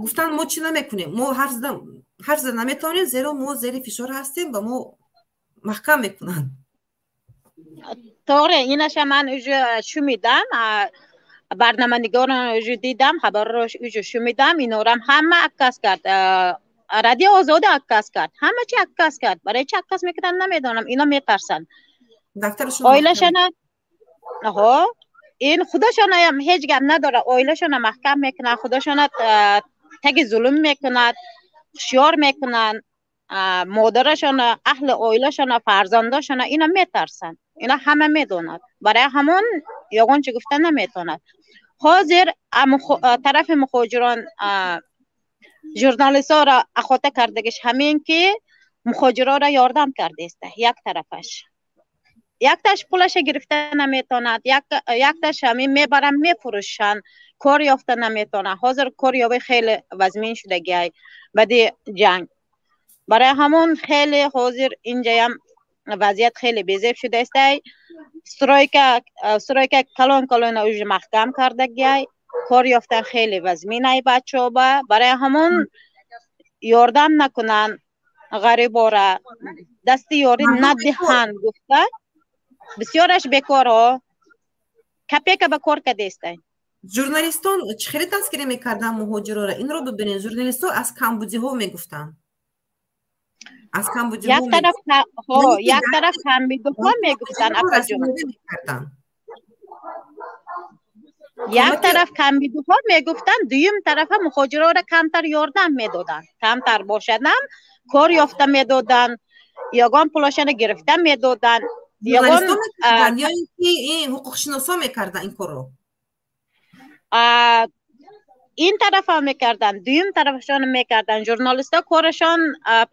гуфтанд, мо чӣ намекунем, мо ҳарф зада наметавонем, зеро мо зери фишор ҳастем ва мо маҳкам мекунанд. Тоғре, инаша ман уже шумидам, барноманигорон уже дидам, хабарро уже шумидам. Инорам ҳама аккас кард, Радио Озода аккас кард, ҳама чи аккас кард. Барои чи аккас мекунанд, намедонам. Ино метарсанд оилашана. Ҳо, ин худашонаям ҳеҷ гап надорад, оилашона маҳкам мекунанд, худашона таги зулм мекунад, ҳушёр мекунанд модарашона, аҳли оилашона, фарзандошона. Ина метарсанд, ина ҳама медонад. Барои ҳамон ягон чи гуфта наметавонад. Ҳозир тарафи мухоҷирон журналистҳоро ахота кардагиш ҳамин ки мухоҷироро ёрдам кардеста. Як тарафаш, якташ пулаша гирифта наметавонад, якташ ҳамин мебаранд, мефурӯшанд, кор ёфта наметавонад. Ҳозир корёбӣ хеле вазмин шудагиай баъди ҷанг. Барои ҳамон хеле ҳозир инҷаям вазъият хеле безеб шудаистай. Стройка калон калона уже маҳкам кардагиай, кор ёфтан хеле вазминай бачаҳоба. Барои ҳамон ёрдам накунанд, ғарибора дасти ёрӣ надиҳанд гуфта, бисёраш бекорҳо копейка ба кор кадестай. Журналистон чӣ хеле дастгирӣ мекарданд муҳоҷироро, инро бибинед. Журналистҳо аз камбудиҳо мегуфтанд, аз камбудиҳо. Як тараф камбудиҳо мегуфтанд, апаҷон, як тараф камбудиҳо мегуфтанд, дуюм тарафа мухоҷироро камтар ёрдам медоданд, камтар бошадам кор ёфта медоданд, ягон пулошана гирифта медоданд. Ягон ё ин ки ҳуқуқшиносо мекарданд ин корро? Ин тарафа мекарданд, дуюм тарафашон мекарданд. Журналистҳо корашон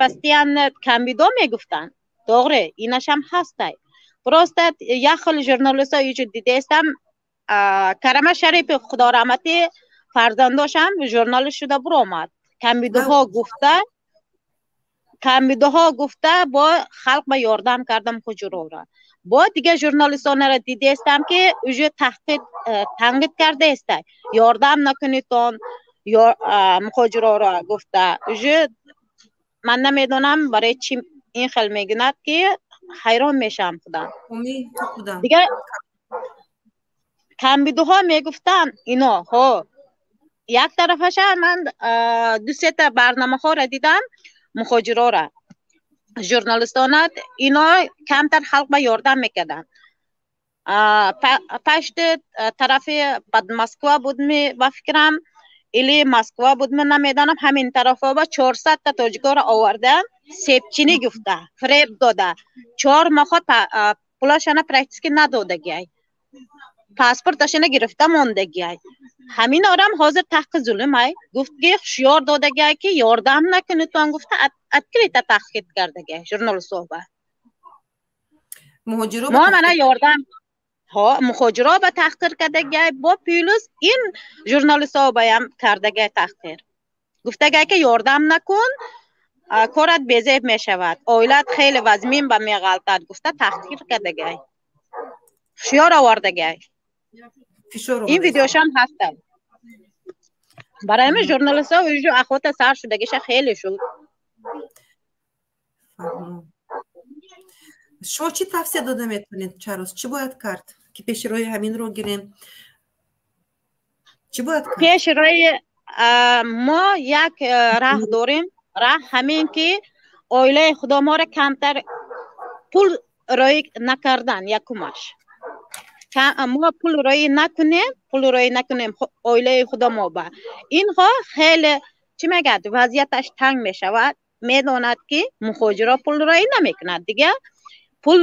постоянно камбудо мегуфтанд, тоғре, инашам ҳастай. Просто як хел журналистҳо иҷо дидаистам. Карама Шарипи, худо раҳматӣ, фарзандошам журналист шуда буромад. Камбудиҳо гуфта, камбудиҳо гуфта, бо халқ ба ёрдам кардам ҳуҷурора. Бо дигар журналистонро дидаистам, ки уже таҳқиқ, танқид кардаистай, ёрдам накунитон мухоҷироро гуфта. Уже ман намедонам, барои чӣ ин хел мегӯнад, ки ҳайрон мешавам худам. Дигар камбудиҳо мегуфтанд ино. Ҳо, як тарафаша ман ду сета барномаҳоро дидам, мухоҷирора журналистонат ино камтар халқ ба ёрдам мекарданд. Пашти тарафи бад Москва будми, ба фикрам, или Москва будми, намедонам, ҳамин тарафҳо ба 400-та тоҷикоро оварда, себчинӣ гуфта, фиреб дода, 4 моҳо пулашона практически надодагиай, паспорташона гирифта мондагиай. Ҳамин орам ҳозир таҳқи зулмай. Гуфт, ки ҳушёр додагиай, ки ёрдам накунитон гуфта, открыто таҳқиқ кардагиай журналистҳо. Мо мана ёрдам ҳо мухоҷиро ба таҳқир кардагиай, бо плюс ин журналистҳо баям кардагиай таҳқир. Гуфтагиай, ки ёрдам накун, корат безеб мешавад, оилат хеле вазмин ба меғалтад гуфта, таҳқир кардагиай, ҳушёр овардагиай. Ин видеошам ҳастад. Барои ҳамин журналистҳо уже охота сар шудагиша хеле шуд. Шумо чӣ тавсия дода метавонед, Чарос? Чӣ бояд кард? Ки пеши роҳи ҳаминро гирем? Чӣ бояд кард? Пеши роҳи мо як раҳ дорем. Раҳ ҳамин ки оилаи худо моро камтар пул роӣ накардан. Якумаш, мо пул роӣ накунем, пул роӣ накунем оилаи худо мо ба инҳо хеле, чӣ мегӯяд, вазъияташ танг мешавад. Медонад, ки муҳоҷиро пул роӣ намекунад. Дига пул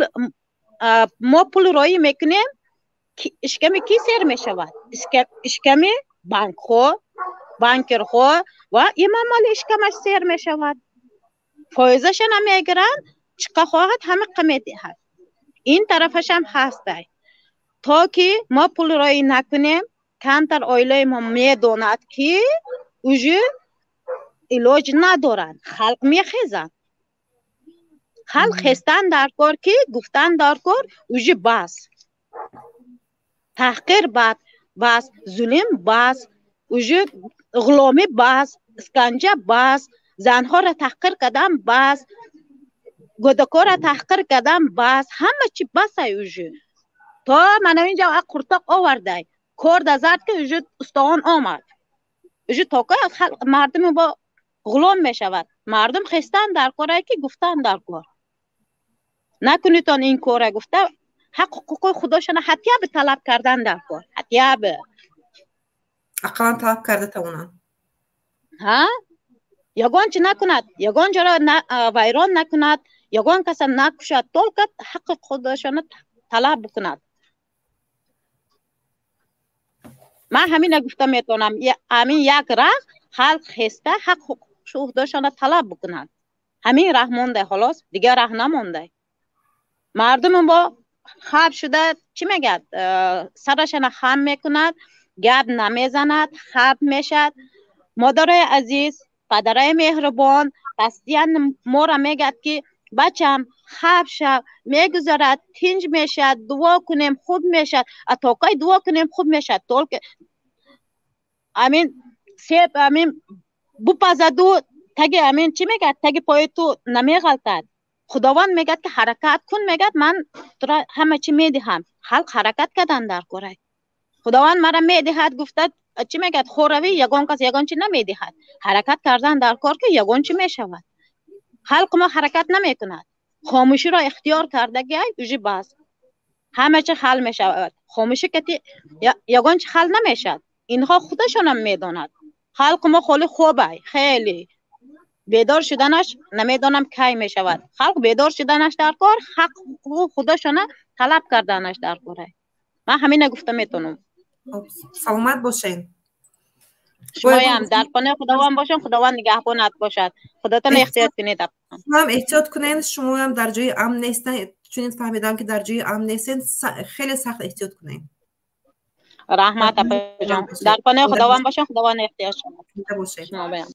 мо пул роӣ мекунем, ишками кӣ сер мешавад? Ишками банкҳо, банкирҳо ва Эмомалӣ ишкамаш сер мешавад. Фоизаша намегиранд, чиқа хоҳад, ҳамиқа медиҳад. Ин тарафашам ҳастай. То ки мо пул роӣ накунем, камтар оилаи мо медонад, ки уже илоҷ надоранд. Халқ мехезанд. Халқ хестан дар кор, ки гуфтан дар кор: уже бас, таҳқир бас, зулм бас, уже ғуломӣ бас, исканҷа бас, занҳоро таҳқир кардан бас, гӯдакҳоро таҳқир кардан бас, ҳама чи басай уже. То мана инҷа қуртоқ овардай, корда зад, ки уже устог'он омад. Уже тока мардуми бо ғулом мешавад. Мардум хестан дар корай, ки гуфтан дар кор: накунитон ин кора, гуфта, ҳақ ҳуқуқи худошона хотя бы талаб кардан дар кор, хотя бы. Ақаллан талаб карда тавонанд. Ҳа, ягон чи накунад, ягон ҷоро вайрон накунад, ягон каса накушад, только ҳаққи худошона талаб бикунад. Ман ҳамина гуфта метавонам. Ҳамин як раҳ: халқ хеста, ҳақ ҳуқуқи талаб бикунад. Ҳамин раҳ мондай, холос, дигар раҳ намондай. Мардуми мо хаб шуда, чӣ мегӯяд, сарашана хам мекунад, гап намезанад, хаб мешад. Модарои азиз, падарои меҳрубон, постоянно моро мегӯяд, ки бачам, хаб шав, мегузарад, тинҷ мешавад, дуо кунем, хуб мешавад. А то кай дуо кунем, хуб мешавад? Только амин себ амин бупазаду таги амин, чӣ мегӯяд, таги пои ту намеғалтад. Худованд мегӯяд, ки ҳаракат кун, мегӯяд, ман тура ҳама чӣ медиҳам. Халқ ҳаракат кардан дар корай. Худованд мара медиҳад гуфта, чӣ мегӯяд, хоравӣ ягон кас ягон чӣ намедиҳад. Ҳаракат кардан дар кор, ки ягон чӣ мешавад. Халқи мо ҳаракат намекунад, хомӯширо ихтиёр кардагиай. Уже бас, ҳама чи ҳал мешавад. Хомӯшӣ кати ягон чи ҳал намешавад, инҳо худашонам медонад. Халқи мо холи хобай, хеле бедор шуданаш намедонам кай мешавад. Халқ бедор шуданаш дар кор, ҳақ ҳуқуқи худашона талаб карданаш дар корай. Ман ҳамина гуфта метавонам. Саломат бошед. Шумоям дар паноҳи Худованд бошед, Худованд нигаҳбонат бошад. Худотон эҳтиёт кунед. Шумоам эҳтиёт кунед, шумоам дар ҷои амн нестед, чунин фаҳмидам, ки дар ҷои амн нестед, хеле сахт эҳтиёт кунед. Раҳмат, апаҷон. Дар паноҳи Худованд бошед, Худованд эҳтиёт бошед. Шумоям.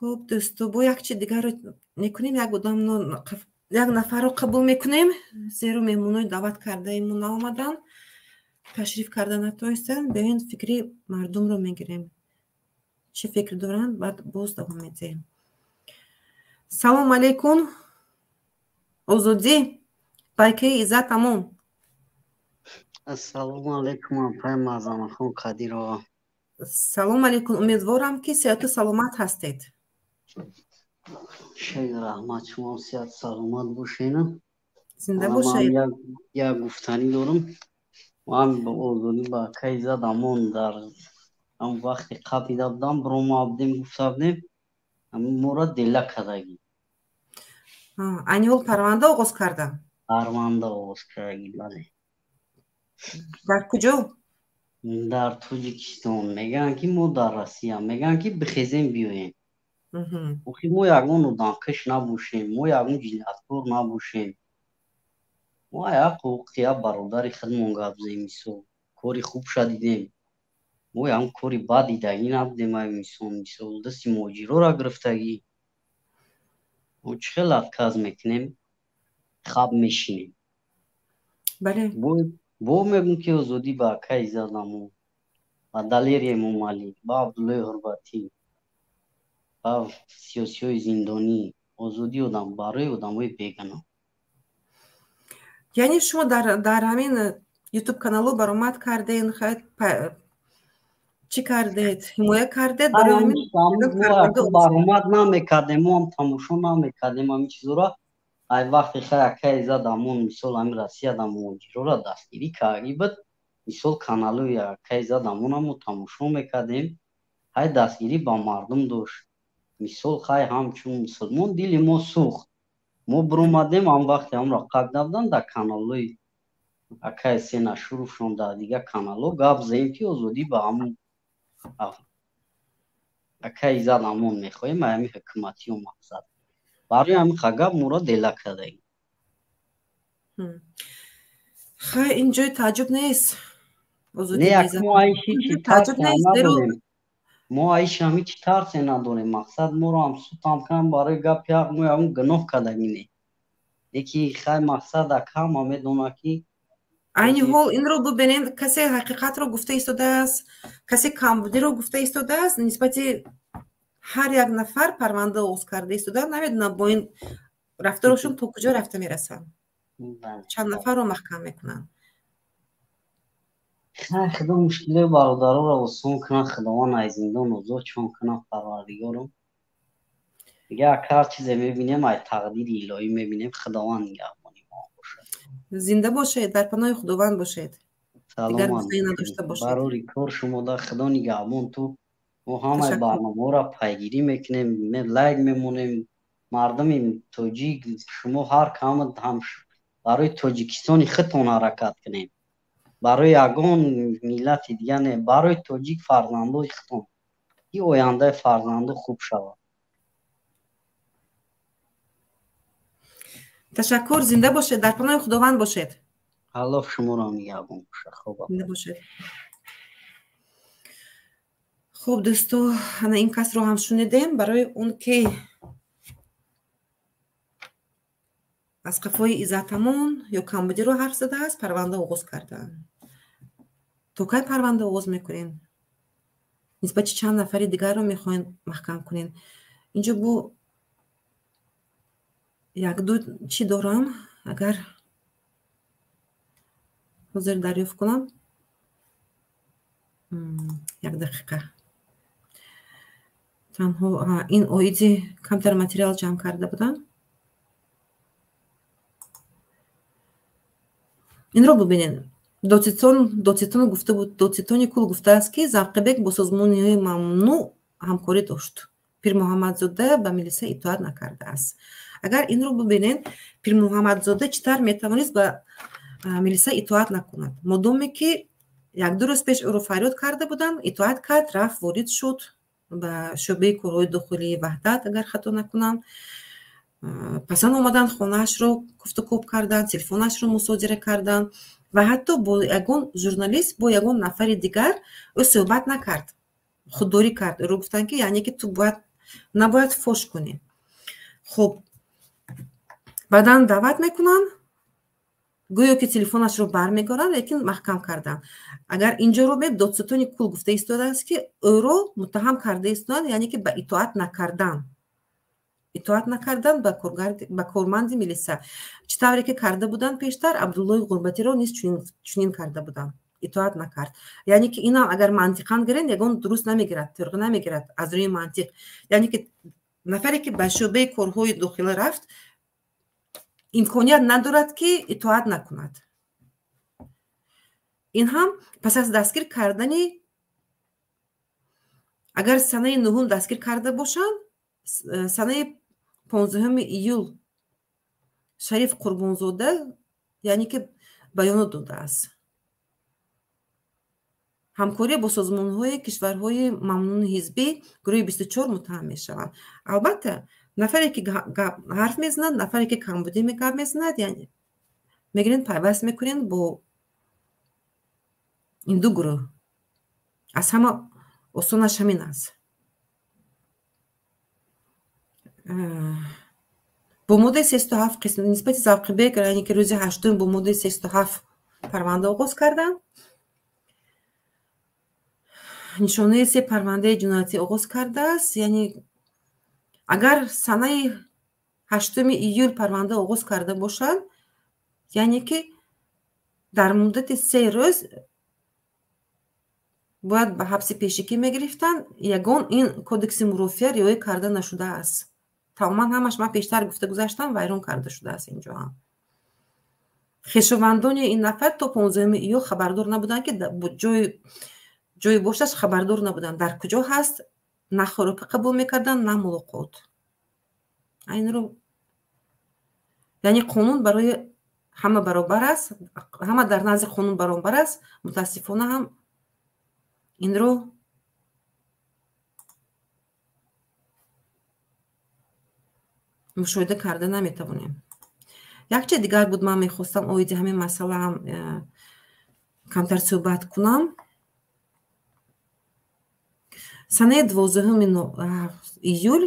Хуб, дӯсто, бо як чи дигарро мекунем, як одам, як нафарро қабул мекунем, зеро меҳмонои даъват кардаи мо наомаданд, ташриф карда натонистанд. Биёед, фикри мардумро мегирем, чӣ фикр доранд, баъд боз давом медиҳем. Салом алейкум, Озодӣ, байкаи Иззат Амон. Ассалому алайкум, апай Мазанахон Қадирова. Салом алейкум, умедворам, ки сиҳату саломат ҳастед. Шайх, раҳмат, шумо сиҳату саломат бошена. Зинда бошед. Як гуфтанӣ дорам. Ман ба Озодӣ, ба акай Иззат Амон дар ҳам вақти қапида будам, бирома будем, гуфта будем, мора дела кардагӣ. Айни ҳол парванда оғоз кардам? Парванда оғоз кардагӣ, бале. Дар куҷо? Дар Тоҷикистон. Мегӯянд, ки мо дар Россия, мегӯянд, ки бихезем, биёем. Охи мо ягон одамкаш набошем, мо ягон ҷинояткор набошем, мо як ҳуқуқи як бародари худмон гап зем. Мисол, кори хубша дидем, мо ягон кори бад дидагӣ набудем. Ай мисол, мисол, дасти муҳоҷирора гирифтагӣ, мо чӣ хел отказ мекунем, хаб мешинем? Бале. Бо мегӯм, ки Озодӣ, ба акай Иззат Амон, ба Далери Эмомалӣ, ба Абдуллои Ҳурбатӣ, ба сиёсиҳои зиндонӣ: озодӣ одам барои одамои бегуноҳ. Яъне шумо дар ҳамин ютуб каналҳо баромад кардед, чӣ кардед, ҳимоя кардед? Баромад намекардем, мо ҳам тамошо намекардем ҳамин чизора. Ай вақте хай акай Иззат Амон, мисол, ҳамин Россияда муҳоҷирора дастгирӣ карди буд, мисол, каналҳои акай Иззат Амона мо тамошо мекардем. Хай дастгирӣ ба мардум дошт, мисол, хай ҳамчун мусулмон дили мо сӯхт, мо биромадем. Ҳам вақте ҳамро қабл набуданд, дар каналҳои акай Сенашуровшон, дар дигар каналҳо гап заем, ки озодӣ ба ҳамун акай Иззат Амон мехоҳем, ҳамин ҳукуматиё мақсад. Барои ҳамин гап моро дела кардаем. Хай, ин ҷои тааҷҷуб нест. Не, мо айши чи тарсе надорем, мо айши ҳами чи тарсе надорем. Мақсад, моро ҳам сутам кунам барои гапи ҳақ, мо ягон гуноҳ кардагӣ не. Леки хай, мақсад, ака ҳама медонад, ки Айни ҳол инро бубинед, касе ҳақиқатро гуфта истодааст, касе камбудиро гуфта истодааст, нисбати ҳар як нафар парванда оғоз карда истодаанд. Намедонам, бо ин рафторашон то куҷо рафта мерасанд, чанд нафарро маҳкам мекунанд. Худо мушкилои бародароро осон кунад, Худованд аз зиндон озодшон кунад, Парвардигорум. Дигар ака, ҳар чизе мебинем, ай тақдири илоҳӣ мебинем. Худованд нигаҳбони мо бошад. Зинда бошед, дар паноҳи Худованд бошед. Саломат, барори кор шумода Худо нигаҳбон ту. Мо ҳамаи барномаҳоро пайгирӣ мекунем, лайк мемонем. Мардуми тоҷик, шумо ҳар кам ҳам барои Тоҷикистони худтон ҳаракат кунем, барои ягон миллати дига не, барои тоҷик, фарзандои худтон, ки ояндаи фарзандо хуб шавад. Ташаккур, зинда бошед, дар паноҳи Худованд бошед. Аллоҳ шуморо нигаҳбон бошад. Хуб, зинда бошед. Хуб, дӯсто, ана ин касро ҳам шунидем. Барои он ки аз қафои Иззатамон ё камбудиро ҳарф задааст, парванда оғоз кардаанд. То кай парванда оғоз мекунем? Нисбати чанд нафари дигарро мехоҳем маҳкам кунем? Инҷо бо якду чӣ дорам, агар ҳозир дарёфт кунам. Як дақиқа. Танҳо ин оиди камтар материал ҷамъ карда будам. Инро бубинед. Додситон гуфта буд, додситони кул гуфтааст, ки Завқибек бо созмониҳои мамнӯъ ҳамкорӣ дошт. Пирмуҳаммадзода ба милиса итоат накардааст. Агар инро бубинед, Пирмуҳаммадзода чӣ тавр метавонист ба милиса итоат накунад? Модоме ки як-ду рӯз пеш ӯро фарёд карда буданд, итоат кард, рафт, ворид шуд ба шӯъбаи корҳои дохилии Ваҳдат, агар хато накунам. Пасан омаданд, хонаашро куфтукӯб карданд, телефонашро мусодира карданд ва ҳатто бо ягон журналист, бо ягон нафари дигар ӯ суҳбат накард, худдорӣ кард. Ӯро гуфтанд, ки яъне ки ту бояд набояд фош кунӣ. Хуб, баъдан даъват мекунанд, гӯё ки телефонашро бармегоранд, лекин маҳкам карданд. Агар инҷоро бед, додситони кул гуфта истодааст, ки ӯро муттаҳам карда истоданд, яъне ки ба итоат накардан, итоат накардан ба корманди милиса. Чӣ тавре ки карда буданд пештар, Абдуллои Ғурбатиро низ чунин карда буданд, итоат накард. Яъне ки инам агар мантиқан гирем, ягон дуруст намегирад, тирғ намегирад аз рӯи мантиқ. Яъне ки нафаре ки ба шӯъбаи корҳои дохила рафт, имконият надорад, ки итоат накунад. Ин ҳам пас аз дастгир кардани, агар санаи 9 дастгир карда бошанд, санаи 15 июл Шариф Қурбонзода, яъне ки баёнот додааст. Ҳамкорӣ бо созмонҳои кишварҳои мамнуни ҳизбӣ гурӯҳи 24 муттаҳам мешаванд. Албатта, нафаре ки ҳарф мезанад, нафаре ки камбудӣ гап мезанад, яъне мегирен, пайваст мекунен бо ин ду гурӯҳ. Аз ҳама осонаш ҳамин аст. Бо моддаи 307 қисм нисбати Завқибек, яъне ки рӯзи 8 бо моддаи 307 парванда оғоз карданд. Нишонаи се парвандаи ҷиноятӣ оғоз кардааст. Яъне агар санаи 8 июл парванда оғоз карда бошанд, Яъне ки дар муддати 3 рӯз бояд ба ҳабси пешикӣ мегирифтанд. Ягон ин кодекси мурофиа риоя карда нашудааст. Тамоман ҳамаш ман пештар гуфта гузаштам, вайрон карда шудааст инҷо ҳам. Хешовандони ин нафар то 15 июл хабардор набуданд, ки ҷои бошташ хабардор набуданд, дар куҷо ҳаст, на хӯрока қабул мекарданд, на мулоқот. Айнро яъне қонун барои ҳама баробар аст, ҳама дар назди қонун баробар аст. Мутаассифона ҳам инро мушоҳида карда наметавонем. Як чиз дигар буд, ман мехостам оиди ҳамин масъала ҳам камтар суҳбат кунам. Санаи 12 июл,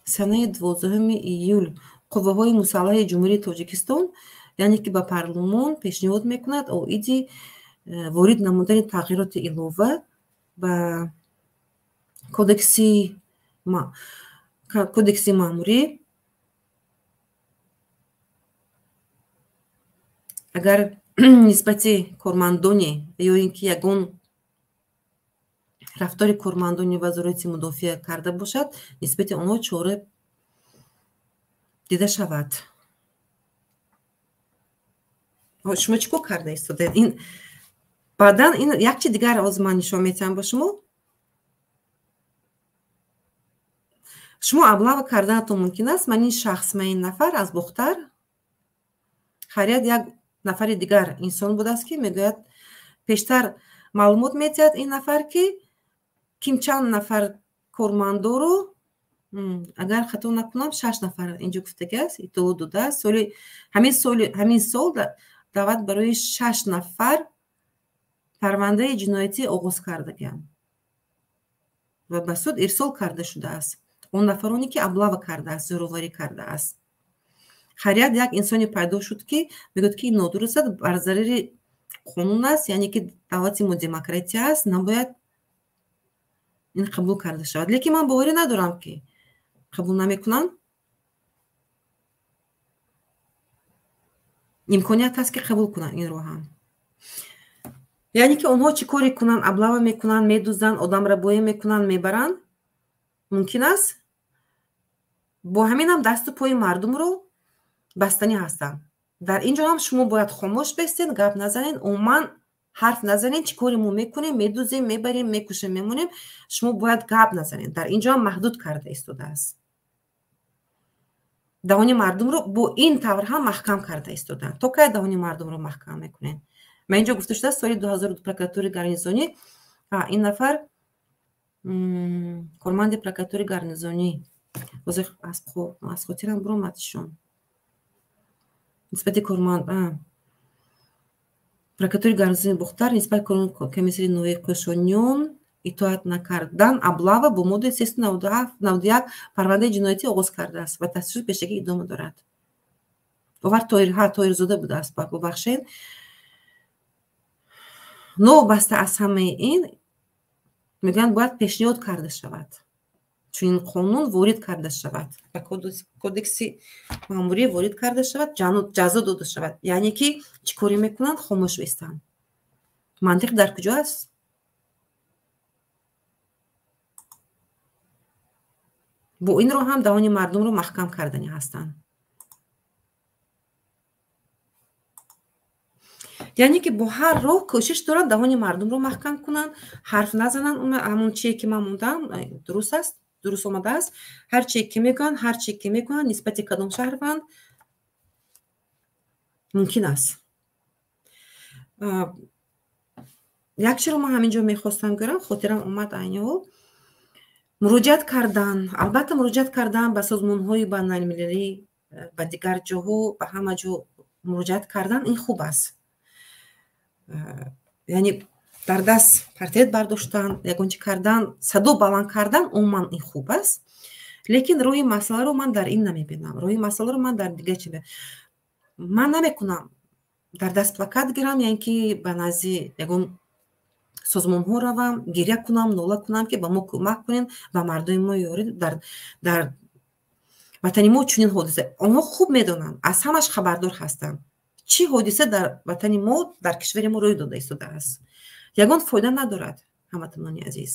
санаи 12 июл қувваҳои мусаллаҳи Ҷумҳурии Тоҷикистон, яъне ки ба парлумон пешниҳод мекунад оиди ворид намудани тағйироти илова ба кодекси маъмурӣ. Агар нисбати кормандони ё ин ки ягон рафтори кормандони вазорати мудофиа карда бошад, нисбати онҳо чора дида шавад. Шумо чӣ кор карда истодаед? Ин баъдан ин як чи дигар ҳозир ман нишон метиҳам ба шумо. Шумо облава карданатон мумкин аст. Ман ин шахс, ман ин нафар аз Бохтар, хайрият як нафари дигар инсон будааст, ки мегӯяд, пештар маълумот метиҳад ин нафар, ки ким чанд нафар кормандоро, агар хато накунам, 6 нафар инҷо гуфтагиаст, иттилоъ додааст. Ҳамин сол даъват барои 6 нафар парвандаи ҷиноятӣ оғоз кардагианд ва ба суд ирсол карда шудааст. Он нафароне ки облава кардааст, зӯроварӣ кардааст. Хайрият як инсоне пайдо шуд, ки мегӯяд, ки ин нодуруст аст, бар зарари қонун аст, яъне ки давлати мо демократия аст, набояд ин қабул карда шавад. Лекин ман боварӣ надорам, ки қабул намекунанд. Имконият ҳаст, ки қабул кунанд инро ҳам. Яъне ки онҳо чӣ коре кунанд? Облава мекунанд, медузданд, одамрабоӣ мекунанд, мебаранд. Мумкин аст бо ҳамин ҳам дасту пои мардумро бастанӣ ҳастанд. Дар ин ҷо ҳам шумо бояд хомӯш бестед, гап назанед, умуман ҳарф назанед. Чӣ коре мо мекунем, медузем, мебарем, мекушем, мемонем, шумо бояд гап назанед. Дар ин ҷо ҳам маҳдуд карда истодааст. Даҳони мардумро бо ин тавр ҳам маҳкам карда истодаанд. То кай даҳони мардумро маҳкам мекунед? Ман инҷо гуфта шудааст, соли 2002 прокуратураи гарнизонӣ, ин нафар корманди прокуратураи гарнизонӣ, ҳозир аз хотирам буромад шон, нисбати корманд прокуратураи гарнизони Бохтар нисбат комиссари ноҳияи Қӯшониён итоат накардан, облава бо моддаи 391 парвандаи ҷиноятӣ оғоз кардааст ва тафтишоти пешакӣ идома дорад. Овар Тоҳирзода будааст, бубахшед. Новобаста аз ҳамаи ин мегӯянд, бояд пешниҳод карда шавад, чунин қонун ворид карда шавад, ба кодекси маъмурӣ ворид карда шавад, ҷазо дода шавад. Яъне ки чӣ коре мекунанд? Хомӯш бистанд. Мантиқ дар куҷо аст? Бо инро ҳам даҳони мардумро маҳкам карданӣ ҳастанд. Яъне ки бо ҳар роҳ кӯшиш доранд даҳони мардумро маҳкам кунанд, ҳарф назананд. Ҳамон чие ки ман мондам дуруст аст, дуруст омадааст. Ҳар чие ки мегӯянд, ҳар чие ки мекунанд нисбати кадом шаҳрванд мумкин аст. Як чиро ман ҳамин ҷо мехостам гӯям, хотирам омад айни ҳол. Муроҷиат кардан, албатта муроҷиат кардан ба созмонҳои байналмилалӣ, ба дигар ҷоҳо, ба ҳама ҷо муроҷиат кардан ин хуб аст. Яъне дар даст портрет бардоштан, ягон чи кардан, садо баланд кардан умуман ин хуб аст. Лекин роҳи масъаларо ман дар ин намебинам. Роҳи масъаларо ман дар дигар чи ман намекунам. Дар даст плакат гирам, яъне ки ба назди ягон созмонҳо равам, гиря кунам, нола кунам, ки ба мо кӯмак кунед, ба мардуми мо ёрӣ дар Ватани мо чунин ҳодиса, онҳо хуб медонанд, аз ҳамаш хабардор ҳастанд, чӣ ҳодиса дар ватани мо, дар кишвари мо рӯй дода истодааст. Ягон фоида надорад, ҳамватанони азиз,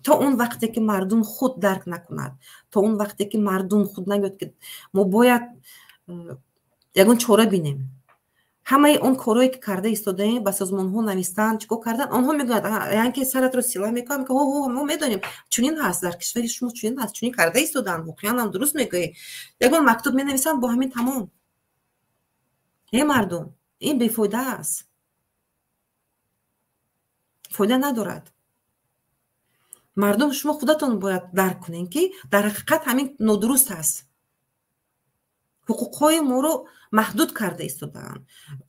то он вақте ки мардум худ дарк накунад, то он вақте ки мардум худ нагӯяд, ки мо бояд ягон чора бинем. Ҳамаи он корҳое ки карда истодаем, ба созмонҳо навистан, чӣ кор кардан, онҳо мегӯянд, яъне ки саратро сила мекунанд, ҳо ҳо, мо медонем, чунин ҳаст дар кишвари шумо, чунин ҳаст, чунин карда истодаанд, воқеан ҳам дуруст мегӯӣ. Ягон мактуб менависанд, бо ҳамин тамом. Э мардум, ин бефоида аст, фоида надорад. Мардум, шумо худатон бояд дарк кунед, ки дар ҳақиқат ҳамин нодуруст аст. Ҳуқуқҳои моро маҳдуд карда истодаанд,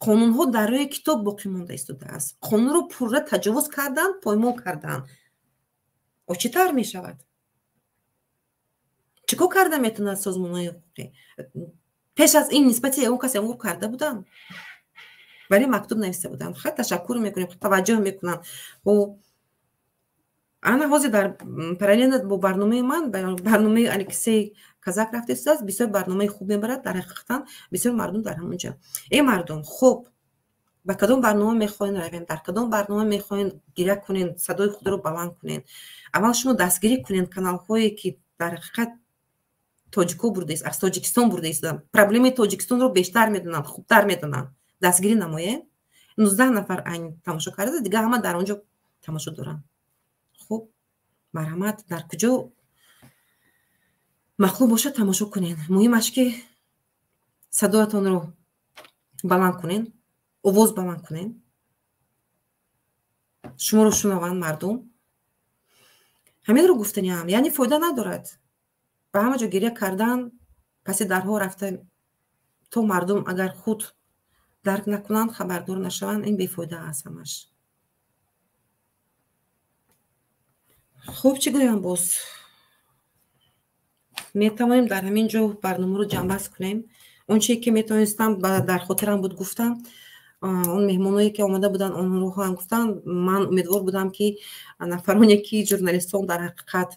қонунҳо дар рӯи китоб боқӣ монда истодааст, қонунро пурра таҷовуз карданд, поймол карданд. О чӣ тавр мешавад? Чӣ кор карда метавонад созмонҳои ҳуқуқӣ? Пеш аз ин нисбати ягон кас ягон кор карда буданд, вале мактуб нависта буданд, ха, ташаккур мекунем, таваҷҷӯҳ мекунанд. Ана ҳозир дар параллельно бо барномаи ман барномаи Алексей Казак рафта истодааст, бисёр барномаи хуб мебарад, дар ҳақиқатан бисёр мардум дар ҳамон ҷо. Э мардум, хуб, ба кадом барнома мехоҳем равем, дар кадом барнома мехоҳем гиря кунем, садои худро баланд кунем? Аввал шумо дастгирӣ кунед каналҳое, ки дар ҳақиқат тоҷико бурдааст, аз Тоҷикистон бурда истодаанд, проблемаи Тоҷикистонро бештар медонанд, хубтар медонанд, дастгирӣ намоед. 19 нафар айн тамошо карда, дигар ҳама дар он ҷо тамошо доранд. Хуб, марҳамат, дар куҷо махлуб бошад, тамошо кунед. Муҳимаш, ки садоятонро баланд кунед, овоз баланд кунед, шуморо шунаванд мардум. Ҳаминро гуфтаниам. Яъне фоида надорад ба ҳама ҷо гиря кардан, паси дарҳо рафта, то мардум агар худ дарк накунанд, хабардор нашаванд, ин бефоида аст ҳамаш. Хуб, чӣ гӯям боз? Метавонем дар ҳамин ҷо барномаро ҷамъбаст кунем. Он чие ки метавонистам, дар хотирам буд, гуфтам. Он меҳмоное ки омада буданд, онҳоро ҳам гуфтам. Ман умедвор будам, ки нафароне ки журналистон дар ҳақиқат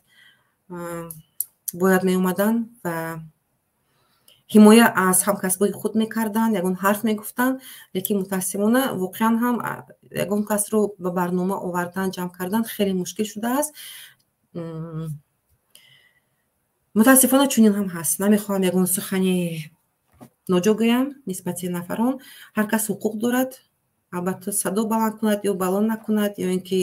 бояд меомаданд ва ҳимоя аз ҳамкасбои худ мекарданд, ягон ҳарф мегуфтанд, лекин мутаассифона воқеан ҳам ягон касро ба барнома овардан, ҷамъ кардан хеле мушкил шудааст. Мутаассифона чунин ҳам ҳаст. Намехоҳам ягон сухани ноҷо гӯям нисбати нафарон. Ҳар кас ҳуқуқ дорад, албатта, садо баланд кунад ё баланд накунад, ё ин ки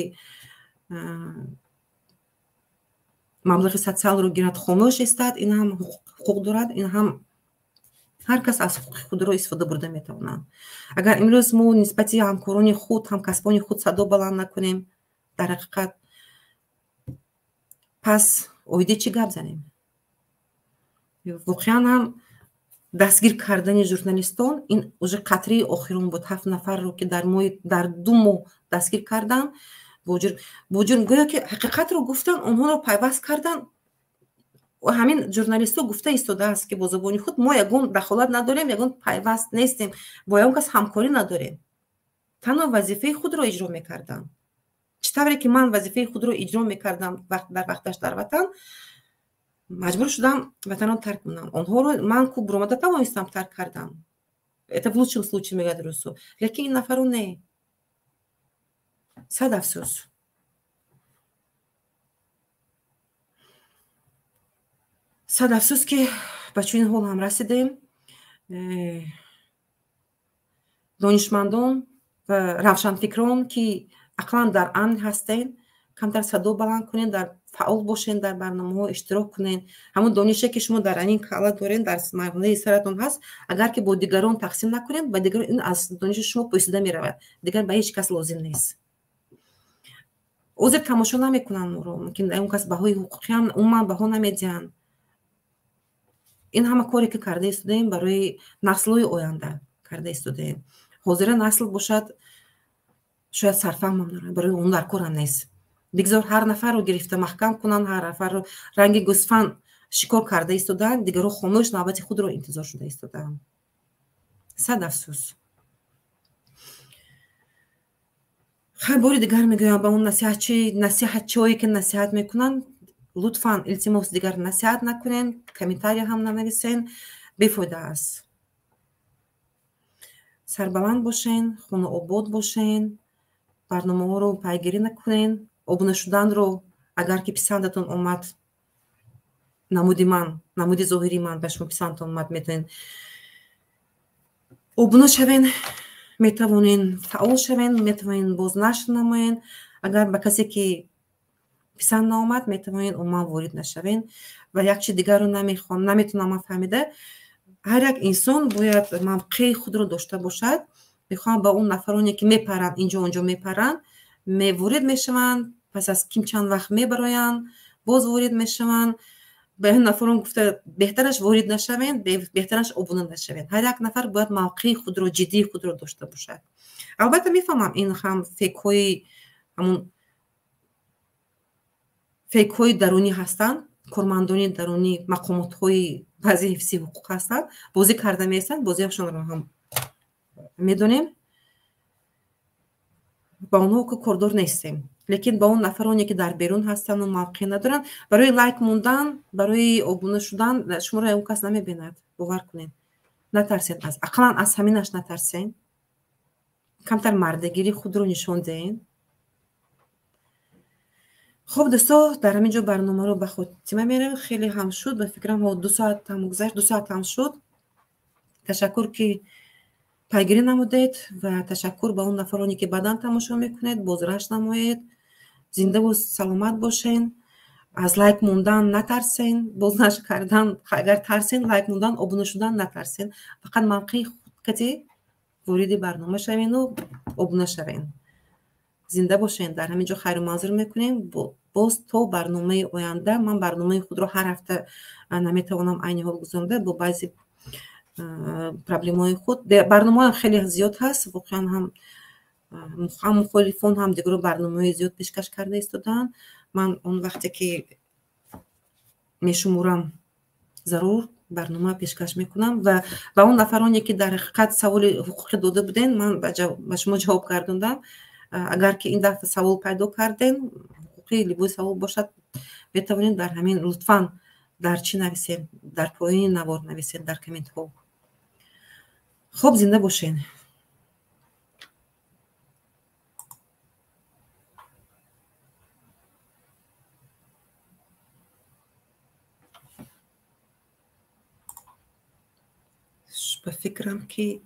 маблағи социалро гирад, хомӯш истад, ин ҳам ҳуқуқ дорад, ин ҳам ҳар кас аз ҳуқуқи худро истифода бурда метавонад. Агар имрӯз мо нисбати ҳамкорони худ, ҳамкасбони худ садо баланд накунем, дар ҳақиқат пас оиди чӣ гап занем? Воқеан ҳам дастгир кардани журналистон ин уже қатраи охирон буд. 7 нафарро ки дар моҳи, дар 2 моҳ дастгир кардан бо ҷурм, гӯё ки ҳақиқатро гуфтан, онҳоро пайваст кардан. Ҳамин журналистҳо гуфта истодааст, ки бо забони худ мо ягон дахолат надорем, ягон пайваст нестем, бо ягон кас ҳамкорӣ надорем, танҳо вазифаи худро иҷро мекардам. Чӣ тавре ки ман вазифаи худро иҷро мекардам дар вақташ дар ватан, маҷбур шудам ватанро тарк кунам. Онҳоро ман ку буромада тавонистам тарк кардам, это в лучшем случае, мегӯяд русо, лекин ин нафаро не. Сад афсӯс. Сад афсӯс, ки ба чунин ҳол ҳам расидем. Донишмандон ва равшанфикрон, ки ақлан дар амн ҳастен, камтар садо баланд кунед, дар фаъол бошен, дар барномаҳо иштирок кунед. Ҳамон донише ки шумо дар анин кала дорен, дар мағзаи саратон ҳаст, агар ки бо дигарон тақсим накунед, ба дигарон ин аз дониши шумо пӯсида меравад, дигар ба ҳеҷ кас лозим нест. Ҳозир тамошо намекунанд моро, мумкин ягон кас баҳои ҳуқуқиам умуман баҳо намедиҳанд. Ин ҳама коре ки карда истодаем, барои наслҳои оянда карда истодаем. Ҳозира насл бошад, шояд сарфаҳмам дорад, барои он дар корам нест. Бигзор ҳар нафарро гирифта маҳкам кунанд, ҳар нафарро ранги гӯсфанд шикор карда истодаанд, дигарро хомӯш навбати худро интизор шуда истодаанд. Сад афсӯс. Хай, бори дигар мегӯям, ба он насиҳатчиҳое ки насиҳат мекунанд, Лутфан, илтимос, дигар насиҳат накунен, комментария ҳам нанависен, бефоида аст. Сарбаланд бошен, хонаобод бошен, барномаҳоро пайгирӣ накунен, обуна шуданро, агар ки писандатон омад, намуди ман, намуди зоҳирии ман ба шумо писандатон омад, метавонед обуна шавен, метавонен фаъол шавен, метавонен бознашр намоен. Агар ба касе ки писанд наомад, метавонед умуман ворид нашавен. Ва як чи дигарро намехоҳам, наметавонам ман фаҳмида. Ҳар як инсон бояд мавқеи худро дошта бошад. Мехоҳам ба он нафароне ки мепаранд, инҷо онҷо мепаранд, ворид мешаванд, пас аз ким чанд вақт мебароянд, боз ворид мешаванд. Ба ин нафарон гуфта, беҳтараш ворид нашавед, беҳтараш обуна нашавед. Ҳар як нафар бояд мавқеи худро, ҷиддии худро дошта бошад. Албатта мефаҳмам, ин ҳам фейкҳои, ҳамун фейкҳои дарунӣ ҳастанд, кормандони дарунӣ, мақомотҳои баъзе ҳифзи ҳуқуқ ҳастанд, бозӣ карда меистанд, бозиашонро ҳам медонем. Ба онҳо ки кордор нестем. Лекин ба он нафароне ки дар берун ҳастанду мавқеъ надоранд, барои лайк мондан, барои обуна шудан шуморо ягон кас намебинад. Бовар кунед. Натарсед, аз ақаллан аз ҳаминаш натарсед. Камтар мардагирии худро нишон диҳед. Хуб, дӯсто, дар ҳамин ҷо барномаро ба хотима меравем. Хеле ҳам шуд, ба фикрам 2 соат ҳам гузашт, 2 соат ҳам шуд. Ташаккур ки пайгирӣ намудед ва ташаккур ба он нафароне ки баъдан тамошо мекунед, бозрашт намоед. Зиндаву саломат бошен. Аз лайк мондан натарсен, бознашр кардан агар тарсен, лайк мондан, обуна шудан натарсен. Фақат мавқеи худкати вориди барнома шавену обуна шавен. Зинда бошен. Дар ҳамин ҷо хайру манзур мекунем. Боз то барномаи оянда. Ман барномаи худро ҳар ҳафта наметавонам айни ҳол гузаронда бо баъзе проблемаҳои худ. Барномаҳоям хеле зиёд ҳаст, воқеан ҳам мухолифон, ҳам дигаро барномаҳои зиёд пешкаш карда истодаанд. Ман он вақте ки мешуморам зарур барнома пешкаш мекунам ва ба он нафароне ки дар ҳақиқат саволи ҳуқуқӣ дода буден, ман ба шумо ҷавоб гардондам. Агар ки ин дафъа савол пайдо кардем, ҳуқуқӣ либои савол бошад, метавонед дар ҳамин лутфан дар чӣ нависем, дар поёни навор нависем, дар комментҳо. Хуб, зинда бошен. Ба фикрам ки